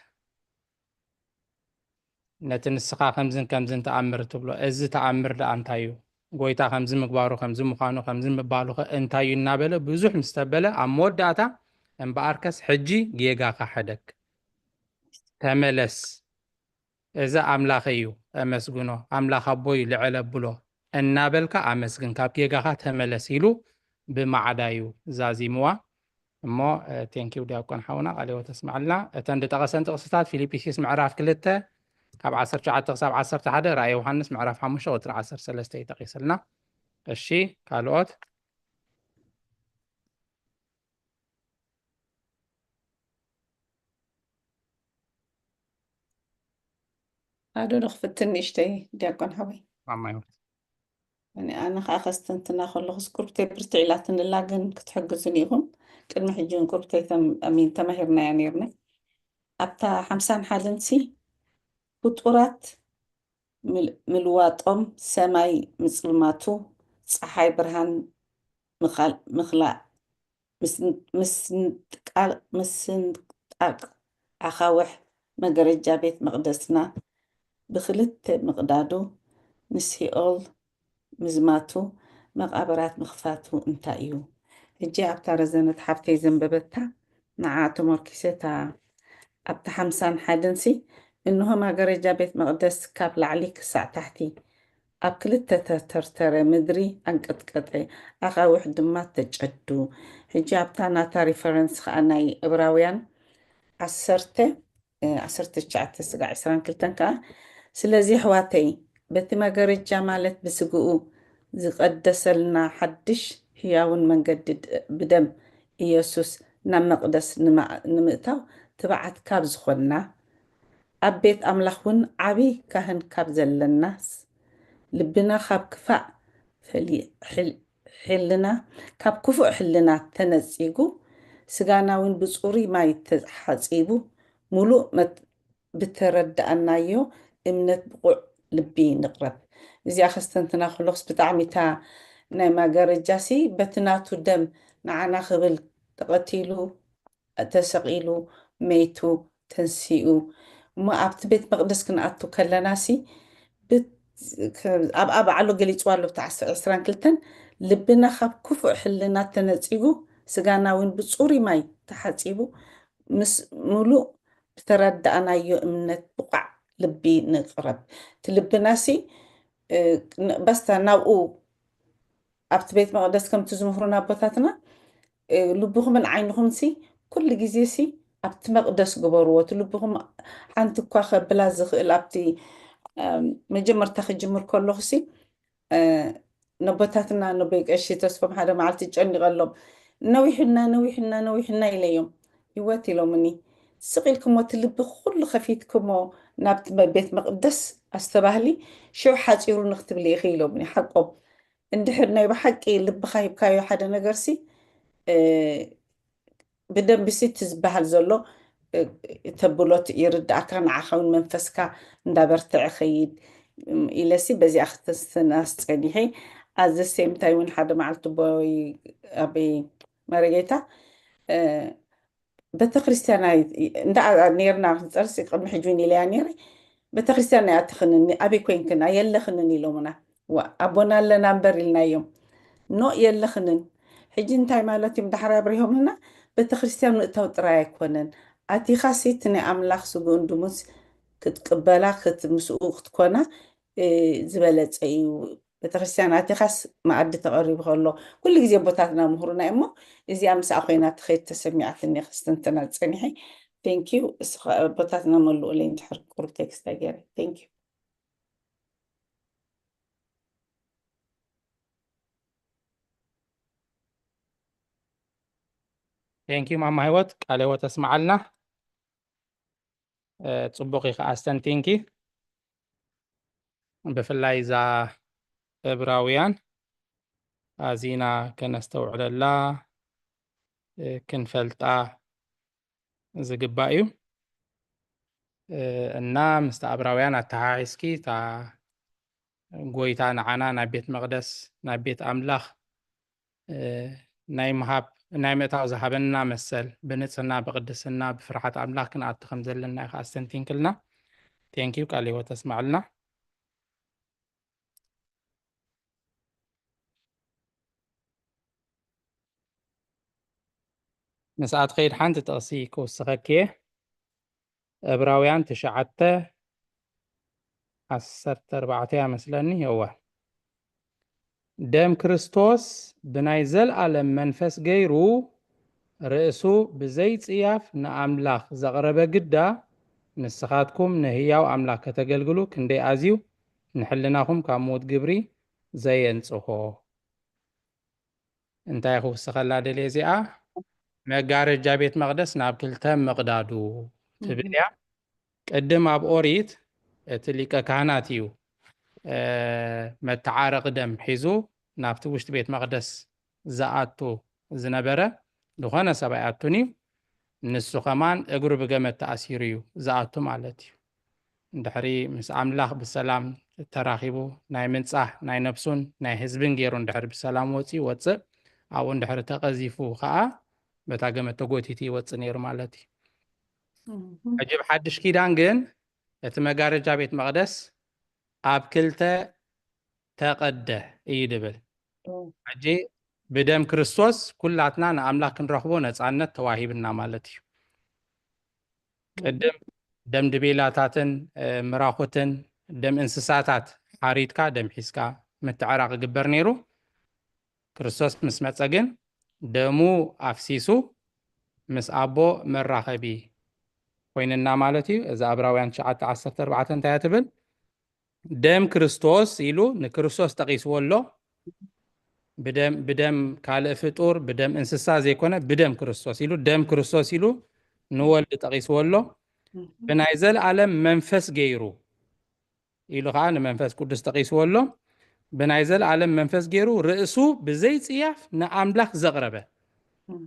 ነቲ ንስኻ ከምዝን ከምዝን ተኣምር ትብሎ፣ እዚ ተኣምር ደኣ እንታይ እዩ? ጎይታ ከምዚ ምግባሩ፣ ከምዚ ምዃኑ፣ ከምዚ ምባሉኸ እንታይ እዩ እናበለ ብዙሕ ምስ ተበለ ኣብ መወዳእታ እምበኣርከስ ሕጂ ጌጋኻ ሕደግ፣ ተመለስ፣ እዚ ኣምላኸይ እዩ፣ ኣመስግኖ፣ ኣምላኽ ኣቦይ ልዕል ኣብሎ እናበልካ ኣመስግን፣ ካብ ጌጋኻ ተመለስ ኢሉ ብማዕዳ እዩ ዛዚምዋ። እሞ ቴንኪው ዲያቆን ሓውና ቃለ ሕይወት ተስማዕልና። እተን ዝጠቐሰን ጥቕስታት ፊልጵስዩስ ምዕራፍ ክልተ ካብ ዓሰርተ ትሽዓተ ክሳብ ዓሰርተ ሓደ፣ ራእይ ዮሃንስ ምዕራፍ ሓሙሽተ ቁፅሪ ዓሰርተ ሰለስተ ይጠቂስልና። እሺ ካልኦት? ኣዶ ንክፍትን ንእሽተይ ዲያቆን ሓወይ። ማማ ህይወት። እኔ ኣነ ከዓ ከስተንትና ከለኹ ስኩርፕተይ ብርትዕ ኢላትንላ ግን ክትሕግዙን ኢኹም። ቅድሚ ሕጂ እውን ቁርፕተይ ተም- ኣሚን ተማሂርናያ ነይርና። ኣብታ ሓምሳን ሓደን ሲ ፍጡራት ምል- ምልዋጦም ሰማይ ምጽልማቱ ፀሓይ ብርሃን ምኻል- ምኽላእ ምስንጥቃል ምስንጣቅ ኣኻውሕ መገረጃ ቤት መቕደስና ብኽልተ ምቕዳዱ ንሲኦል ምዝማቱ መቓብራት ምኽፋቱ እንታይ እዩ? ሕጂ ኣብታ ረዘነት ሓብተይ ዘንበበታ ንዓ ተመርኪሰ እታ ኣብታ ሓምሳን ሓደን ሲ እንሆ ማገረጃ ቤት መቕደስ ካብ ላዕሊ ክሳዕ ታሕቲ ኣብ ክልተ ተተርተረ፣ ምድሪ ኣንቀጥቀጠ፣ ኣኻውሕ ድማ ተጨዱ። ሕጂ ኣብታ ናታ ሪፈረንስ ኸዓ ናይ ዕብራውያን ዓሰርተ ዓሰርተ ትሽዓተ ስጋዕ ዕስራን ክልተን ከዓ ስለዚ ኣሕዋተይ በቲ መገረጃ ማለት ብስግኡ ዝቐደሰልና ሓድሽ ህያውን መንገዲ ብደም ኢየሱስ ናብ መቕደስ ንምእታው ትብዓት ካብ ዝኾንና ኣብ ቤት ኣምላኽ እውን ዓብዪ ካህን ካብ ዘለናስ ልብና ካብ ክፋእ ሕልና ካብ ክፉእ ሕልና ተነጺጉ ስጋና እውን ብጹሩይ ማይ ተሓጺቡ ምሉእ ብተረዳእናዮ እምነት ብቑዕ ልቢ ንቕረብ። እዚኣ ከስተንትና ከለኹስ ብጣዕሚ እታ ናይ ማገረጃሲ በቲ ናቱ ደም ንዓና ክብል ተቐቲሉ፣ ተሰቒሉ፣ መይቱ፣ ተንሲኡ እሞ ኣብቲ ቤት መቕደስ ክንኣቱ ከለናሲ ኣብኣ ባዕሉ ገሊፅዋ ኣሎ ብቲ ዕስራን ክልተን ልብና ካብ ክፉእ ሕልና ተነፂጉ ስጋና እውን ብፁሪ ማይ ተሓፂቡ ምስ ምሉእ ብተረዳእናዮ እምነት ብቋዕ ልቢ ንቕረብ። እቲ ልብናሲ በስታ ናብኡ ኣብቲ ቤት መቕደስ ከምቲ ዝምህሩና ኣቦታትና ልብኹምን ዓይንኹምሲ ኩሉ ግዜ ሲ ኣብቲ መቕደስ ግበርዎ። እቲ ልብኹም ሓንቲ እኳ ከብላ ዝኽእል ኣብቲ መጀመርታ ክጅምር ከለኹ ሲ ነቦታትና ነቦይ ቀሺ ተስፎም ሓደ መዓልቲ ጨኒቐሎም ነዊሕና ነዊሕና ነዊሕና ኢለዮም ይወት ኢሎምኒ ስቕ ኢልክሞ እቲ ልቢ ኩሉ ከፊትክሞ ናብቲ ቤት መቕደስ ኣስተባህሊ ሽዑ ሓፂሩ ንክትብሊ ኢኺ ኢሎምኒ ሓቆም እንድሕር ናይ ብሓቂ ልብኻ ሂብካዮ ሓደ ነገርሲ ብደንቢ ሲ እቲ ዝበሃል ዘሎ ተብሎ ይርዳእካ ንዓኻ እውን መንፈስካ እንዳበርትዐ ኸይድ ኢለሲ በዚኣ ክተስተናስ ፀኒሐ ኣዘ ሴም ታይም እውን ሓደ መዓልቲ ቦይ ኣበይ መረጌታ ቤተክርስትያን እንዳ ነርና ክንፀርስ ቅድሚ ሕጂ እውን ኢለያ ነረ ቤተክርስትያን ኣይኣተኽንን ኣበይ ኮይንክን ኣየለኽንን ኢሎምና ኣቦና ኣለና እምበር ኢልናዮም ኖ የለኽንን ሕጂ እንታይ ማለት እዮም ዳሕራይ ኣብሪሆምልና ቤተክርስትያን ምእታው ጥራይ ኣይኮነን። ኣቲኻሲ እቲ ናይ ኣምላኽ ስግኡን ድሙስ ክትቅበላ፣ ክት-፣ ምስኡ ክትኮና፣ እ፣ ዝበለጸ እዩ። ቤተክርስትያን ኣቲኻስ መኣዲ ተቐሪቡ ከሎ፣ ኩሉ ግዜ ኣቦታትና ምሁሩና እሞ፣ እዚኣ ምስኣ ኮይና ትኸይድ ተሰሚዓትኒ፣ ክስትንትና ጸኒሐ። Thank you። እስኻ ኣቦታትና መልኡለይ እንድሕር ቁሩብ ቴክስት ኣገይረ። Thank you። Thank you ማማ ህይወት፣ ቃለ ህይወት ተስምዓልና። እ፣ ጽቡቕ እዩ ከኣ ኣስተንቲንኪ። ብፍላይ እዛ ዕብራውያን ኣዚና ከነስተውዕለላ፣ እ፣ ክንፈልጣ ዝግባእ እዩ። እ፣ እና ምስቲ ዕብራውያን ኣተሓሒዝኪ፣ እታ ጎይታ ንዓና ናብ ቤት መቕደስ፣ ናብ ቤት ኣምላኽ፣ እ፣ ናይ ምሃብ፣ ናይ ምእታው ዝሃበና መሰል፣ ብንጽህና፣ ብቅድስና፣ ብፍርሓት ኣምላኽ ክንኣቱ ከም ዘለና ኢኻ ኣስተንቲንክልና። Thank you፣ ቃለ ህይወት ተስምዓልና። ምስኣ ትኸይድ ሓንቲ ጥቕሲ ክውስኸኪ እየ። ዕብራውያን ትሽዓተ ዓሰርተ ኣርባዕተ እያ መስለኒ። እወ። ደም ክርስቶስ ብናይ ዘልኣለም መንፈስ ገይሩ ርእሱ ብዘይ ጽያፍ ንኣምላኽ ዘቕረበ ግዳ፣ ንስኻትኩም ንህያው ኣምላኽ ከተገልግሉ ክንደይ ኣዝዩ ንሕልናኹም ካብ ምዉት ግብሪ ዘየንጽሆ። እንታይ ክውስኸላ ደልየ እዚኣ? መጋረጃ ቤት መቕደስ ናብ ክልተ ምቕዳዱ ትብል እያ። ቅድም ኣብ ኦሪት እቲ ሊቀ ካህናት እዩ፣ እ፣ መተዓረቒ ደም ሒዙ ናብቲ ውሽጢ ቤት መቕደስ ዝኣቱ ዝነበረ፣ ዝኾነ ሰብ ኣይኣቱን እዩ። ንሱ ኸማን እግሩ ብገመድ ተኣሲሩ እዩ ዝኣቱ ማለት እዩ። እንድሕሪ ምስ ኣምላኽ ብሰላም ተራኺቡ፣ ናይ ምንጻህ፣ ናይ ነብሱን ናይ ህዝብን ገይሩ እንድሕሪ ብሰላም ወጺኡ ይወጽእ፣ ኣብኡ እንድሕሪ ተቐዚፉ ኸኣ በታ ገመድ ተጎቲቱ ይወጽእ ነይሩ ማለት እዩ። እም። ሕጂ ብሓድሽ ኪዳን ግን እቲ መጋረጃ ቤት መቕደስ ኣብ ክልተ ተቐደ እዩ ድብል። እም። ሕጂ ብደም ክርስቶስ ኩላትና ንኣምላኽ ክንረኽቦ ነጻነት ተዋሂብና ማለት እዩ። ቅድም ደም ድቤላታትን፣ እ፣ ምራኹትን ደም እንስሳታት ሓሪድካ ደም ሒዝካ ምትዕራቕ ይግበር ነይሩ። ክርስቶስ ምስ መጸ ግን ደሙ ኣፍሲሱ ምስ ኣቦ መራኸቢ ኮይንና ማለት እዩ። እዛ ዕብራውያን ትሽዓተ ዓሰርተ ኣርባዕተ እንታይ እያ ትብል? ደም ክርስቶስ ኢሉ ንክርስቶስ ጠቒስዎ ኣሎ። ብደም፣ ብደም ካልእ ፍጡር፣ ብደም እንስሳ ዘይኮነ፣ ብደም ክርስቶስ ኢሉ፣ ደም ክርስቶስ ኢሉ ንወልድ ጠቒስዎ ኣሎ። እም። ብናይ ዘለኣለም መንፈስ ገይሩ ኢሉ ኸዓ ንመንፈስ ቅዱስ ጠቒስዎ ኣሎ። ብናይ ዘለኣለም መንፈስ ገይሩ ርእሱ ብዘይ ጽያፍ ንኣምላኽ ዘቕረበ። እም።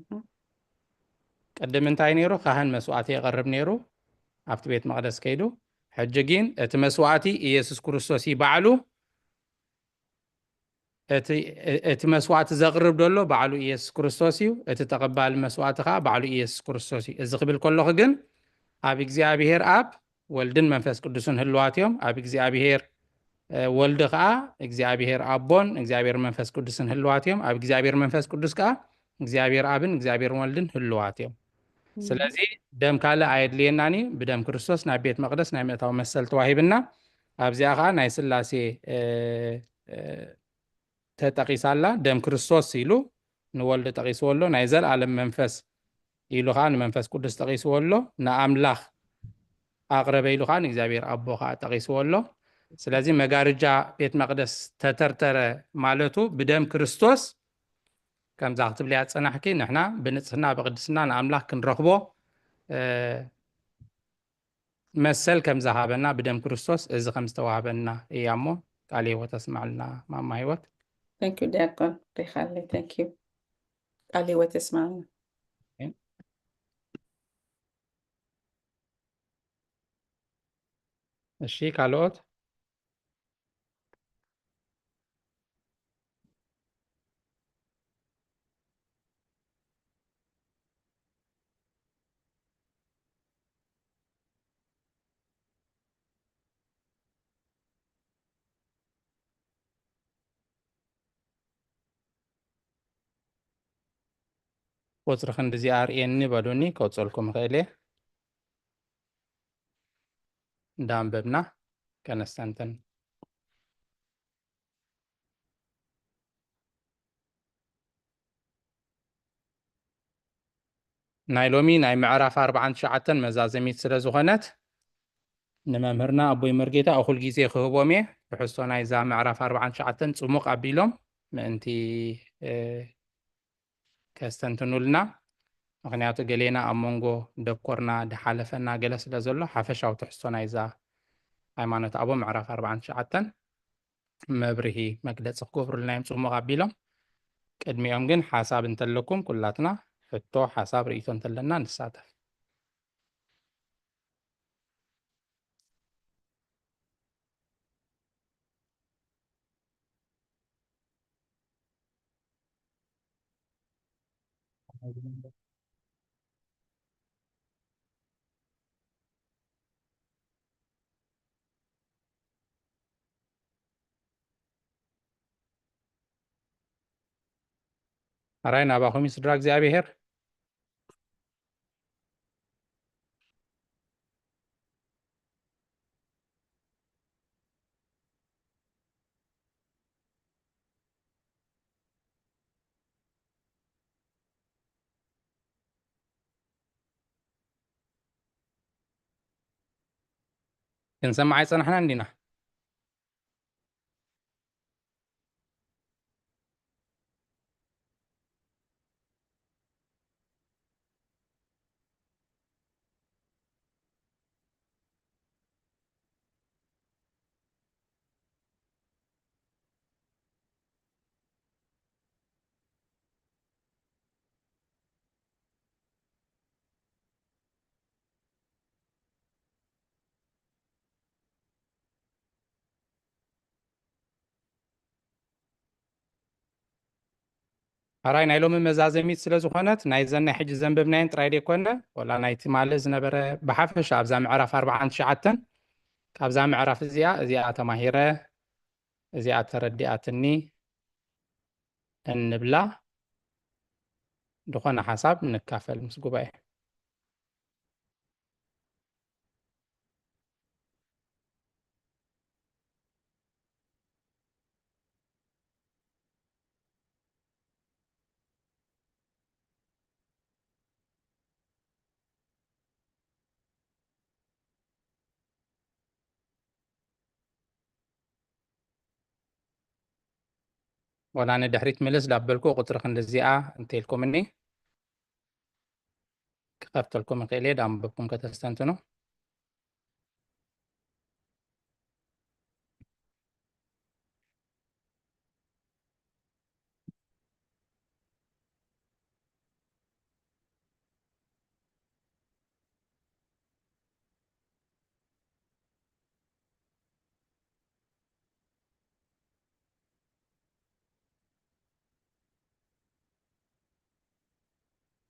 ቅድም እንታይ ነይሩ? ካህን መስዋእቲ የቕርብ ነይሩ ኣብቲ ቤት መቕደስ ከይዱ። ሕጂ ግን እቲ መስዋእቲ ኢየሱስ ክርስቶስ እዩ ባዕሉ። እቲ፣ እቲ መስዋእቲ ዘቕርብ ዘሎ ባዕሉ ኢየሱስ ክርስቶስ እዩ። እቲ ተቐባሊ መስዋእቲ ኸዓ ባዕሉ ኢየሱስ ክርስቶስ እዩ። እዚ ክብል ከለኹ ግን ኣብ እግዚኣብሔር ኣብ ወልድን መንፈስ ቅዱስን ህልዋት እዮም። ኣብ እግዚኣብሔር፣ እ፣ ወልድ ኸዓ እግዚኣብሔር ኣቦን እግዚኣብሔር መንፈስ ቅዱስን ህልዋት እዮም። ኣብ እግዚኣብሔር መንፈስ ቅዱስ ከዓ እግዚኣብሔር ኣብን እግዚኣብሔር ወልድን ህልዋት እዮም። እም። ስለዚ ደም ካልእ ኣየድልየናን እዩ። ብደም ክርስቶስ ናብ ቤት መቕደስ ናይ ምእታው መሰል ተዋሂብና። ኣብዚኣ ኸዓ ናይ ስላሴ፣ እ፣ እ፣ ተጠቒሳ ኣላ። ደም ክርስቶስ ኢሉ ንወልድ ጠቒስዎ ኣሎ። ናይ ዘለኣለም መንፈስ ኢሉ ኸዓ ንመንፈስ ቅዱስ ጠቒስዎ ኣሎ። ንኣምላኽ ኣቕረበ ኢሉ ኸዓ ንእግዚኣብሔር ኣቦ ኸዓ ጠቒስዎ ኣሎ። ስለዚ መጋርጃ ቤት መቕደስ ተተርተረ ማለቱ ብደም ክርስቶስ ከምዛ ክትብልያ ዝጸናሕኪ ንሕና ብንጽህና ብቕድስና ንኣምላኽ ክንረኽቦ፣ እ፣ መሰል ከም ዝሃበና ብደም ክርስቶስ እዚ ከም ዝተዋህበና እያ እሞ ቃል ህይወት ኣስምዓልና ማማ ህይወት። Thank you ዲያቆን ሪኻለይ። Thank you። ቃል ህይወት የስምዓልና። እሺ፣ ካልኦት? ቁፅሪ ክንድዚ ኣርእየኒ በሉኒ፣ ከውፀልኩም እኽእል እየ። እንዳንበብና ከነስተንትን። ናይ ሎሚ ናይ ምዕራፍ ኣርባዓን ትሽዓተን መዛዘሚት ስለ ዝኾነት፣ ንመምህርና ኣቦይ መርጌታ እኹል ግዜ ክህቦም እየ። ትሕዝቶ ናይዛ ምዕራፍ ኣርባዓን ትሽዓተን ጽሙቕ ኣቢሎም ምእንቲ፣ እ፣ ከስተንትኑልና። ምኽንያቱ ገሌና ኣብ መንጎ ደኮርና፣ ድሓለፈና ገለ ስለ ዘሎ፣ ሓፈሻዊ ትሕዝቶ ናይዛ ሃይማኖት ኣቦ ምዕራፍ ኣርባዓን ትሽዓተን መብርሂ መግለጺ ክገብሩልና እዮም ጽሙቕ ኣቢሎም። ቅድሚኦም ግን ሓሳብ እንተለኩም ኩላትና ሕቶ፣ ሓሳብ፣ ርእይቶ እንተለና ንሳተፍ። ኣራይ ናባኹም እዩ ስድራ እግዚኣብሔር። ክንሰምዓ ኣይጸናሕናን ዲና? ኣራይ ናይ ሎሚ መዛዘሚት ስለ ዝኾነት፣ ናይዘን ናይ ሕጂ ዘንበብናየን ጥራይ ደይኮነ፣ ወላ ናይ ትማሊ ዝነበረ፣ ብሓፈሻ ኣብዛ ምዕራፍ ኣርባዓን ትሽዓተን፣ ካብዛ ምዕራፍ እዚኣ፣ እዚኣ ተማሂረ፣ እዚኣ ተረዲኣትኒ እንብላ፣ ዝኾነ ሓሳብ ንካፈል ምስ ጉባኤ። ወላ ንድሕሪት ምልስ ዳበልኩ ቁፅሪ ክንድዚኣ እንተኢልኩምኒ ክኸፍተልኩም እኽእል እየ፣ ዳንበብኩም ከተስተንትኑ።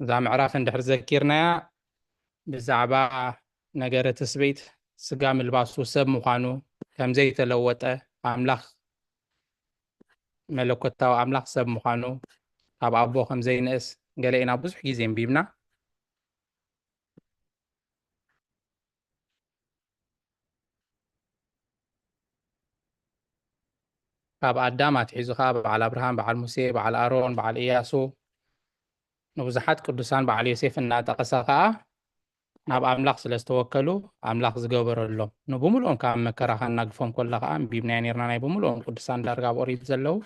እዛ ምዕራፍ እንድሕር ዘኪርናያ፣ ብዛዕባ ነገረ ትስብእት፣ ስጋ ምልባሱ፣ ሰብ ምዃኑ፣ ከም ዘይተለወጠ፣ ኣምላኽ፣ መለኮታዊ ኣምላኽ ሰብ ምዃኑ፣ ካብ ኣቦ ከም ዘይንእስ፣ ገለ ኢና ብዙሕ ግዜ ኣንቢብና። ካብ ኣዳም ኣትሒዙ ኸኣ በዓል ኣብርሃም፣ በዓል ሙሴ፣ በዓል ኣሮን፣ በዓል ኢያሱ፣ ንብዙሓት ቅዱሳን በዓል ዮሴፍ እናጠቐሰ ኸኣ ናብ ኣምላኽ ስለ ዝተወከሉ፣ ኣምላኽ ዝገበረሎም፣ ንብምሉኦም ካብ መከራ ከናግፎም ከሎ ኸኣ፣ ኣንቢብናዮ ኔርና፣ ናይ ብምሉኦም ቅዱሳን ዳርጋ ኣብ ኦሪት ዘለዉ።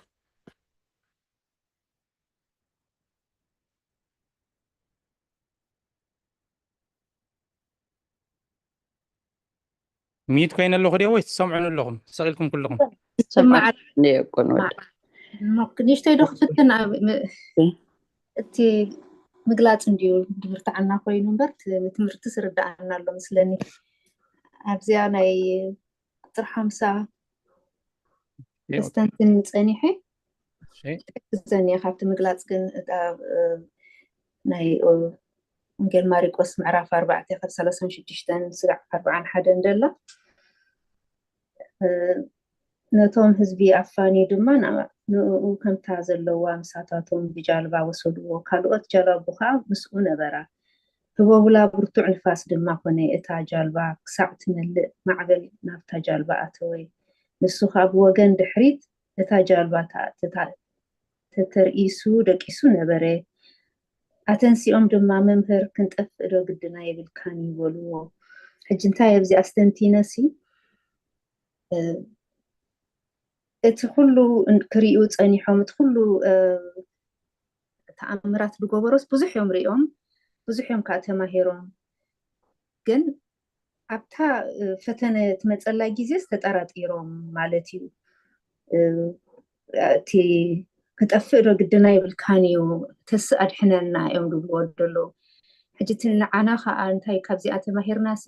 ሚዩት ኮይነ ኣለኹ ድየ ወይስ ትሰምዑኒ ኣለኹም? ሰቕ ኢልኩም ኩልኹም። ይስማዕ ኣሎ። ይሰማዕ። ንየቁን ወዲ። እሞ ንእሽተይ ዶ ክፍትን ኣብ ም-፣ እ? እቲ ምግላጽ እንድዩ ድብርትዓና ኮይኑ እምበር፣ ት-፣ ትምህርቲ ስርድኣና ኣሎ ምስለኒ። ኣብዚኣ ናይ ቁጽሪ ሓምሳ ይኸውታ። ክስተንትን ጸኒሐ። እሺ። ክሕግዘኒ እየ ካብቲ ምግላጽ ግን እታ፣ እ፣ ናይ፣ እ፣ ወንጌል ማርቆስ ምዕራፍ ኣርባዕተ ካብ ሰላሳን ሽዱሽተን ስጋዕ ኣርባዓን ሓደን ደላ። እ፣ ነቶም ህዝቢ ኣፋንዩ ድማ ናብ ንእኡ ከምታ ዘለዋ ምሳታቶም ብጃልባ ወሰድዎ። ካልኦት ጀላቡ ኸኣ ምስኡ ነበራ። ህቦብላ ብርቱዕ ንፋስ ድማ ኾነ። እታ ጃልባ ክሳዕ ትመልእ ማዕበል ናብታ ጃልባ ኣተወ። ንሱ ኸኣ ብወገን ድሕሪት እታ ጃልባ ተተርኢሱ ደቂሱ ነበረ። ኣተንሲኦም ድማ፣ "መምህር፣ ክንጠፍእ ዶ ግድና የብልካን?" በልዎ። ሕጂ እንታይ ኣብዚ ኣስተንቲነሲ እቲ ኩሉ ክርእዩ ጸኒሖም፣ እቲ ኩሉ ተኣምራት ዝገበሮስ ብዙሕ እዮም ሪኦም፣ ብዙሕ እዮም ከዓ ተማሂሮም። ግን ኣብታ ፈተነ ትመፀላ ግዜስ ተጠራጢሮም ማለት እዩ። እቲ ክጠፍእ ዶ ግድና ይብልካን እዩ፣ ተስእ ኣድሕነና እዮም ዝብልዎ ዘለዉ። ሕጂ እቲ ንዓና ከዓ እንታይ ካብዚኣ ተማሂርናሲ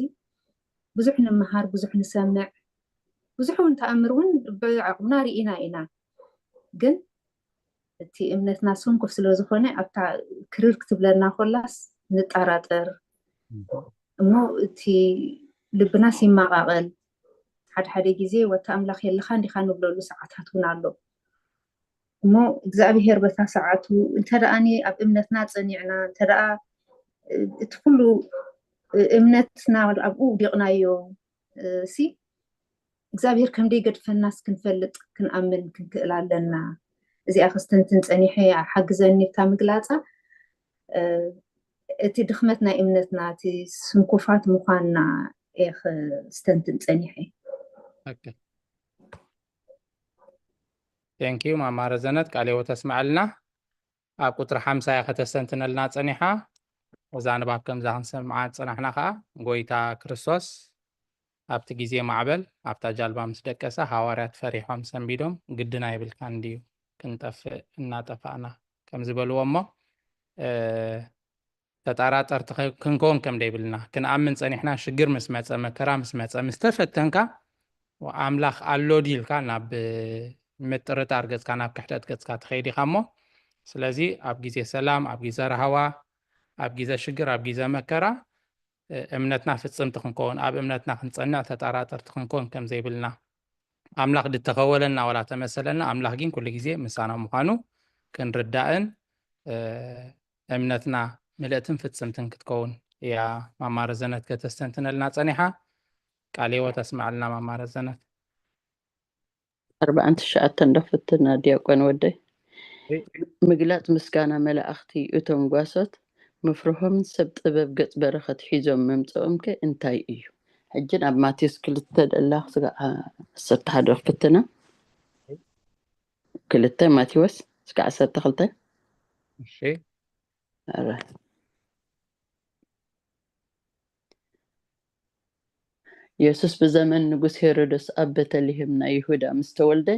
ብዙሕ ንምሃር፣ ብዙሕ ንሰምዕ፣ ብዙሕ እውን ተኣምር እውን ብዓቕምና ርኢና ኢና። ግን እቲ እምነትና ሰንኮፍ ስለ ዝኾነ ኣብታ ክርር ክትብለና ኮላስ ንጠራጠር እሞ እቲ ልብናስ ይመቓቐል። ሓደ ሓደ ግዜ ወታ ኣምላኽ የለኻ እንዲኻ ንብለሉ ሰዓታት እውን ኣሎ። እሞ እግዚኣብሄር በታ ሰዓቱ እንተ ደኣ ኣብ እምነትና ጸኒዕና፣ እንተ ደኣ እቲ ኩሉ እምነትና ኣብኡ ውዲቕናዮ ሲ እግዚኣብሄር ከም ደይገድፈናስ ክንፈልጥ ክንኣምን ክንክእል ኣለና። እዚኣ ክስተንትን ጸኒሐ ሓግዘኒ ብታ ምግላጻ እቲ ድኽመት ናይ እምነትና እቲ ስንኩፋት ምዃንና እየ ክስተንትን ጸኒሐ። Thank you ማማ ረዘነት ቃለ ሕይወት ኣስምዓልና። ኣብ ቁጽሪ ሓምሳ እያ ከተስተንትነልና ጸኒሓ። እዛ ንባብ ከምዛ ክንሰምዓ ዝጸናሕና ከኣ ጎይታ ክርስቶስ ኣብቲ ግዜ ማዕበል ኣብታ ጃልባ ምስ ደቀሰ ሃዋርያት ፈሪሖም ሰንቢዶም ግድን ኣይብልካን ድዩ ክንጠፍእ እናጠፋእና ከም ዝበልዎ እሞ ተጣራጠርቲ ክንከውን ከም ደይብልና ክንኣምን ጸኒሕና ሽግር ምስ መጸ መከራ ምስ መጸ ምስ ተፈተንካ ኣምላኽ ኣሎ ድዩ ኢልካ ናብ ምጥርጣር ገጽካ ናብ ክሕደት ገጽካ ትኸይድ ኢኻ እሞ ስለዚ ኣብ ግዜ ሰላም ኣብ ግዜ ራህዋ ኣብ ግዜ ሽግር ኣብ ግዜ መከራ እምነትና ፍጽምቲ ክንከውን ኣብ እምነትና ክንጸንዕ ተጣራጠርቲ ክንከውን ከም ዘይብልና ኣምላኽ ድተኸወለና ወላ ተመሰለና ኣምላኽ ግን ኩሉ ግዜ ምሳና ምዃኑ ክንርዳእን እምነትና ምልእትን ፍጽምትን ክትከውን እያ ማማ ረዘነት ከተስተንትነልና ጸኒሓ። ቃለ ሕይወት ኣስምዓልና ማማ ረዘነት። ኣርባዓን ትሽዓተን ዶ ፍትና ዲያቆን ወደይ? ምግላጽ ምስጋና መላእኽቲ እቶም ጓሶት ምፍርሆምን ሰብ ጥበብ ገጽ በረኸት ሒዞም ምምጽኦም ከ እንታይ እዩ? ሕጂ ናብ ማቴዎስ ክልተ ደላ ስጋዕ ዓሰርተ ሓደ ፍትና። ክልተ ማቴዎስ ስጋዕ ዓሰርተ ክልተ። እሺ። የሱስ ብዘመን ንጉስ ሄሮድስ ኣብ ቤተልሔም ናይ ይሁዳ ምስ ተወልደ፣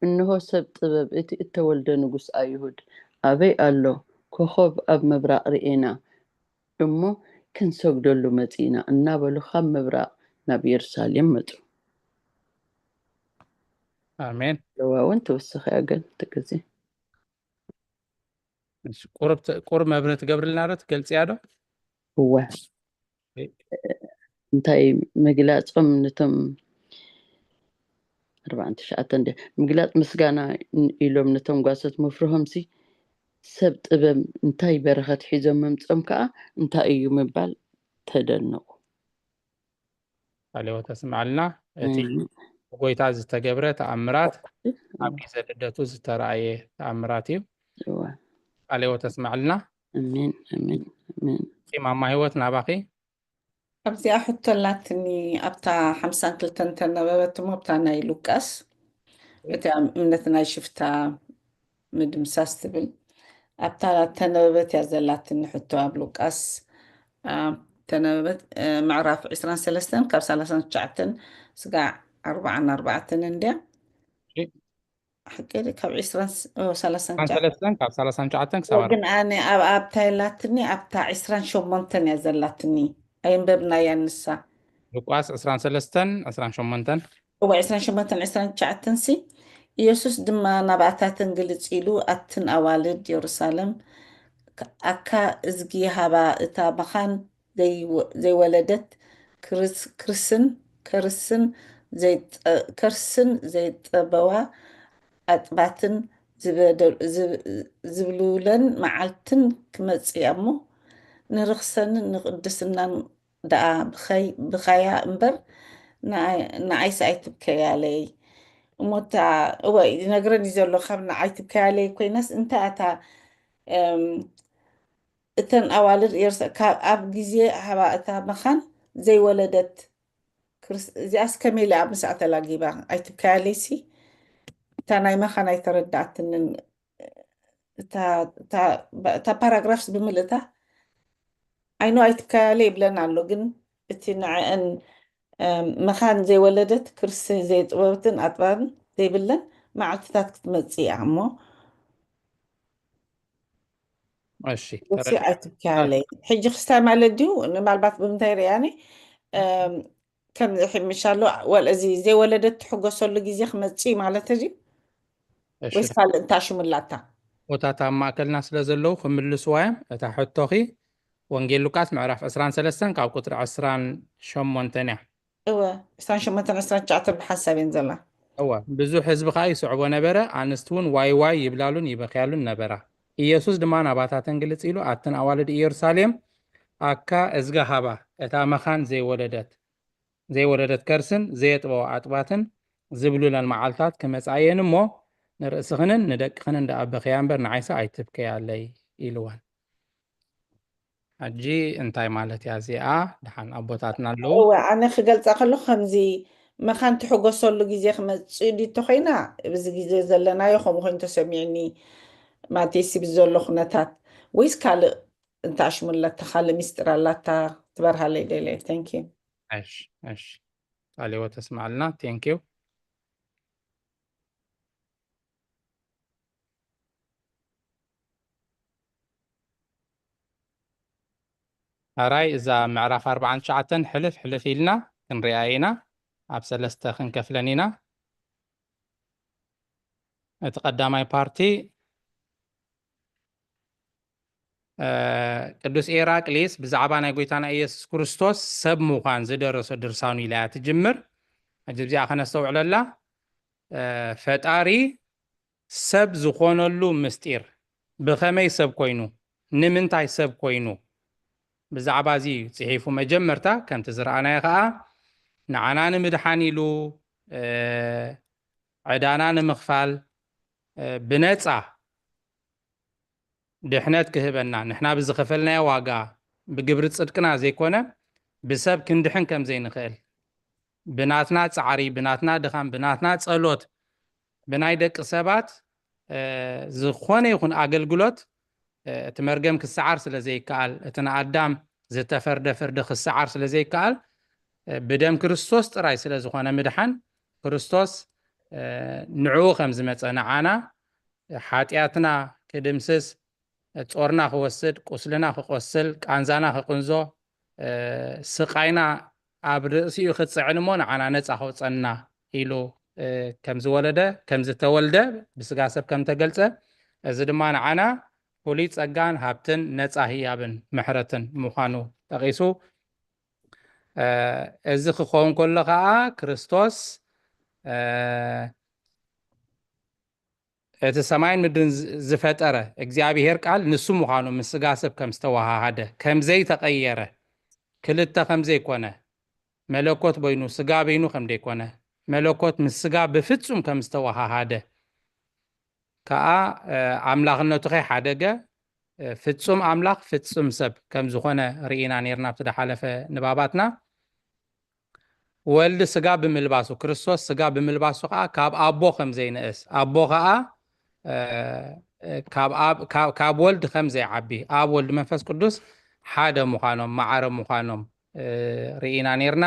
እንሆ ሰብ ጥበብ እቲ እተወልደ ንጉስ ኣይሁድ ኣበይ ኣሎ? ኮኾብ ኣብ ምብራቕ ርኤና እሞ ክንሰግደሉ መጺእና እናበሉ ካብ ምብራቕ ናብ የሩሳሌም መጹ። ኣሜን። ለዋ እውን ትውስኽ እያ ግን እቲ ግዜ ቁሩብ መብርህ ትገብርልና ዶ ትገልፅያ ዶ? እወ እንታይ ምግላፆም ነቶም ኣርባዓን ትሽዓተን ዲ ምግላፅ ምስጋና ኢሎም ነቶም ጓሶት ምፍርሆምሲ ሰብ ጥበብ እንታይ በረኸት ሒዞም ምምፅኦም ከዓ እንታይ እዩ ምባል ተደነቑ። ቃለ ሕይወት ኣስምዓልና። እቲ ብጎይታ ዝተገብረ ተኣምራት ኣብ ግዜ ልደቱ ዝተረኣየ ተኣምራት እዩ። ቃለ ሕይወት ኣስምዓልና። ኣሜን ኣሜን ኣሜን። ማማ ህይወት ናባኺ። ኣብዚኣ ሕቶ ኣላትኒ ኣብታ ሓምሳን ክልተን ተነበበት እሞ ኣብታ ናይ ሉቃስ እቲ ኣብ እምነት ናይ ሽፍታ ምድምሳስ ትብል ኣብታ ተነበበት እያ ዘላትኒ ሕቶ ኣብ ሉቃስ ተነበበት ምዕራፍ ዕስራን ሰለስተን ካብ ሰላሳን ትሽዓተን ስጋዕ ኣርባዓን ኣርባዕተን እንድያ ሓቂ ካብ ዕስራን ሰላሳን ትሽዓተን ካብ ሰላሳን ትሽዓተን ክሳብ ግን ኣነ ኣብ ኣብታ የላትኒ ኣብታ ዕስራን ሸሞንተን እያ ዘላትኒ ኣይንበብናያ ንሳ ሉቃስ ዕስራን ሰለስተን ዕስራን ሸሞንተን እወ ዕስራን ሸሞንተን ዕስራን ትሽዓተን ሲ ኢየሱስ ድማ ናብኣታተን ግልጽ ኢሉ ኣትን ኣዋልድ የሩሳሌም ኣካ እዝጊ ሃባ እታ መኻን ዘይወለደት ክርስን ከርስን ከርስን ዘይጠበዋ ኣጥባትን ዝበደ- ዝብ- ዝብሉለን መዓልትን ክመጽእ እያ እሞ፣ ንርኽሰንን ንቕድስናን ደኣ ብኸይ- ብኸያ እምበር፣ ንኣይ- ንኣይስ ኣይትብከያለይ። እሞ እታ፣ እወ፣ ይነግረኒ ዘሎ፣ ካብ ንኣይ ትብከያለይ ኮይናስ፣ እንታይ እታ፣ እም፣ እተን ኣዋልድ ኢየሩሳ- ካብ ኣብ ግዜ ሃባ እታ መኻን ዘይወለደት ክርስ- እዚኣስ ከመይ ኢለ ኣብ ምስኣ ተላጊባ? ኣይትብከያለይሲ፣ እታ ናይ መኻን ኣይተረዳኣትንን። እታ- እታ- እታ ፓራግራፍስ ብምልእታ፣ ኣይኖ ኣይትብከያለይ ይብለን ኣሎ፣ ግን እቲ ንዕአን፣ እም፣ መኻን ዘይወለደት ክርስ- ዘይጥበብትን ኣጥባን ዘይብለን መዓልትታት ክትመጽእ እያ እሞ፣ እሺ ወሲ ተረዲኣ። ኣይትብከያለይ። ሕጂ ክስታይ ማለት ድዩ? ንማልባት ብምንታይ ርያኒ፣ እም፣ ከም ዝሕምሻሎ፣ ወል እዚ ዘይወለደት ትሕጎሰሉ ግዜ ክመጽእ እዩ ማለት ድዩ? እሺ ወይስ ካልእ እንታሽሙላታ? ቦታት ኣብ ማእከልና ስለ ዘለዉ ክምልስዋ እዮም። እታ ሕቶኺ ወንጌል ሉቃስ ምዕራፍ ዕስራን ሰለስተን ካብ ቁጽሪ ዕስራን ሸሞንተን እያ። እወ፣ ዕስራን ሸሞንተን ዕስራን ትሽዓተን ብሓንሳብ እየን ዘላ። እወ፣ ብዙሕ ህዝቢ ኸኣ ይስዕቦ ነበረ፣ ኣንስቲ እውን ዋይ ዋይ ይብላሉን ይበኽያሉን ነበራ። ኢየሱስ ድማ ናባታተን ግልጽ ኢሉ፣ ኣትን ኣዋልድ ኢየሩሳሌም፣ ኣካ እዝጋ ሃባ፣ እታ መኻን ዘይወለደት፣ ዘይወለደት ከርስን ዘየጥበዋ ኣጥባትን ዝብሉለን መዓልታት ክመጻ እየን እሞ፣ ንርእስኽንን ንደቅኽንን ደኣ በኽያ እምበር ንዓይሰ ኣይትብከያለይ ኢልወን። ሕጂ እንታይ ማለት እያ እዚኣ? ደሓን ኣቦታትና ኣለዉ። እወ፣ ኣነ ክገልጻ ከለኹ ከምዚ መኻን ትሕጎሰሉ ግዜ ክመጽእ ድዩ እንተኾይና፣ ኣብዚ ግዜ ዘለናዮ ከምኡ ኮይኑ ተሰሚዑኒ፣ ማለተይሲ ብዘሎ ኩነታት፣ ወይስ ካልእ እንታሽሙለታ፣ ካልእ ሚስጥር ኣላታ ትበርሃለይ ደልየ። Thank you። እሺ፣ እሺ። ቃለ ሕይወት ተስማዕልና። Thank you። ኣራይ እዛ ምዕራፍ ኣርባዓን ትሽዓተን ሕልፍ ሕልፍ ኢልና ክንሪኣ ኢና። ኣብ ሰለስተ ክንከፍለን ኢና። እቲ ቀዳማይ ፓርቲ፣ እ፣ ቅዱስ ኤራቅሊስ ብዛዕባ ናይ ጎይታና ኢየሱስ ክርስቶስ ሰብ ምዃን ዝደረሶ ድርሳኑ ኢላ እያ ትጅምር። ሕጂ እዚኣ ከነስተውዕለላ፣ እ፣ ፈጣሪ ሰብ ዝኾነሉ ምስጢር፣ ብኸመይ ሰብ ኮይኑ፣ ንምንታይ ሰብ ኮይኑ፣ ብዛዕባ እዚ እዩ ጽሒፉ። መጀመርታ ከምቲ ዝረኣናዮ ኸኣ ንዓና ንምድሓን ኢሉ፣ እ፣ ዕዳና ንምኽፋል፣ እ፣ ብነጻ ድሕነት ክህበና፣ ንሕና ብዝኸፈልናዮ ዋጋ፣ ብግብሪ ጽድቅና ዘይኮነ፣ ብሰብ ክንድሕን ከም ዘይንኽእል፣ ብናትና ጻዕሪ፣ ብናትና ድኻም፣ ብናትና ጸሎት፣ ብናይ ደቂ ሰባት፣ እ፣ ዝኾነ ይኹን ኣገልግሎት፣ እ፣ እቲ መርገም ክሰዓር ስለ ዘይከኣል፣ እቲ ንኣዳም ዝተፈርደ ፍርዲ ክሰዓር ስለ ዘይከኣል፣ እ፣ ብደም ክርስቶስ ጥራይ ስለ ዝኾነ ምድሓን፣ ክርስቶስ፣ እ፣ ንዕኡ ከም ዝመጸ፣ ንዓና ሓጢኣትና ክድምስስ፣ ጾርና ክወስድ፣ ቁስልና ክቆስል፣ ቃንዛና ክቅንዞ፣ እ፣ ስቃይና ኣብ ርእሲኡ ክጽዕን እሞ ንዓና ነጻ ከውጸና ኢሉ፣ እ፣ ከም ዝወለደ፣ ከም ዝተወልደ፣ ብስጋ ሰብ ከም ተገልጸ፣ እዚ ድማ ንዓና ፍሉይ ጸጋን ሃብትን ነጻ ህያብን ምሕረትን ምዃኑ ጠቒሱ፣ እ፣ እዚ ክኸውን ከሎ ኸኣ ክርስቶስ፣ እ፣ እቲ ሰማይን ምድርን ዝ- ዝፈጠረ እግዚኣብሄር ቃል ንሱ ምዃኑ ምስ ስጋ ሰብ ከም ዝተወሃሃደ፣ ከም ዘይተቐየረ፣ ክልተ ከም ዘይኮነ፣ መለኮት በይኑ ስጋ በይኑ ከም ዘይኮነ፣ መለኮት ምስ ስጋ ብፍጹም ከም ዝተወሃሃደ ከኣ፣ እ፣ ኣምላኽነቱ ከይሓደገ፣ እ፣ ፍጹም ኣምላኽ ፍጹም ሰብ ከም ዝኾነ ርኢና ነይርና ኣብቲ ዝሓለፈ ንባባትና። ወልድ ስጋ ብምልባሱ፣ ክርስቶስ ስጋ ብምልባሱ ከኣ ካብ ኣቦ ከም ዘይንእስ፣ ኣቦ ከኣ፣ እ፣ እ፣ ካብ ኣብ- ካብ- ካብ ወልድ ከም ዘይዓቢ፣ ኣብ ወልድ መንፈስ ቅዱስ ሓደ ምዃኖም፣ ማዕረ ምዃኖም፣ እ፣ ርኢና ነይርና።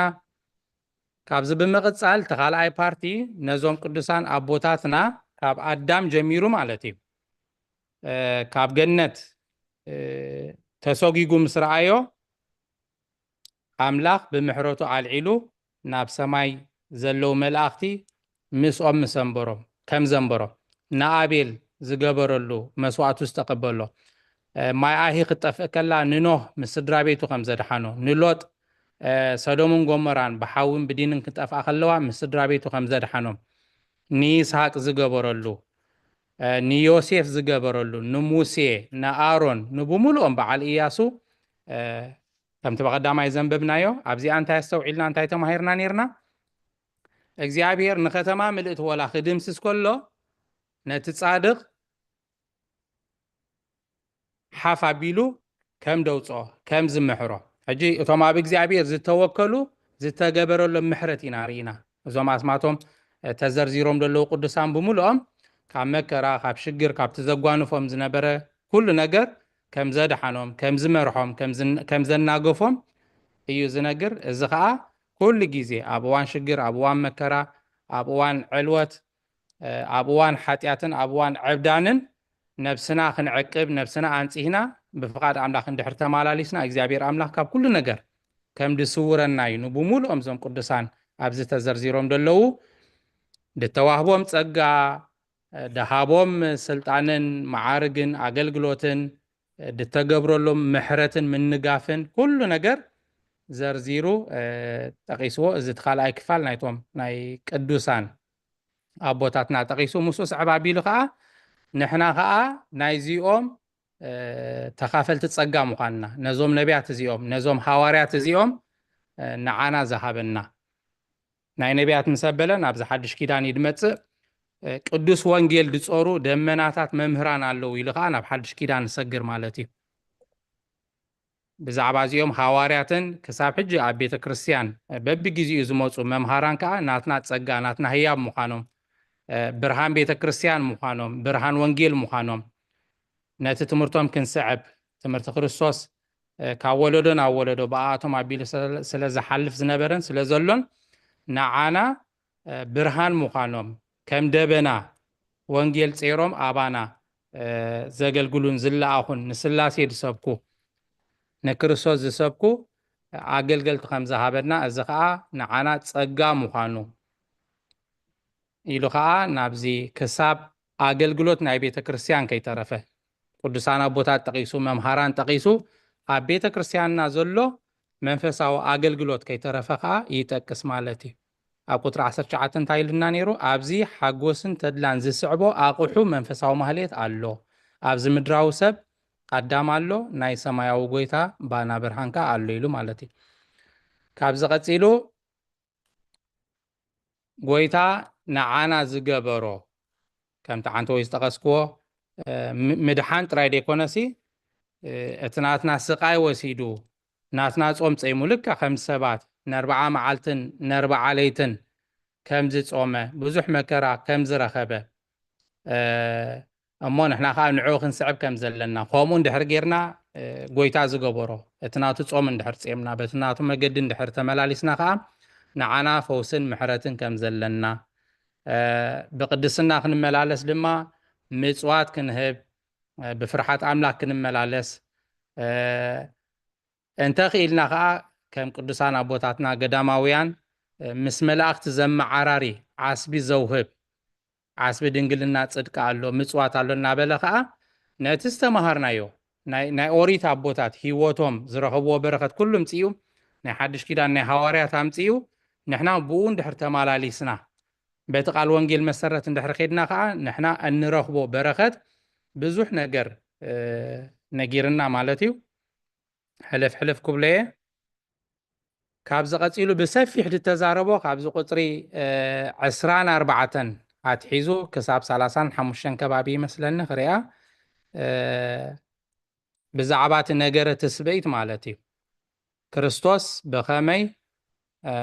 ካብዚ ብምቕጻል እቲ ካልኣይ ፓርቲ ነዞም ቅዱሳን ኣቦታትና ካብ ኣዳም ጀሚሩ ማለት እዩ፣ እ፣ ካብ ገነት፣ እ፣ ተሰጒጉ ምስ ረኣዮ፣ ኣምላኽ ብምሕረቱ ኣልዒሉ ናብ ሰማይ ዘለዉ መላእኽቲ ምስኦም ምስ ኣንበሮም፣ ከም ዘንበሮም፣ ንኣቤል ዝገበረሉ መስዋእቱ ዝተቐበሎ፣ እ፣ ማይ ኣሂ ክትጠፍእ ከላ ንኖህ ምስ ስድራ ቤቱ ከም ዘድሓኖ፣ ንሎጥ፣ እ፣ ሰዶምን ጎሞራን ብሓውን ብዲንን ክጠፍኣ ከለዋ ምስ ስድራ ቤቱ ከም ዘድሓኖም፣ ንይስሃቅ ዝገበረሉ፣ እ፣ ንዮሴፍ ዝገበረሉ፣ ንሙሴ፣ ንኣሮን፣ ንብምሉኦም በዓል ኢያሱ፣ እ፣ ከምቲ ብቐዳማይ ዘንበብናዮ፣ ኣብዚኣ እንታይ ኣስተውዒልና፣ እንታይ ተማሂርና ነይርና? እግዚኣብሔር ንከተማ ምልእቲ ወላ ክድምስስ ከሎ፣ ነቲ ጻድቕ ሓፍ ኣቢሉ ከም ደውፅኦ፣ ከም ዝምሕሮ። ሕጂ እቶም ኣብ እግዚኣብሔር ዝተወከሉ ዝተገበረሎም ምሕረት ኢና ርኢና። እዞም ኣስማቶም፣ እ፣ ተዘርዚሮም ዘለዉ ቅዱሳን ብምልኦም ካብ መከራ፣ ካብ ሽግር፣ ካብቲ ዘጓንፎም ዝነበረ ኩሉ ነገር ከም ዘድሓኖም፣ ከም ዝመርሖም፣ ከም ዝን-፣ ከም ዘናገፎም እዩ ዝነግር። እዚ ኸኣ ኩሉ ግዜ ኣብ እዋን ሽግር፣ ኣብ እዋን መከራ፣ ኣብ እዋን ዕልወት፣ እ፣ ኣብ እዋን ሓጢኣትን ኣብ እዋን ዕብዳንን ነብስና ክንዕቅብ፣ ነብስና ኣንጺህና ብፍቓድ ኣምላኽ እንድሕር ተማላሊስና፣ እግዚኣብሔር ኣምላኽ ካብ ኩሉ ነገር ከም ድስውረና እዩ። ንብሙሉኦም እዞም ቅዱሳን ኣብዚ ተዘርዚሮም ዘለዉ ድተዋህቦም ጸጋ፣ ድሃቦም ስልጣንን መዓርግን ኣገልግሎትን፣ ድተገብረሎም ምሕረትን ምንጋፍን ኩሉ ነገር ዘርዚሩ፣ እ፣ ጠቒስዎ። እዚ እቲ ካልኣይ ክፋል ናይቶም ናይ ቅዱሳን ኣቦታትና ጠቒሱ፣ ምስኡ ስዕብ ኣቢሉ ኸኣ ንሕና ኸኣ ናይዚኦም፣ እ፣ ተኻፈልቲ ጸጋ ምዃንና፣ ነዞም ነቢያት እዚኦም፣ ነዞም ሃዋርያት እዚኦም፣ እ፣ ንዓና ዝሃበና። ናይ ነቢያት ምስ ኣበለ ናብዚ ሓድሽ ኪዳን እዩ ድመጽእ። እ፣ ቅዱስ ወንጌል ድጾሩ ደመናታት መምህራን ኣለዉ ኢሉ ኸኣ ናብ ሓድሽ ኪዳን ንሰግር ማለት እዩ። ብዛዕባ እዚኦም ሃዋርያትን ክሳብ ሕጂ ኣብ ቤተ ክርስቲያን በብግዜኡ ዝመጹ መምሃራን ከኣ ናትና ጸጋ፣ ናትና ህያብ ምዃኖም፣ እ፣ ብርሃን ቤተ ክርስቲያን ምዃኖም፣ ብርሃን ወንጌል ምዃኖም፣ ነቲ ትምህርቶም ክንስዕብ፣ ትምህርቲ ክርስቶስ፣ እ፣ ካብ ወለዶ ናብ ወለዶ ብኣኣቶም ኣቢሉ ስለ፣ ስለ ዝሓልፍ ዝነበረን ስለ ዘሎን ንዓና፣ እ፣ ብርሃን ምዃኖም፣ ከም ደበና ወንጌል ጼሮም ኣባና፣ እ፣ ዘገልግሉን ዝለኣኹን፣ ንስላሴ ዝሰብኩ፣ ንክርስቶስ ዝሰብኩ ኣገልገልቲ ከም ዝሃበና፣ እዚ ኸኣ ንዓና ጸጋ ምዃኑ ኢሉ ኸኣ ናብዚ ክሳብ ኣገልግሎት ናይ ቤተ ክርስቲያን ከይተረፈ፣ ቅዱሳን ኣቦታት ጠቒሱ፣ መምሃራን ጠቒሱ፣ ኣብ ቤተ ክርስቲያንና ዘሎ መንፈሳዊ ኣገልግሎት ከይተረፈ ኸኣ ይጠቅስ ማለት እዩ። ኣብ ቁጽሪ ዓሰርተ ትሽዓተ እንታይ ኢሉና ነይሩ? ኣብዚ ሓጎስን ተድላን ዝስዕቦ ኣቑሑ መንፈሳዊ ማህሌት ኣሎ። ኣብዚ ምድራዊ ሰብ ኣዳም ኣሎ፣ ናይ ሰማያዊ ጎይታ ባና ብርሃን ከኣ ኣሎ ኢሉ ማለት እዩ። ካብዚ ቀጺሉ ጎይታ ንዓና ዝገበሮ፣ ከምቲ ዓንተወይ ዝጠቐስክዎ፣ እ፣ ም-፣ ምድሓን ጥራይ ደይኮነሲ፣ እ፣ እቲ ናትና ስቓይ ወሲዱ፣ ናትና ጾም ጸይሙ፣ ልክዕ ከም ሰባት ነርብዓ መዓልትን ነርብዓ ለይትን ከም ዝጾመ፣ ብዙሕ መከራ ከም ዝረኸበ፣ እ፣ እሞ ንሕና ኸኣ ንዕኡ ክንስዕብ ከም ዘለና፣ ከምኡ እንድሕር ጌርና፣ እ፣ ጎይታ ዝገበሮ፣ እቲ ናቱ ጾም እንድሕር ጼምና፣ በቲ ናቱ መገዲ እንድሕር ተመላሊስና ኸኣ፣ ንዓና ፈውስን ምሕረትን ከም ዘለና፣ እ፣ ብቅድስና ክንመላለስ ድማ፣ ምጽዋት ክንህብ፣ እ፣ ብፍርሓት ኣምላኽ ክንመላለስ፣ እ፣ እንተ ኽኢልና ኸኣ፣ ከም ቅዱሳን ኣቦታትና ገዳማውያን፣ እ፣ ምስ መላእኽቲ ዘመዓራሪ ዓስቢ ዘውህብ፣ ዓስቢ ድንግልና ጽድቂ ኣሎ፣ ምጽዋት ኣሎ እናበለ ኸኣ፣ ነቲ ዝተማሃርናዮ፣ ናይ፣ ናይ ኦሪት ኣቦታት ህይወቶም ዝረኸብዎ በረኸት ኩሉ ኣምጺኡ፣ ናይ ሓድሽ ኪዳን ናይ ሃዋርያት ኣምጺኡ፣ ንሕና ብኡ እንድሕር ተማላሊስና፣ በቲ ቃል ወንጌል መሰረት እንድሕር ኼድና ኸኣ፣ ንሕና እንረኽቦ በረኸት ብዙሕ ነገር፣ እ፣ ነጊርና ማለት እዩ። ሕልፍ ሕልፍ ክብሎ እየ። ካብዚ ቀጺሉ ብሰፊሕ ዝተዛረቦ፣ ካብዚ ቁጽሪ፣ እ፣ ዕስራን ኣርባዕተን ኣትሒዙ ክሳብ ሰላሳን ሓሙሽተን ከባቢ ይመስለኒ ክሪኣ፣ እ፣ ብዛዕባ እቲ ነገረ ትስብእት ማለት እዩ። ክርስቶስ ብኸመይ፣ እ፣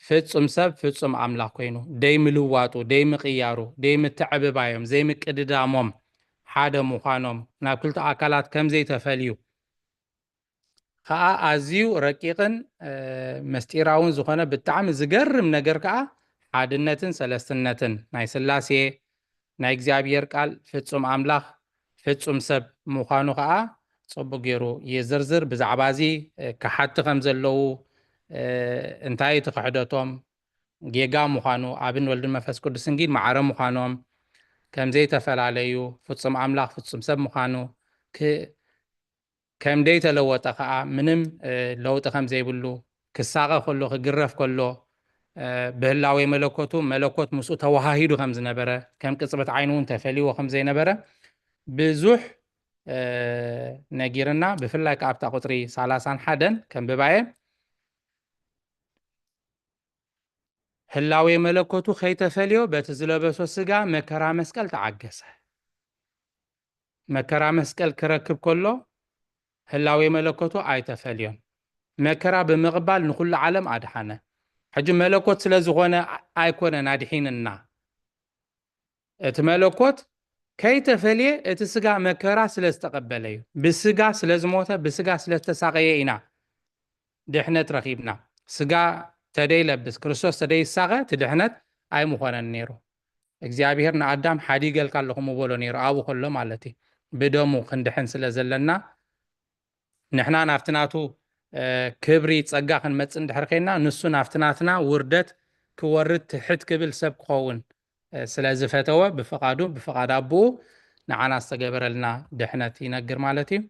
ፍጹም ሰብ ፍጹም ኣምላኽ ኮይኑ፣ ደይምልዋጡ፣ ደይምቕያሩ፣ ደይምትዕብባዮም፣ ዘይምቅድዳሞም፣ ሓደ ምዃኖም፣ ናብ ክልተ ኣካላት ከም ዘይተፈልዩ፣ ኸኣ ኣዝዩ ረቂቕን፣ እ፣ ምስጢራውን ዝኾነ ብጣዕሚ ዝገርም ነገር ከኣ ሓድነትን ሰለስትነትን ናይ ስላሴ፣ ናይ እግዚኣብሔር ቃል ፍጹም ኣምላኽ ፍጹም ሰብ ምዃኑ ኸኣ ጽቡቕ ገይሩ ይዝርዝር። ብዛዕባ እዚ፣ እ፣ ከሓድቲ ከም ዘለዉ፣ እ፣ እንታይ እቲ ክሕደቶም፣ ጌጋ ምዃኑ፣ ኣብን ወልድን መንፈስ ቅዱስን ግን ማዕረ ምዃኖም፣ ከም ዘይተፈላለዩ፣ ፍጹም ኣምላኽ ፍጹም ሰብ ምዃኑ፣ ክ-፣ ከም ዘይተለወጠ ኸኣ ምንም፣ እ፣ ለውጢ ከም ዘይብሉ፣ ክሳቐ ከሎ፣ ክግረፍ ከሎ፣ ብህላዌ መለኮቱ፣ መለኮት ምስኡ ተወሃሂዱ ከም ዝነበረ፣ ከም ቅጽበት ዓይኑ እውን ተፈልይዎ ከም ዘይነበረ ብዙሕ ነጊርና። ብፍላይ ከኣ ኣብታ ቁጽሪ ሰላሳን ሓደን ከም ብባየ፣ ህላዌ መለኮቱ ከይተፈልዮ በቲ ዝለበሶ ስጋ መከራ መስቀል ተዓገሰ። መከራ መስቀል ክረክብ ከሎ ህላዌ መለኮቱ ኣይተፈልዮን። መከራ ብምቕባል ንኹሉ ዓለም ኣድሓነ። ሕጂ መለኮት ስለ ዝኾነ ኣይኮነን ኣድሒንና። እቲ መለኮት ከይተፈልየ እቲ ስጋ መከራ ስለ ዝተቐበለ እዩ። ብስጋ ስለ ዝሞተ፣ ብስጋ ስለ ዝተሳቐየ ኢና ድሕነት ረኺብና። ስጋ ተደይለብስ፣ ክርስቶስ ተደይሳቐ፣ እቲ ድሕነት ኣይምኾነን ነይሩ። እግዚኣብሔር ንኣዳም ሓዲገልካ ኣለኹ ምበሎ ነይሩ፣ ኣብኡ ከሎ ማለት እዩ። ብደሙ ክንድሕን ስለ ዘለና፣ ንሕና ናብቲ ናቱ ክብሪ ጸጋ ክንመጽእ እንድሕር ኬንና፣ ንሱ ናብቲ ናትና ውርደት ክወርድ፣ ትሕት ክብል ሰብ ክኸውን ስለ ዝፈተወ፣ ብፍቓዱ፣ ብፍቓድ ኣቦኡ ንዓና ዝተገበረልና ድሕነት ይነግር ማለት እዩ።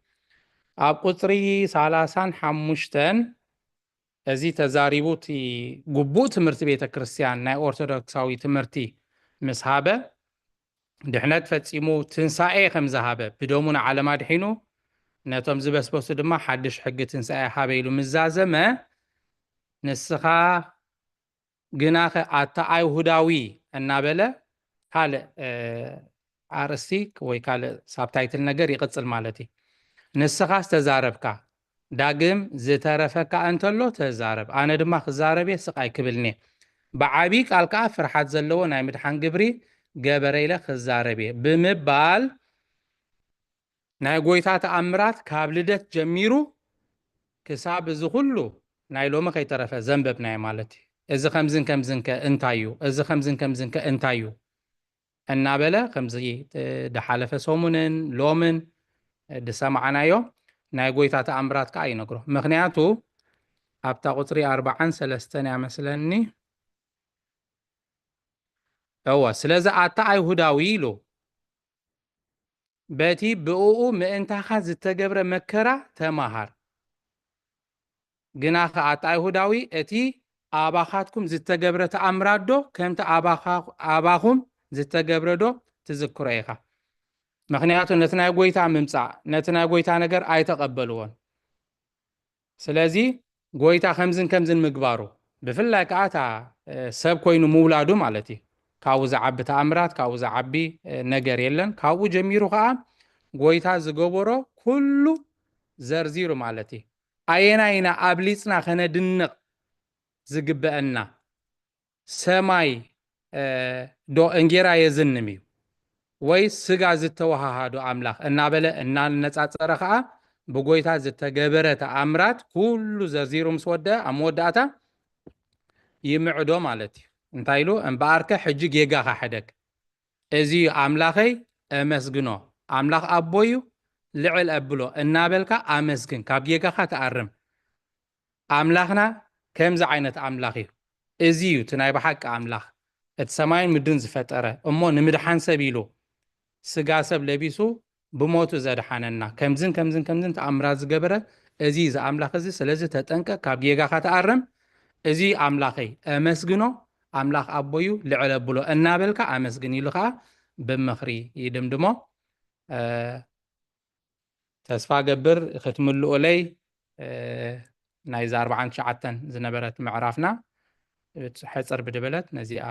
ኣብ ቁጽሪ ሰላሳን ሓሙሽተን እዚ ተዛሪቡ፣ እቲ ግቡእ ትምህርቲ ቤተ ክርስቲያን ናይ ኦርቶዶክሳዊ ትምህርቲ ምስ ሃበ፣ ድሕነት ፈጺሙ ትንሳኤ ከም ዝሃበ፣ ብደሙ ንዓለም ኣድሒኑ፣ ነቶም ዝበስበሱ ድማ ሓድሽ ሕጊ ትንሳኤ ሃበ ኢሉ ምስ ዛዘመ፣ ንስኻ ግናኸ ኣታ ኣይሁዳዊ እናበለ ካልእ ኣርእስቲ ወይ ካልእ ሳብታይትል ነገር ይቕጽል ማለት እዩ። ንስኻስ ተዛረብካ፣ ዳግም ዝተረፈካ እንተሎ ተዛረብ፣ ኣነ ድማ ክዛረብ እየ፣ ስቕ ኣይክብልን'የ። ብዓቢ ቃል ከኣ ፍርሓት ዘለዎ ናይ ምድሓን ግብሪ ገበረ ኢለ ክዛረብ እየ ብምባል ናይ ጎይታ ተኣምራት ካብ ልደት ጀሚሩ ክሳብ እዚ ኩሉ ናይ ሎሚ ከይተረፈ ዘንበብናዮ ማለት እዩ። እዚ ከምዝን ከምዝንከ እንታይ እዩ? እዚ ከምዝን ከምዝንከ እንታይ እዩ? እናበለ ከምዚ ድሓለፈ ሰሙንን ሎምን ድሰማዕናዮ ናይ ጎይታ ተኣምራት ከኣ ይነግሮ። ምኽንያቱ ኣብታ ቁጽሪ ኣርባዓን ሰለስተን እያ መስለኒ። እወ፣ ስለዚ ኣታ ኣይሁዳዊ ኢሉ በቲ ብእኡ ምእንታኻ ዝተገብረ መከራ ተማሃር። ግናኸ ኣታ ኣይሁዳዊ እቲ ኣባኻትኩም ዝተገብረ ተኣምራዶ ከምቲ ኣባኻ-፣ ኣባኹም ዝተገብረዶ ትዝክሮ ኢኻ። ምኽንያቱ ነቲ ናይ ጎይታ ምምጻእ፣ ነቲ ናይ ጎይታ ነገር ኣይተቐበልዎን። ስለዚ ጎይታ ከምዝን ከምዝን ምግባሩ፣ ብፍላይ ከኣ እታ፣ እ፣ ሰብ ኮይኑ ምውላዱ ማለት እዩ። ካብኡ ዝዓቢ ተኣምራት፣ ካብኡ ዝዓቢ፣ እ፣ ነገር የለን። ካብኡ ጀሚሩ ከኣ ጎይታ ዝገበሮ ኩሉ ዘርዚሩ ማለት እዩ። ኣየናይ ኢና ኣብሊጽና ከነድንቕ ዝግበአና? ሰማይ፣ እ፣ ዶ እንጌራ የዝንም እዩ ወይ ስጋ ዝተወሃሃዶ ኣምላኽ እናበለ እናነጻጸረ ከኣ ብጎይታ ዝተገበረ ተኣምራት ኩሉ ዘርዚሩ ምስ ወደአ ኣብ መወዳእታ ይምዕዶ ማለት እዩ። እንታይ ኢሉ? እምበኣርከ ሕጂ ጌጋኻ ሕደግ። እዚ እዩ ኣምላኸይ፣ ኣመስግኖ። ኣምላኽ ኣቦይ እዩ፣ ልዕል ኣብሎ እናበልካ ኣመስግን፣ ካብ ጌጋኻ ተኣርም። ኣምላኽና ከምዚ ዓይነት ኣምላኽ እዩ። እዚ እዩ እቲ ናይ ብሓቂ ኣምላኽ፣ እቲ ሰማይን ምድርን ዝፈጠረ፣ እሞ ንምድሓን ሰብ ኢሉ ስጋ ሰብ ለቢሱ ብሞቱ ዘድሓነና፣ ከምዝን ከምዝን ከምዝን ተኣምራት ዝገበረ እዚ እዩ፣ እዚ ኣምላኽ እዚ። ስለዚ ተጠንቀቅ፣ ካብ ጌጋኻ ተኣረም። እዚ ኣምላኸይ፣ ኣመስግኖ፣ ኣምላኽ ኣቦዩ ልዕል ኣብሎ እናበልካ ኣመስግን ኢሉ ኸዓ ብምኽሪ ይድምድሞ። እ፣ ተስፋ ገብር ክትምልኡለይ፣ እ፣ ናይዛ ኣርባዓን ትሽዓተን ዝነበረት ምዕራፍና ሕጽር ብድበለት ነዚኣ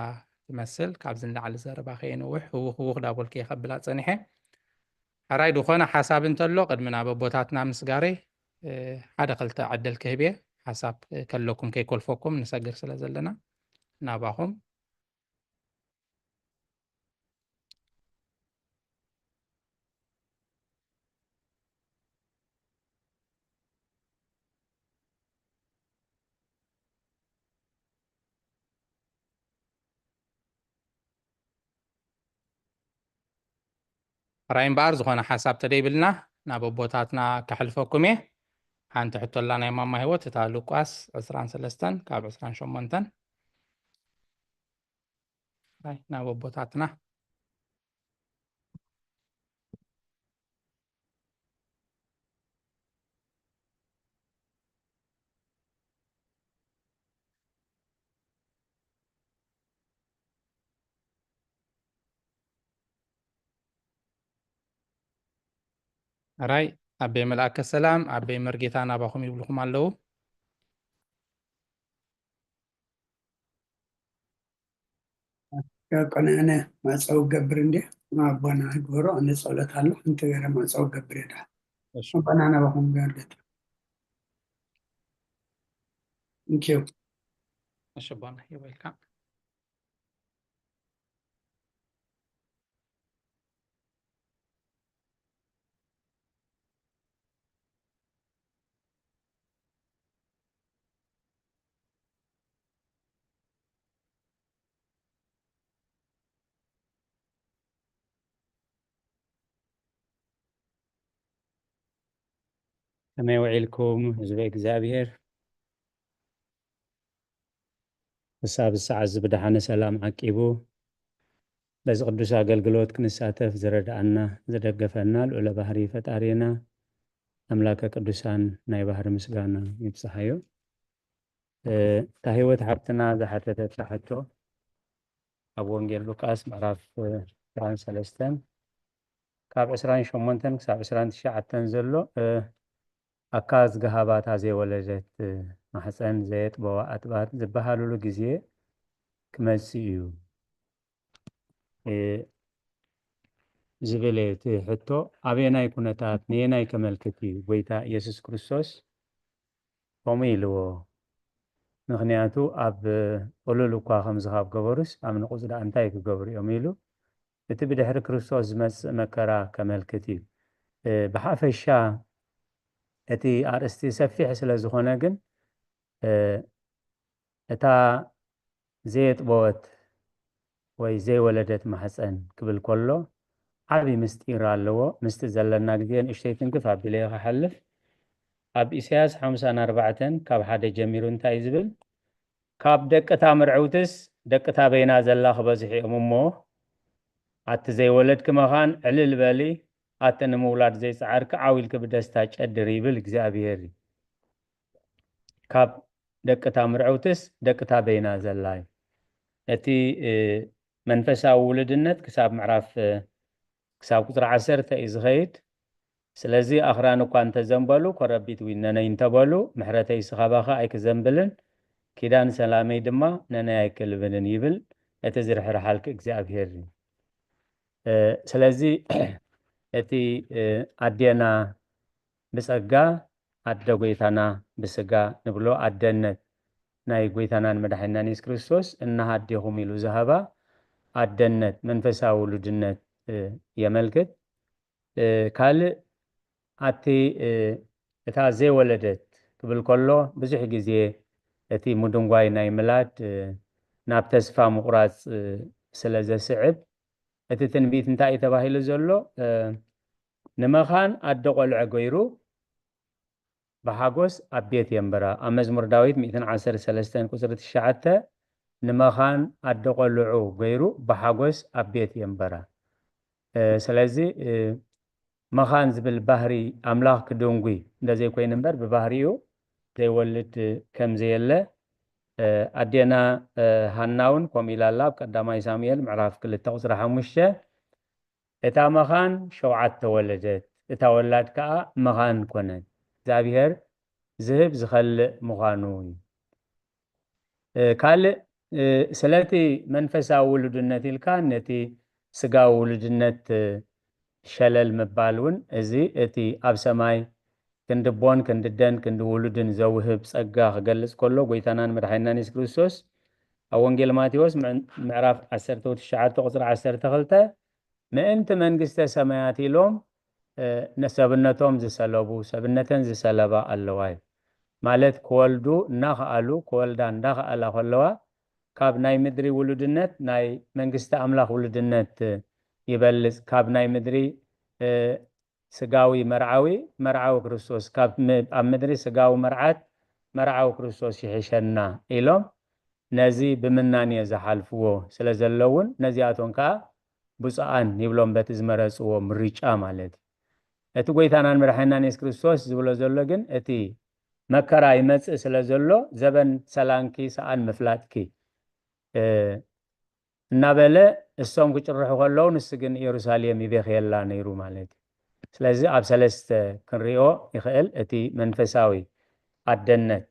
ትመስል። ካብዚ ንላዕሊ ዘረባ ከየንውሕ ህውኽ ህውኽ ዳበልኩ እየ ከብላ ጸኒሐ። ሕራይ ዝኾነ ሓሳብ እንተሎ ቅድሚ ናብ ኣቦታትና ምስጋረይ፣ እ፣ ሓደ ክልተ ዕድል ክህብ እየ። ሓሳብ ከለኩም ከይኮልፈኩም ንሰግር ስለ ዘለና ናባኹም። ሕራይ እምበኣር ዝኾነ ሓሳብ ተደይብልና ናብ ኣቦታትና ከሕልፈኩም እየ። ሓንቲ ሕቶ ኣላ ናይ ማማ ህይወት፣ እታ ሉቃስ ዕስራን ሰለስተን ካብ ዕስራን ሸሞንተን። ሕራይ ናብ ኣቦታትና። ሕራይ ኣበይ መልኣከ ሰላም ኣበይ መርጌታ ናባኹም ይብልኹም ኣለዉ። ያቆነ ኣነ ማፀው ገብር እንዲ ኣቦና ግበሮ ኣነ ፀሎት ኣሎ እንተ ገረ ማፀው ገብር ይዳ ኣቦና ናባኹም ገርገት እንኪዩ እሺ ኣቦና ይወልካ ከመይ ውዒልኩም ህዝበ እግዚኣብሔር? ክሳብ ሰዓት እዚ ብደሓነ ሰላም ዓቂቡ በዚ ቅዱስ ኣገልግሎት ክንሳተፍ ዝረድኣና ዝደገፈና ልዑለ ባህሪ ፈጣሪና ኣምላከ ቅዱሳን ናይ ባህሪ ምስጋና ይብፅሓዮ። እታ ህይወት ሓብትና ዝሓተተታ ሕቶ ኣብ ወንጌል ሉቃስ ምዕራፍ ዕስራን ሰለስተን ካብ ዕስራን ሸሞንተን ክሳብ ዕስራን ትሽዓተን ዘሎ ኣካ ዝገሃባታ ዘይወለደት ማሕፀን ዘየጥበዋ ኣጥባት ዝበሃልሉ ግዜ ክመፅእ እዩ ዝብል እቲ ሕቶ ኣበየናይ ኩነታት ነየናይ ከመልክት እዩ ጎይታ ኢየሱስ ክርስቶስ ከምኡ ኢልዎ? ምኽንያቱ ኣብ ቁሉል እኳ ከምዚ ካብ ገበሩስ ኣብ ንቑጽ ደኣ እንታይ ክገብሩ እዮም ኢሉ እቲ ብድሕሪ ክርስቶስ ዝመጽእ መከራ ከመልክት እዩ። ብሓፈሻ እቲ ኣርእስቲ ሰፊሕ ስለ ዝኾነ ግን እታ ዘየጥበወት ወይ ዘይወለደት ማሕፀን ክብል ከሎ ዓብዪ ምስጢር ኣለዎ። ምስቲ ዘለና ግዜ ንእሽተይ ትንክፍ ኣቢለ እየ ክሓልፍ። ኣብ ኢሳያስ ሓምሳን ኣርባዕተን ካብ ሓደ ጀሚሩ እንታይ እዩ ዝብል? ካብ ደቅታ ምርዕውትስ ደቅታ በይና ዘላ ክበዝሑ እዮም እሞ ኣቲ ዘይወለድኪ መኻን ዕልል በሊ፣ ኣቲ ንምውላድ ዘይጸዓርኪ ዓው ኢልኪ ብደስታ ጨድሪ ይብል እግዚኣብሄር እዩ። ካብ ደቅታ ምርዕውትስ ደቅታ በይና ዘላ እዩ። እቲ መንፈሳዊ ውሉድነት ክሳብ ምዕራፍ ክሳብ ቁፅሪ ዓሰርተ እዩ ዝኸይድ። ስለዚ ኣኽራን እኳ እንተዘንበሉ ኮረቢት ዊነነይ እንተበሉ ምሕረተይስ ኻባኻ ኣይክዘንብልን ኪዳን ሰላመይ ድማ ነነይ ኣይክልብንን ይብል እቲ ዝርሕርሓልኪ እግዚኣብሄር እዩ። ስለዚ እቲ ኣዴና ብፀጋ ኣደ ጎይታና ብስጋ ንብሎ ኣደነት ናይ ጎይታናን መድሓኒናን የሱስ ክርስቶስ እናሃዴኹም ኢሉ ዝሃባ ኣደነት መንፈሳዊ ውሉድነት የመልክት። ካልእ ኣቲ እታ ዘይወለደት ክብል ከሎ ብዙሕ ግዜ እቲ ምድንጓይ ናይ ምላድ ናብ ተስፋ ምቑራፅ ስለ ዘስዕብ እቲ ትንቢት እንታይ እዩ ተባሂሉ ዘሎ? ንመኻን ኣደ ቆልዐ ገይሩ ብሓጎስ ኣብ ቤት የንብራ። ኣብ መዝሙር ዳዊት ሚእትን ዓሰርተ ሰለስተን ቁፅሪ ትሽዓተ ንመኻን ኣደ ቆልዑ ገይሩ ብሓጎስ ኣብ ቤት የንብራ። ስለዚ መኻን ዝብል ባህሪ ኣምላኽ ክድንጉይ እንደዘይኮይኑ እምበር ብባህሪኡ ዘይወልድ ከም ዘየለ ኣዴና ሃና እውን ከምኡ ኢላ ኣላ ኣብ ቀዳማይ ሳሙኤል ምዕራፍ ክልተ ቁፅሪ ሓሙሽተ እታ መኻን ሸውዓተ ወለደት፣ እታ ወላድ ከኣ መኻን ኮነት። እግዚኣብሔር ዝህብ ዝኸልእ ምዃኑ እዩ። ካልእ ስለቲ መንፈሳዊ ውሉድነት ኢልካ ነቲ ስጋዊ ውሉድነት ሸለል ምባል እውን እዚ እቲ ኣብ ሰማይ ክንዲ ኣቦን ክንዲ ኣደን ክንዲ ውሉድን ዘውህብ ጸጋ ክገልጽ ከሎ ጎይታናን መድሓኒናን የሱስ ክርስቶስ ኣብ ወንጌል ማቴዎስ ምዕራፍ ዓሰርተ ትሽዓተ ቁጽሪ ዓሰርተ ክልተ ምእንቲ መንግስተ ሰማያት ኢሎም ሰብነቶም ዝሰለቡ ሰብነተን ዝሰለባ ኣለዋ እዩ። ማለት ክወልዱ እናኸኣሉ ክወልዳ እንዳኸኣላ ከለዋ ካብ ናይ ምድሪ ውሉድነት ናይ መንግስቲ ኣምላኽ ውሉድነት ይበልጽ። ካብ ናይ ምድሪ ስጋዊ መርዓዊ መርዓዊ ክርስቶስ፣ ካብ ኣብ ምድሪ ስጋዊ መርዓት መርዓዊ ክርስቶስ ይሕሸና ኢሎም ነዚ ብምናንዮ ዝሓልፍዎ ስለ ዘለውን ነዚኣቶም ከዓ ብፁዓን ይብሎም በቲ ዝመረፅዎ ምርጫ ማለት እዩ። እቲ ጎይታናን መድሓኒናን የሱስ ክርስቶስ ዝብሎ ዘሎ ግን እቲ መከራ ይመፅእ ስለ ዘሎ ዘበን ሰላንኪ ሰኣን ምፍላጥኪ እናበለ እሶም ክጭርሑ ከለዉ ንሱ ግን ኢየሩሳሌም ይቤኽየላ ነይሩ ማለት እዩ። ስለዚ ኣብ ሰለስተ ክንሪኦ ይኽእል። እቲ መንፈሳዊ ኣደነት፣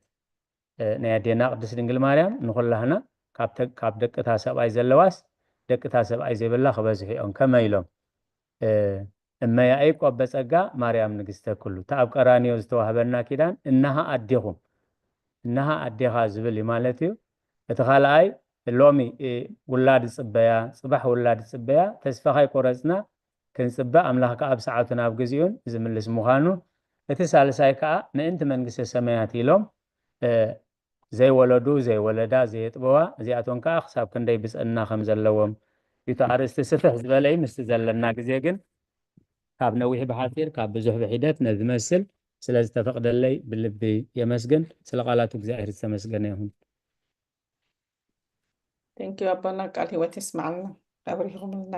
እ፣ ናይ ኣዴና ቅድስት ድንግል ማርያም ንኹላህና ካብ ተ-፣ ካብ ደቅታ ሰብኣይ ዘለዋስ ደቅታ ሰብኣይ ዘይብላ ክበዝሑ እዮም። ከመይ ኢሎም? እ፣ እመ ያዕቆብ በጸጋ ማርያም ንግስተ ኩሉ። እቲ ኣብ ቀራንዮ ዝተዋህበና ኪዳን፣ "እነሃ ኣዴኹም፣ እነሃ ኣዴኻ" ዝብል እዩ ማለት እዩ። እቲ ካልኣይ፣ ሎሚ፣ እ፣ ውላድ ይጽበያ፣ ጽባሕ ውላድ ይጽበያ፣ ተስፋ ካይቆረጽና ክንጽበ፣ ኣምላኽ ከኣ ኣብ ሰዓቱን ኣብ ግዜኡን ዝምልስ ምዃኑ፣ እቲ ሳልሳይ ከኣ ምእንቲ መንግስተ ሰማያት ኢሎም፣ እ፣ ዘይወለዱ፣ ዘይወለዳ፣ ዘየጥበዋ፣ እዚኣቶም ከኣ ክሳብ ክንደይ ብጽዕና ከም ዘለዎም እዩ። እቲ ኣርእስቲ ስፍሕ ዝበለ እዩ፣ ምስቲ ዘለና ግዜ ግን ካብ ነዊሕ ብሓጺር፣ ካብ ብዙሕ ብሒደት ነዚ መስል ስለ ዝተፈቕደለይ ብልቢ የመስግን። ስለ ቃላቱ እግዚኣብሔር ዝተመስገነ ይኹን። Thank you ኣቦና፣ ቃል ህይወት የስማዓልና። ኣብሪኹምልና።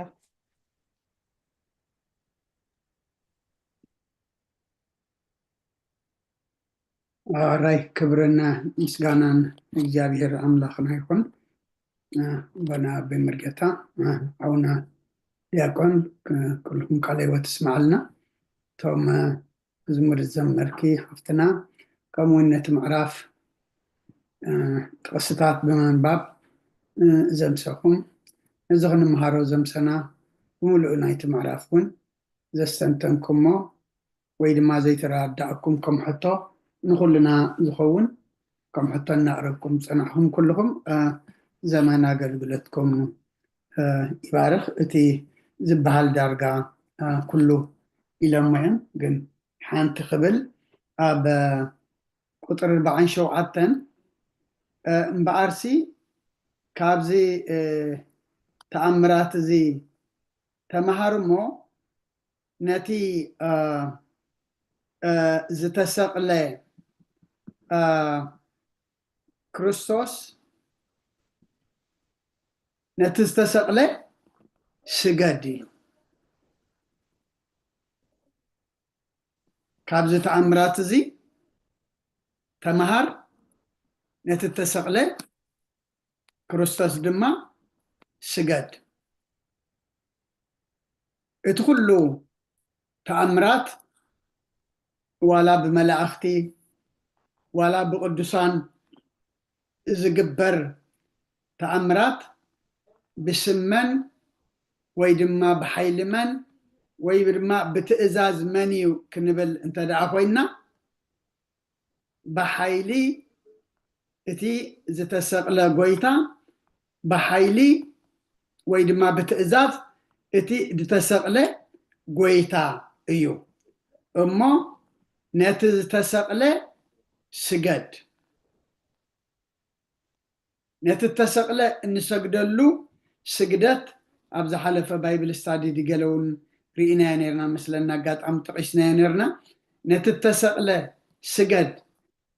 ኣራይ ክብርን ምስጋናን እግዚኣብሔር ኣምላኽና ይኹን። እ፣ ኣቦና ኣቦይ መርጌታ፣ እ፣ ኣቡና ዲያቆን፣ እ፣ ኩልኩም ቃለ ህይወት ይስማዓልና። እቶም፣ እ፣ መዝሙር ዝዘመርኪ ሓፍትና፣ ከምኡ እውን ነቲ ምዕራፍ፣ እ፣ ጥቕስታት ብምንባብ፣ እ፣ ዘምሰኹም፣ እዚ ክንምሃሮ ዘምሰና ብምሉኡ ናይቲ ምዕራፍ እውን ዘስተንተንኩሞ ወይ ድማ ዘይተረዳእኩም ከም ሕቶ ንኹልና ዝኸውን ከም ሕቶ እናቕረብኩም ዝጸናሕኩም ኩልኹም፣ እ፣ ዘመን ኣገልግሎትኩም፣ እ፣ ይባርኽ። እቲ ዝበሃል ዳርጋ፣ እ፣ ኩሉ ኢሎሞ እዮም፣ ግን ሓንቲ ክብል ኣብ ቁጥሪ ኣርባዓን ሸውዓተን፣ እ፣ እምበኣርሲ ካብዚ፣ እ፣ ተኣምራት እዚ ተመሃር እሞ ነቲ፣ እ፣ እ፣ ዝተሰቕለ፣ እ፣ ክርስቶስ፣ ነቲ ዝተሰቕለ ስገድ ኢሉ። ካብዚ ተኣምራት እዚ ተመሃር፣ ነቲ እተሰቕለ ክርስቶስ ድማ ስገድ። እቲ ኩሉ ተኣምራት ዋላ ብመላእኽቲ ዋላ ብቅዱሳን ዝግበር ተኣምራት ብስም መን ወይ ድማ ብሓይሊ መን ወይ ድማ ብትእዛዝ መን እዩ ክንብል እንተ ደኣ ኮይንና፣ ብሓይሊ እቲ ዝተሰቕለ ጎይታ፣ ብሓይሊ ወይ ድማ ብትእዛዝ እቲ ዝተሰቕለ ጎይታ እዩ። እሞ ነቲ ዝተሰቕለ ስገድ። ነቲ እተሰቕለ እንሰግደሉ ስግደት ኣብ ዝሓለፈ ባይብል ስታዲ ድገለ እውን ርኢናዮ ነርና፣ መስለና ኣጋጣሚ ጠቒስናዮ ነርና። ነቲ እተሰቕለ ስገድ።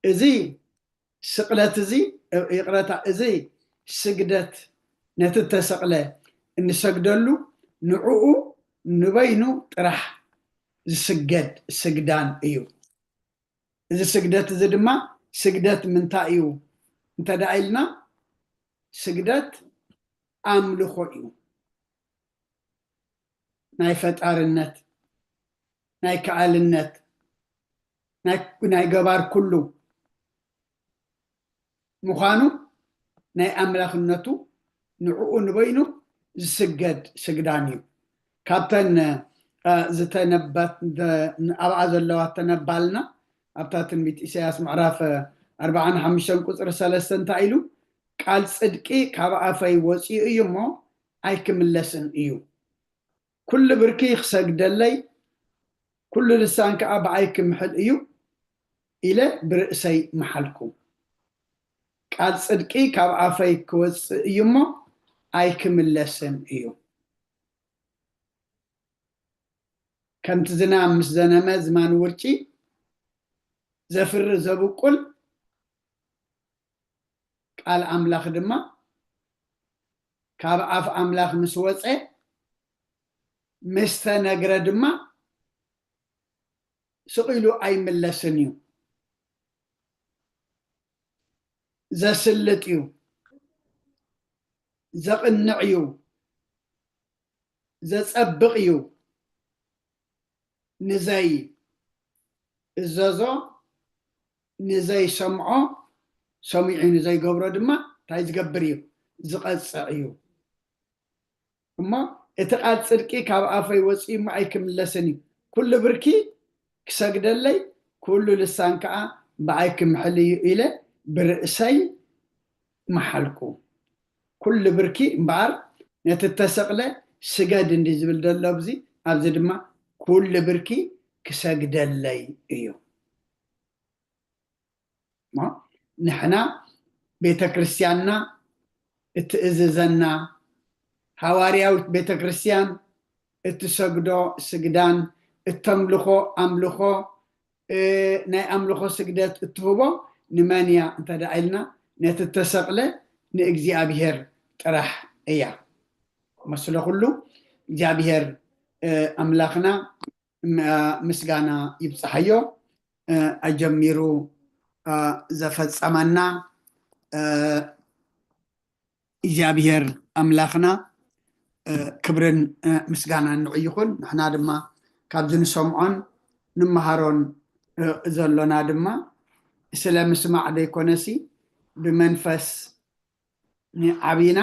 እዚ ስቕለት እዚ፣ ይቕረታ፣ እዚ ስግደት ነቲ እተሰቕለ እንሰግደሉ ንዕኡ ንበይኑ ጥራሕ ዝስገድ ስግዳን እዩ። እዚ ስግደት እዚ ድማ ስግደት ምንታይ እዩ እንተ ደኣ ኢልና፣ ስግደት ኣምልኾ እዩ። ናይ ፈጣርነት፣ ናይ ከኣልነት፣ ናይ፣ ናይ ገባር ኩሉ ምዃኑ፣ ናይ ኣምላኽነቱ ንዕኡ ንበይኑ ዝስገድ ስግዳን እዩ። ካብተን፣ እ፣ ዝተነባት፣ ደ-፣ ኣብኣ ዘለዋ ተነባልና፣ ኣብታ ትንቢት ኢሳያስ ምዕራፍ ኣርባዓን ሓሙሽተን ቁጽሪ ሰለስተ እንታይ ኢሉ? "ቃል ጽድቂ ካብ ኣፈይ ወጺኡ እዩ እሞ ኣይክምለስን እዩ። ኩሉ ብርኪ ክሰግደለይ፣ ኩሉ ልሳን ከኣ ብኣይ ክምሕል እዩ" ኢለ ብርእሰይ መሓልኩ። ቃል ጽድቂ ካብ ኣፈይ ክወጽእ እዩ እሞ ኣይክምለስን እዩ። ከምቲ ዝናም ምስ ዘነመ ዝማን ውርጪ ዘፍሪ ዘብቁል፣ ቃል ኣምላኽ ድማ ካብ ኣፍ ኣምላኽ ምስ ወጸ፣ ምስ ተነግረ ድማ ስቕ ኢሉ ኣይምለስን እዩ። ዘስልጥ እዩ፣ ዘቕንዕ እዩ፣ ዘጸብቕ እዩ። ንዘይ እዘዞ ንዘይሰምዖ ሰሚዑ ንዘይገብሮ ድማ እንታይ ዝገብር እዩ? ዝቐፅዕ እዩ። እሞ እቲ ቃል ጽድቂ ካብ ኣፈይ ወፂኡ እሞ ኣይክምለስን እዩ። ኩሉ ብርኪ ክሰግደለይ፣ ኩሉ ልሳን ከዓ ብኣይ ክምሕል እዩ ኢለ ብርእሰይ መሓልኩ። ኩሉ ብርኪ እምበኣር ነቲ እተሰቕለ ስገድ እንዲ ዝብል ዘሎ ኣብዚ ኣብዚ ድማ ኩሉ ብርኪ ክሰግደለይ እዩ። ንሕና ቤተ ክርስቲያንና እትእዝዘና፣ ሃዋርያዊት ቤተ ክርስቲያን እትሰግዶ ስግዳን እተምልኾ ኣምልኾ፣ ናይ ኣምልኾ ስግደት እትህቦ ንመን እያ እንተ ደኣ ኢልና፣ ነቲ እተሰቕለ ንእግዚኣብሔር ጥራሕ እያ። መስለ ኩሉ እግዚኣብሔር ኣምላኽና ምስጋና ይብፅሓዮ። ኣጀሚሩ ዘፈፀመና እግዚኣብሔር ኣምላኽና ክብርን ምስጋናን ንዑ ይኹን። ንሕና ድማ ካብዚ ንሰምዖን ንመሃሮን ዘሎና ድማ ስለ ምስማዕ ዘይኮነሲ ብመንፈስ ንዓቢና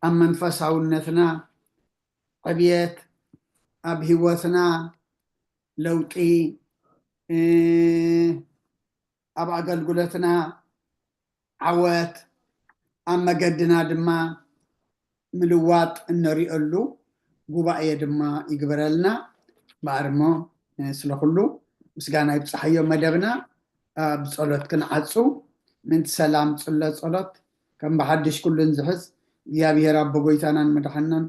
ኣብ መንፈሳውነትና ዕብየት ኣብ ህይወትና ለውጢ ኣብ ኣገልግሎትና ዓወት ኣብ መገድና ድማ ምልዋጥ እንሪእሉ ጉባኤ ድማ ይግበረልና። በኣርሞ ስለ ኩሉ ምስጋና ይብፅሓዮ። መደብና ብፀሎት ክንዓፁ ምንቲ ሰላም ፅሎ ፀሎት ከም ብሓድሽ ኩሉን ዝሕዝ እግዚኣብሔር ኣቦ ጎይታናን መድሓናን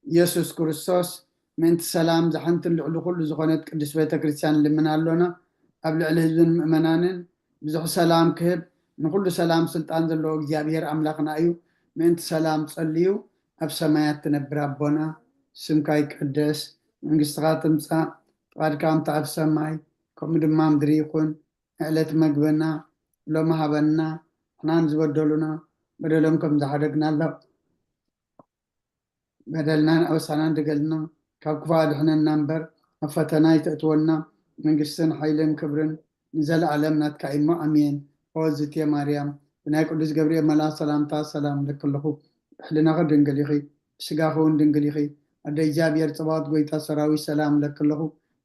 የሱስ ክርስቶስ ምእንቲ ሰላም ዝሓንትን ልዕሊ ኩሉ ዝኾነት ቅድስት ቤተ ክርስቲያን ልምን ኣሎና። ኣብ ልዕሊ ህዝብን ምእመናንን ብዙሕ ሰላም ክህብ ንኩሉ ሰላም ስልጣን ዘለዎ እግዚኣብሔር ኣምላኽና እዩ። ምእንቲ ሰላም ጸልዩ። ኣብ ሰማያት ትነብር ኣቦና ስምካ ይቀደስ፣ መንግስትኻ ትምጻእ፣ ፍቓድካ ከምቲ ኣብ ሰማይ ከምኡ ድማ ምድሪ ይኹን። ዕለት መግብና ሎሚ ሃበና፣ ንሕናን ዝበደሉና በደሎም ከም ዝሓደግናሎም በደልናን ኣበሳናን ድገልና፣ ካብ ክፉእ ኣድሕነና እምበር፣ ኣብ ፈተና ኣይተእትወና። መንግስትን ሓይልን ክብርን ንዘለኣለም ናትካ እሞ፣ ኣሜን። ኦ ዝትየ ማርያም፣ ብናይ ቅዱስ ገብርኤል መልኣኽ ሰላምታ ሰላም እለኪ ኣለኹ። ብሕልናኺ ድንግል ኢኺ፣ ብስጋኺ እውን ድንግል ኢኺ። ኣደ እግዚኣብሔር፣ ጸባኦት ጎይታ ሰራዊት፣ ሰላም እለኪ ኣለኹ።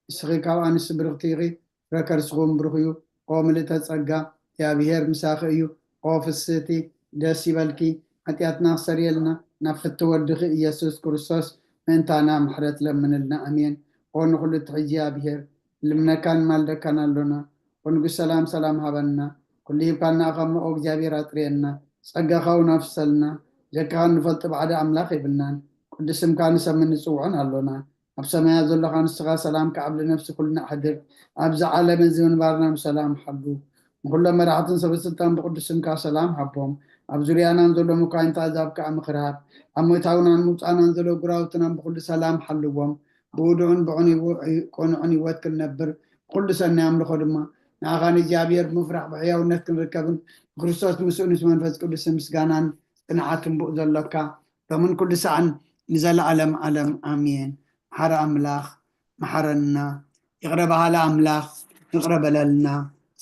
ንስኺ ካብ ኣንስቲ ብርኽቲ ኢኺ፣ ፍረ ከርስኹም ብሩኽ እዩ። ኦ ምልእተ ጸጋ፣ እግዚኣብሔር ምሳኺ እዩ። ኦ ፍስህቲ፣ ደስ ይበልኪ፣ ሓጢኣትና ክሰርየልና ናብ ፍቲ ወድኺ ኢየሱስ ክርስቶስ ምእንታና ምሕረት ለምንልና። ኣሜን። ኦ ንኹሉ እትሕዚ እግዚኣብሔር፣ ልምነካን ማልደካን ኣሎና። ኦ ንጉስ ሰላም፣ ሰላም ሃበና። ኩሉ ሂብካና ኣኸሞ ኦ እግዚኣብሔር ኣጥርየና። ጸጋኻ እውን ኣፍሰልና። ጀካኻ እንፈልጥ ባዕዲ ኣምላኽ የብልናን። ቅዱስ ስምካ ንሰምን ንጽውዕን ኣሎና። ኣብ ሰማያት ዘለኻ ንስኻ ሰላምካ ኣብ ልነፍሲ ኩልና ኣሕድር። ኣብዚ ዓለም እዚ ምንባርና ብሰላም ሓሉ። ንኹሎም መራሕትን ሰበ ስልጣን ብቅዱስ ስምካ ሰላም ሃቦም። ኣብ ዙርያናን ዘሎ መኳንንቲ ኣዛብ ከኣ ምኽራብ። ኣብ ምእታውናን ምውጻእናን ዘሎ ጉራውትናን ብኹሉ ሰላም ሓልዎም። ብውዱዕን ብዕኑይ ቅኑዕን ህይወት ክንነብር ብኹሉ ሰናይ ኣምልኾ ድማ ንኣኻ ንእግዚኣብሔር ብምፍራሕ ብሕያውነት ክንርከብን ብክርስቶስ ምስኡ ምስ መንፈስ ቅዱስ ምስጋናን ጽንዓትን ብኡ ዘሎካ ሎምን ኩሉ ሰዓን ንዘለኣለም ዓለም ኣሜን። መሓሪ ኣምላኽ መሓረና፣ ይቕረ በሃሊ ኣምላኽ ይቕረ በለልና።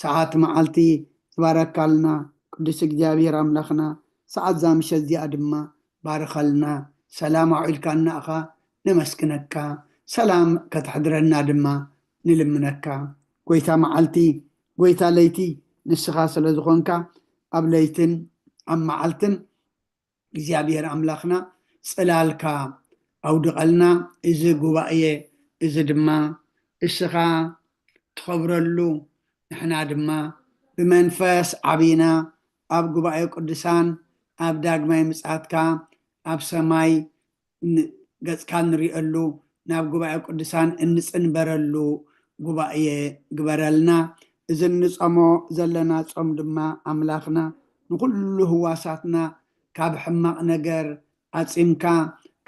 ሰዓት መዓልቲ ዝባረካልና ቅዱስ እግዚኣብሔር ኣምላኽና፣ ሰዓት እዛ ምሸት እዚኣ ድማ ባርኸልና። ሰላም ኣውዒልካና ኢኻ፣ ነመስግነካ። ሰላም ከተሕድረና ድማ ንልምነካ። ጎይታ መዓልቲ፣ ጎይታ ለይቲ ንስኻ ስለ ዝኾንካ፣ ኣብ ለይትን ኣብ መዓልትን እግዚኣብሔር ኣምላኽና ጽላልካ ኣውድቐልና። እዚ ጉባኤ እዚ ድማ እስኻ ትኸብረሉ፣ ንሕና ድማ ብመንፈስ ዓቢና ኣብ ጉባኤ ቅዱሳን፣ ኣብ ዳግማይ ምጽኣትካ፣ ኣብ ሰማይ ን-፣ ገጽካ እንሪኤሉ፣ ናብ ጉባኤ ቅዱሳን እንጽንበረሉ ጉባኤ ግበረልና። እዚ እንጸሞ ዘለና ጾም ድማ ኣምላኽና ንኹሉ ህዋሳትና ካብ ሕማቕ ነገር ዓጺምካ፣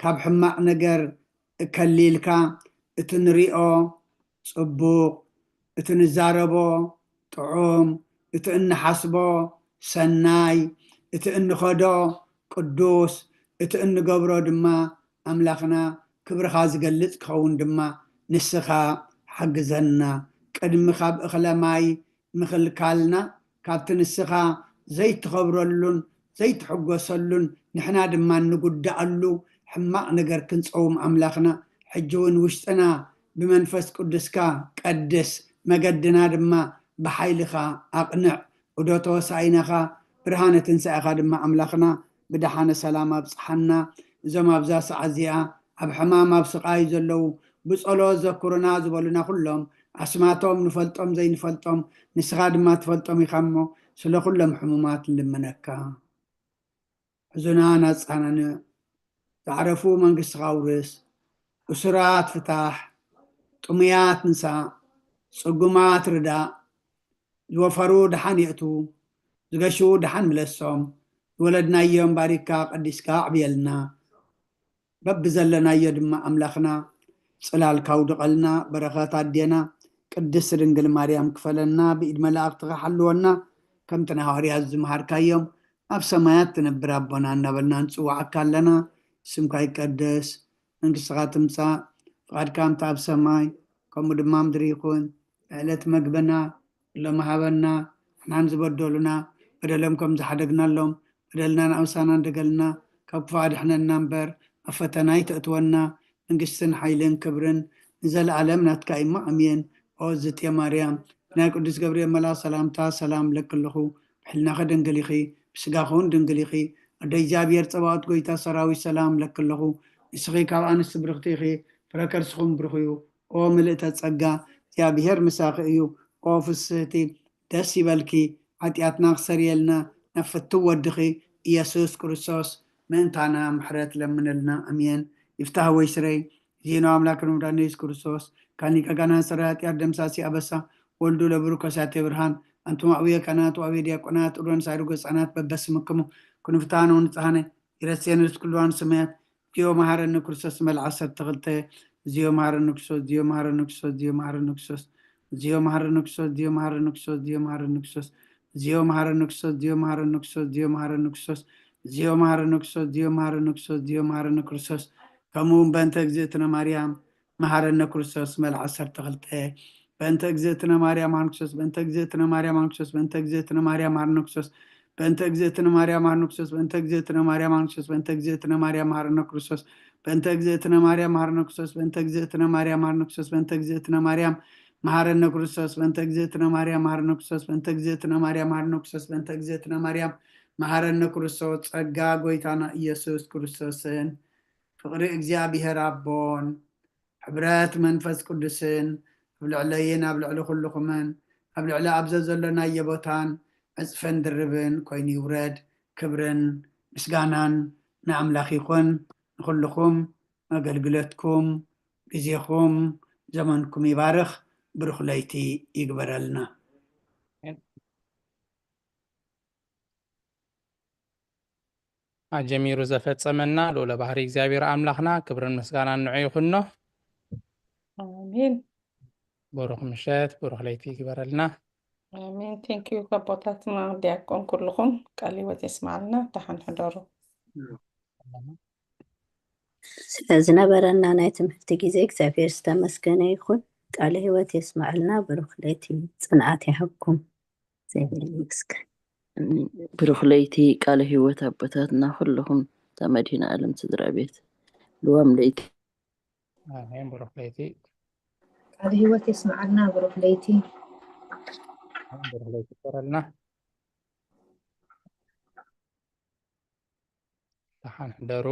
ካብ ሕማቕ ነገር ከሊልካ፣ እቲ ንሪኦ ጽቡቕ፣ እቲ ንዛረቦ ጥዑም፣ እቲ እንሓስቦ ሰናይ፣ እቲ እንኸዶ ቅዱስ፣ እቲ እንገብሮ ድማ ኣምላኽና ክብርኻ ዝገልጽ ክኸውን ድማ ንስኻ ሓግዘና። ቅድሚ ካብ እኽለ ማይ ምኽልካልና ካብቲ ንስኻ ዘይትኸብረሉን ዘይትሕጎሰሉን ንሕና ድማ እንጉዳኣሉ ሕማቕ ነገር ክንጸውም ኣምላኽና ሕጂ እውን ውሽጥና ብመንፈስ ቅዱስካ ቀድስ፣ መገድና ድማ ብሓይልኻ ኣቕንዕ። ዑደት ሆሳኢናኻ ብርሃነ ትንሳኤኻ ድማ ኣምላኽና ብደሓነ ሰላም ኣብጽሓና። እዞም ኣብዛ ሰዓት እዚኣ ኣብ ሕማም ኣብ ስቓይ ዘለዉ ብጸሎት ዘክሩና ዝበሉና ኩሎም ኣስማቶም ንፈልጦም ዘይንፈልጦም ንስኻ ድማ ትፈልጦም ኢኻ እሞ ስለ ኩሎም ሕሙማት ንልምነካ። ሕዙናት ኣጻናንዕ፣ ዝዓረፉ መንግስትኻ ኣውርስ፣ እሱራት ፍታሕ፣ ጥሙያት ንሳእ፣ ጽጉማት ርዳእ፣ ዝወፈሩ ደሓን የእቱ፣ ዝገሹ ደሓን ምለሶም፣ ዝወለድናዮም ባሪካ ቀዲስካ ኣዕብየልና። በብዘለናዮ ድማ ኣምላኽና ጽላልካ ኣውድቐልና፣ በረኸት ኣዴና ቅድስቲ ድንግል ማርያም ክፈለና፣ ብኢድ መላእኽትኻ ሓልወና፣ ከምቲ ንሃዋርያት ዝመሃርካዮም ኣብ ሰማያት ትነብር ኣቦና እናበልና ንጽውዓካ ኣለና። ስምካ ይቀደስ፣ መንግስትኻ ትምጻእ፣ ፍቓድካ ከምቲ ኣብ ሰማይ ከምኡ ድማ ምድሪ ይኹን። ዕለት መግብና ሎሚ ሃበና፣ ንሕናን ዝበደሉና በደሎም ከም ዝሓደግናሎም በደልና ንኣምሳና እንደገልና ካብ ክፉእ ኣድሕነና እምበር ኣብ ፈተና ኣይተእትወና። መንግስትን ሓይልን ክብርን ንዘለኣለም ናትካ እሞ ኣሜን። ኦ ዝትየ ማርያም ናይ ቅዱስ ገብርኤል መልኣኽ ሰላምታ ሰላም ለኪ ኣለኹ። ብሕልናኺ ድንግል ኢኺ፣ ብስጋኺ እውን ድንግል ኢኺ። ኣደ እግዚኣብሔር ጸባኦት ጎይታ ሰራዊት ሰላም ለኪ ኣለኹ። ንስኺ ካብ ኣንስቲ ብርኽቲ ኢኺ፣ ፍረ ከርስኹም ብሩኽ እዩ። ኦ ምልእተ ጸጋ እግዚኣብሔር ምሳኺ እዩ። ኦ ፍስህቲ ደስ ይበልኪ፣ ሓጢኣትና ክሰርየልና ናብ ፍትው ወድኺ ኢየሱስ ክርስቶስ ምእንታና ምሕረት ለምንልና። ኣሜን። ይፍታህ ወይ ስረይ ዜና ኣምላክ መድኃኒነ ኢየሱስ ክርስቶስ ካኒቀ ጋና ሰረ ኃጢአት ደምሳሲ ኣበሳ ወልዱ ለብሩ ከሳቴ ብርሃን። ኣንቱም ኣውየ ካህናት ወኣውየ ዲያቆናት ኡሮን ሳይርጎ ህፃናት በበስምክሙ ክንፍታነ ወንጽሐነ ይረሴነ ርስኩልዋን ሰማያት። ዚዮ መሐረነ ክርስቶስ መልዓ ዓሰርተ ክልተ። ዚዮ መሐረነ ክርስቶስ፣ ዚዮ መሐረነ ክርስቶስ፣ ዚዮ መሐረነ ክርስቶስ፣ ዚዮ መሐረነ ክርስቶስ፣ ዚዮ መሐረነ ክርስቶስ፣ ዚዮ መሐረነ ክርስቶስ፣ ዚዮ መሐረነ ክርስቶስ፣ ዚዮ መሐረነ ክርስቶስ፣ ዚዮ መሐረነ ክርስቶስ፣ ዚዮ መሐረነ ክርስቶስ፣ ዚዮ መሐረነ ክርስቶስ፣ ዚዮ መሐረነ ክርስቶስ። ከምኡ እውን በእንተ እግዝእትነ ማርያም መሐረነ ክርስቶስ መልዓ ዓሰርተ ክልተ። በእንተ እግዝእትነ ማርያም መሐረነ ክርስቶስ፣ በእንተ እግዝእትነ ማርያም መሐረነ ክርስቶስ፣ በእንተ እግዝእትነ ማርያም መሐረነ ክርስቶስ፣ በእንተ እግዝእትነ ማርያም መሐረነ ክርስቶስ፣ በእንተ እግዝእትነ ማርያም መሐረነ ክርስቶስ፣ በእንተ እግዝእትነ ማርያም መሐረነ ክርስቶስ፣ በእንተ እግዝእትነ ማርያም መሐረነ ክርስቶስ፣ በእንተ እግዝእትነ ማርያም መሐረነ ክርስቶስ፣ በእንተ እግዝእትነ ማርያም መሐረነ ክርስቶስ፣ በእንተ እግዝእትነ ማርያም መሐረነ ክርስቶስ፣ በእንተ እግዝእትነ ማርያም መሐረነ ክርስቶስ፣ በእንተ እግዝእትነ ማርያም መሐረነ ክርስቶስ። ጸጋ ጎይታና ኢየሱስ ክርስቶስን ፍቕሪ እግዚኣብሔር ኣቦን ሕብረት መንፈስ ቅዱስን ኣብ ልዕለይን ኣብ ልዕሊ ኩልኹምን ኣብ ልዕሊ ኣብ ዘዘሎናዮ ቦታን ዕጽፍን ድርብን ኮይኑ ይውረድ። ክብርን ምስጋናን ንኣምላኽ ይኹን። ንኹልኹም ኣገልግሎትኩም፣ ግዜኹም፣ ዘመንኩም ይባርኽ። ብሩኽ ለይቲ ይግበረልና። ኣጀሚሩ ዘፈጸመና ልኡለ ባህሪ እግዚኣብሔር ኣምላኽና ክብርን ምስጋናን ንዑ ይኹኖ። ኣሜን። ብሩኽ ምሸት፣ ብሩኽ ለይቲ ይግበረልና። ኣሜን። ቴንኪዩ ኣቦታትና ዲያቆን ኩልኹም ቃል ህይወት የስማዕልና። ደሓን ሕደሩ። ስለ ዝነበረና ናይ ትምህርቲ ግዜ እግዚኣብሔር ዝተመስገነ ይኹን። ቃለ ህይወት የስማዕልና። ብሩኽ ለይቲ ጽንዓት ይሃብኩም። እግዚኣብሔር ይመስገን። ብሩኽ ለይቲ ቃለ ህይወት ኣቦታትና ኩልኹም ተመድህና ዓለም ስድራ ቤት ልዋም ለይቲ። ኣሜን። ብሩኽ ለይቲ። ቃለ ህይወት የስማዕልና። ብሩኽ ለይቲ። ብሩኽ ለይቲ ይግበረልና። ደሓን ሕደሩ።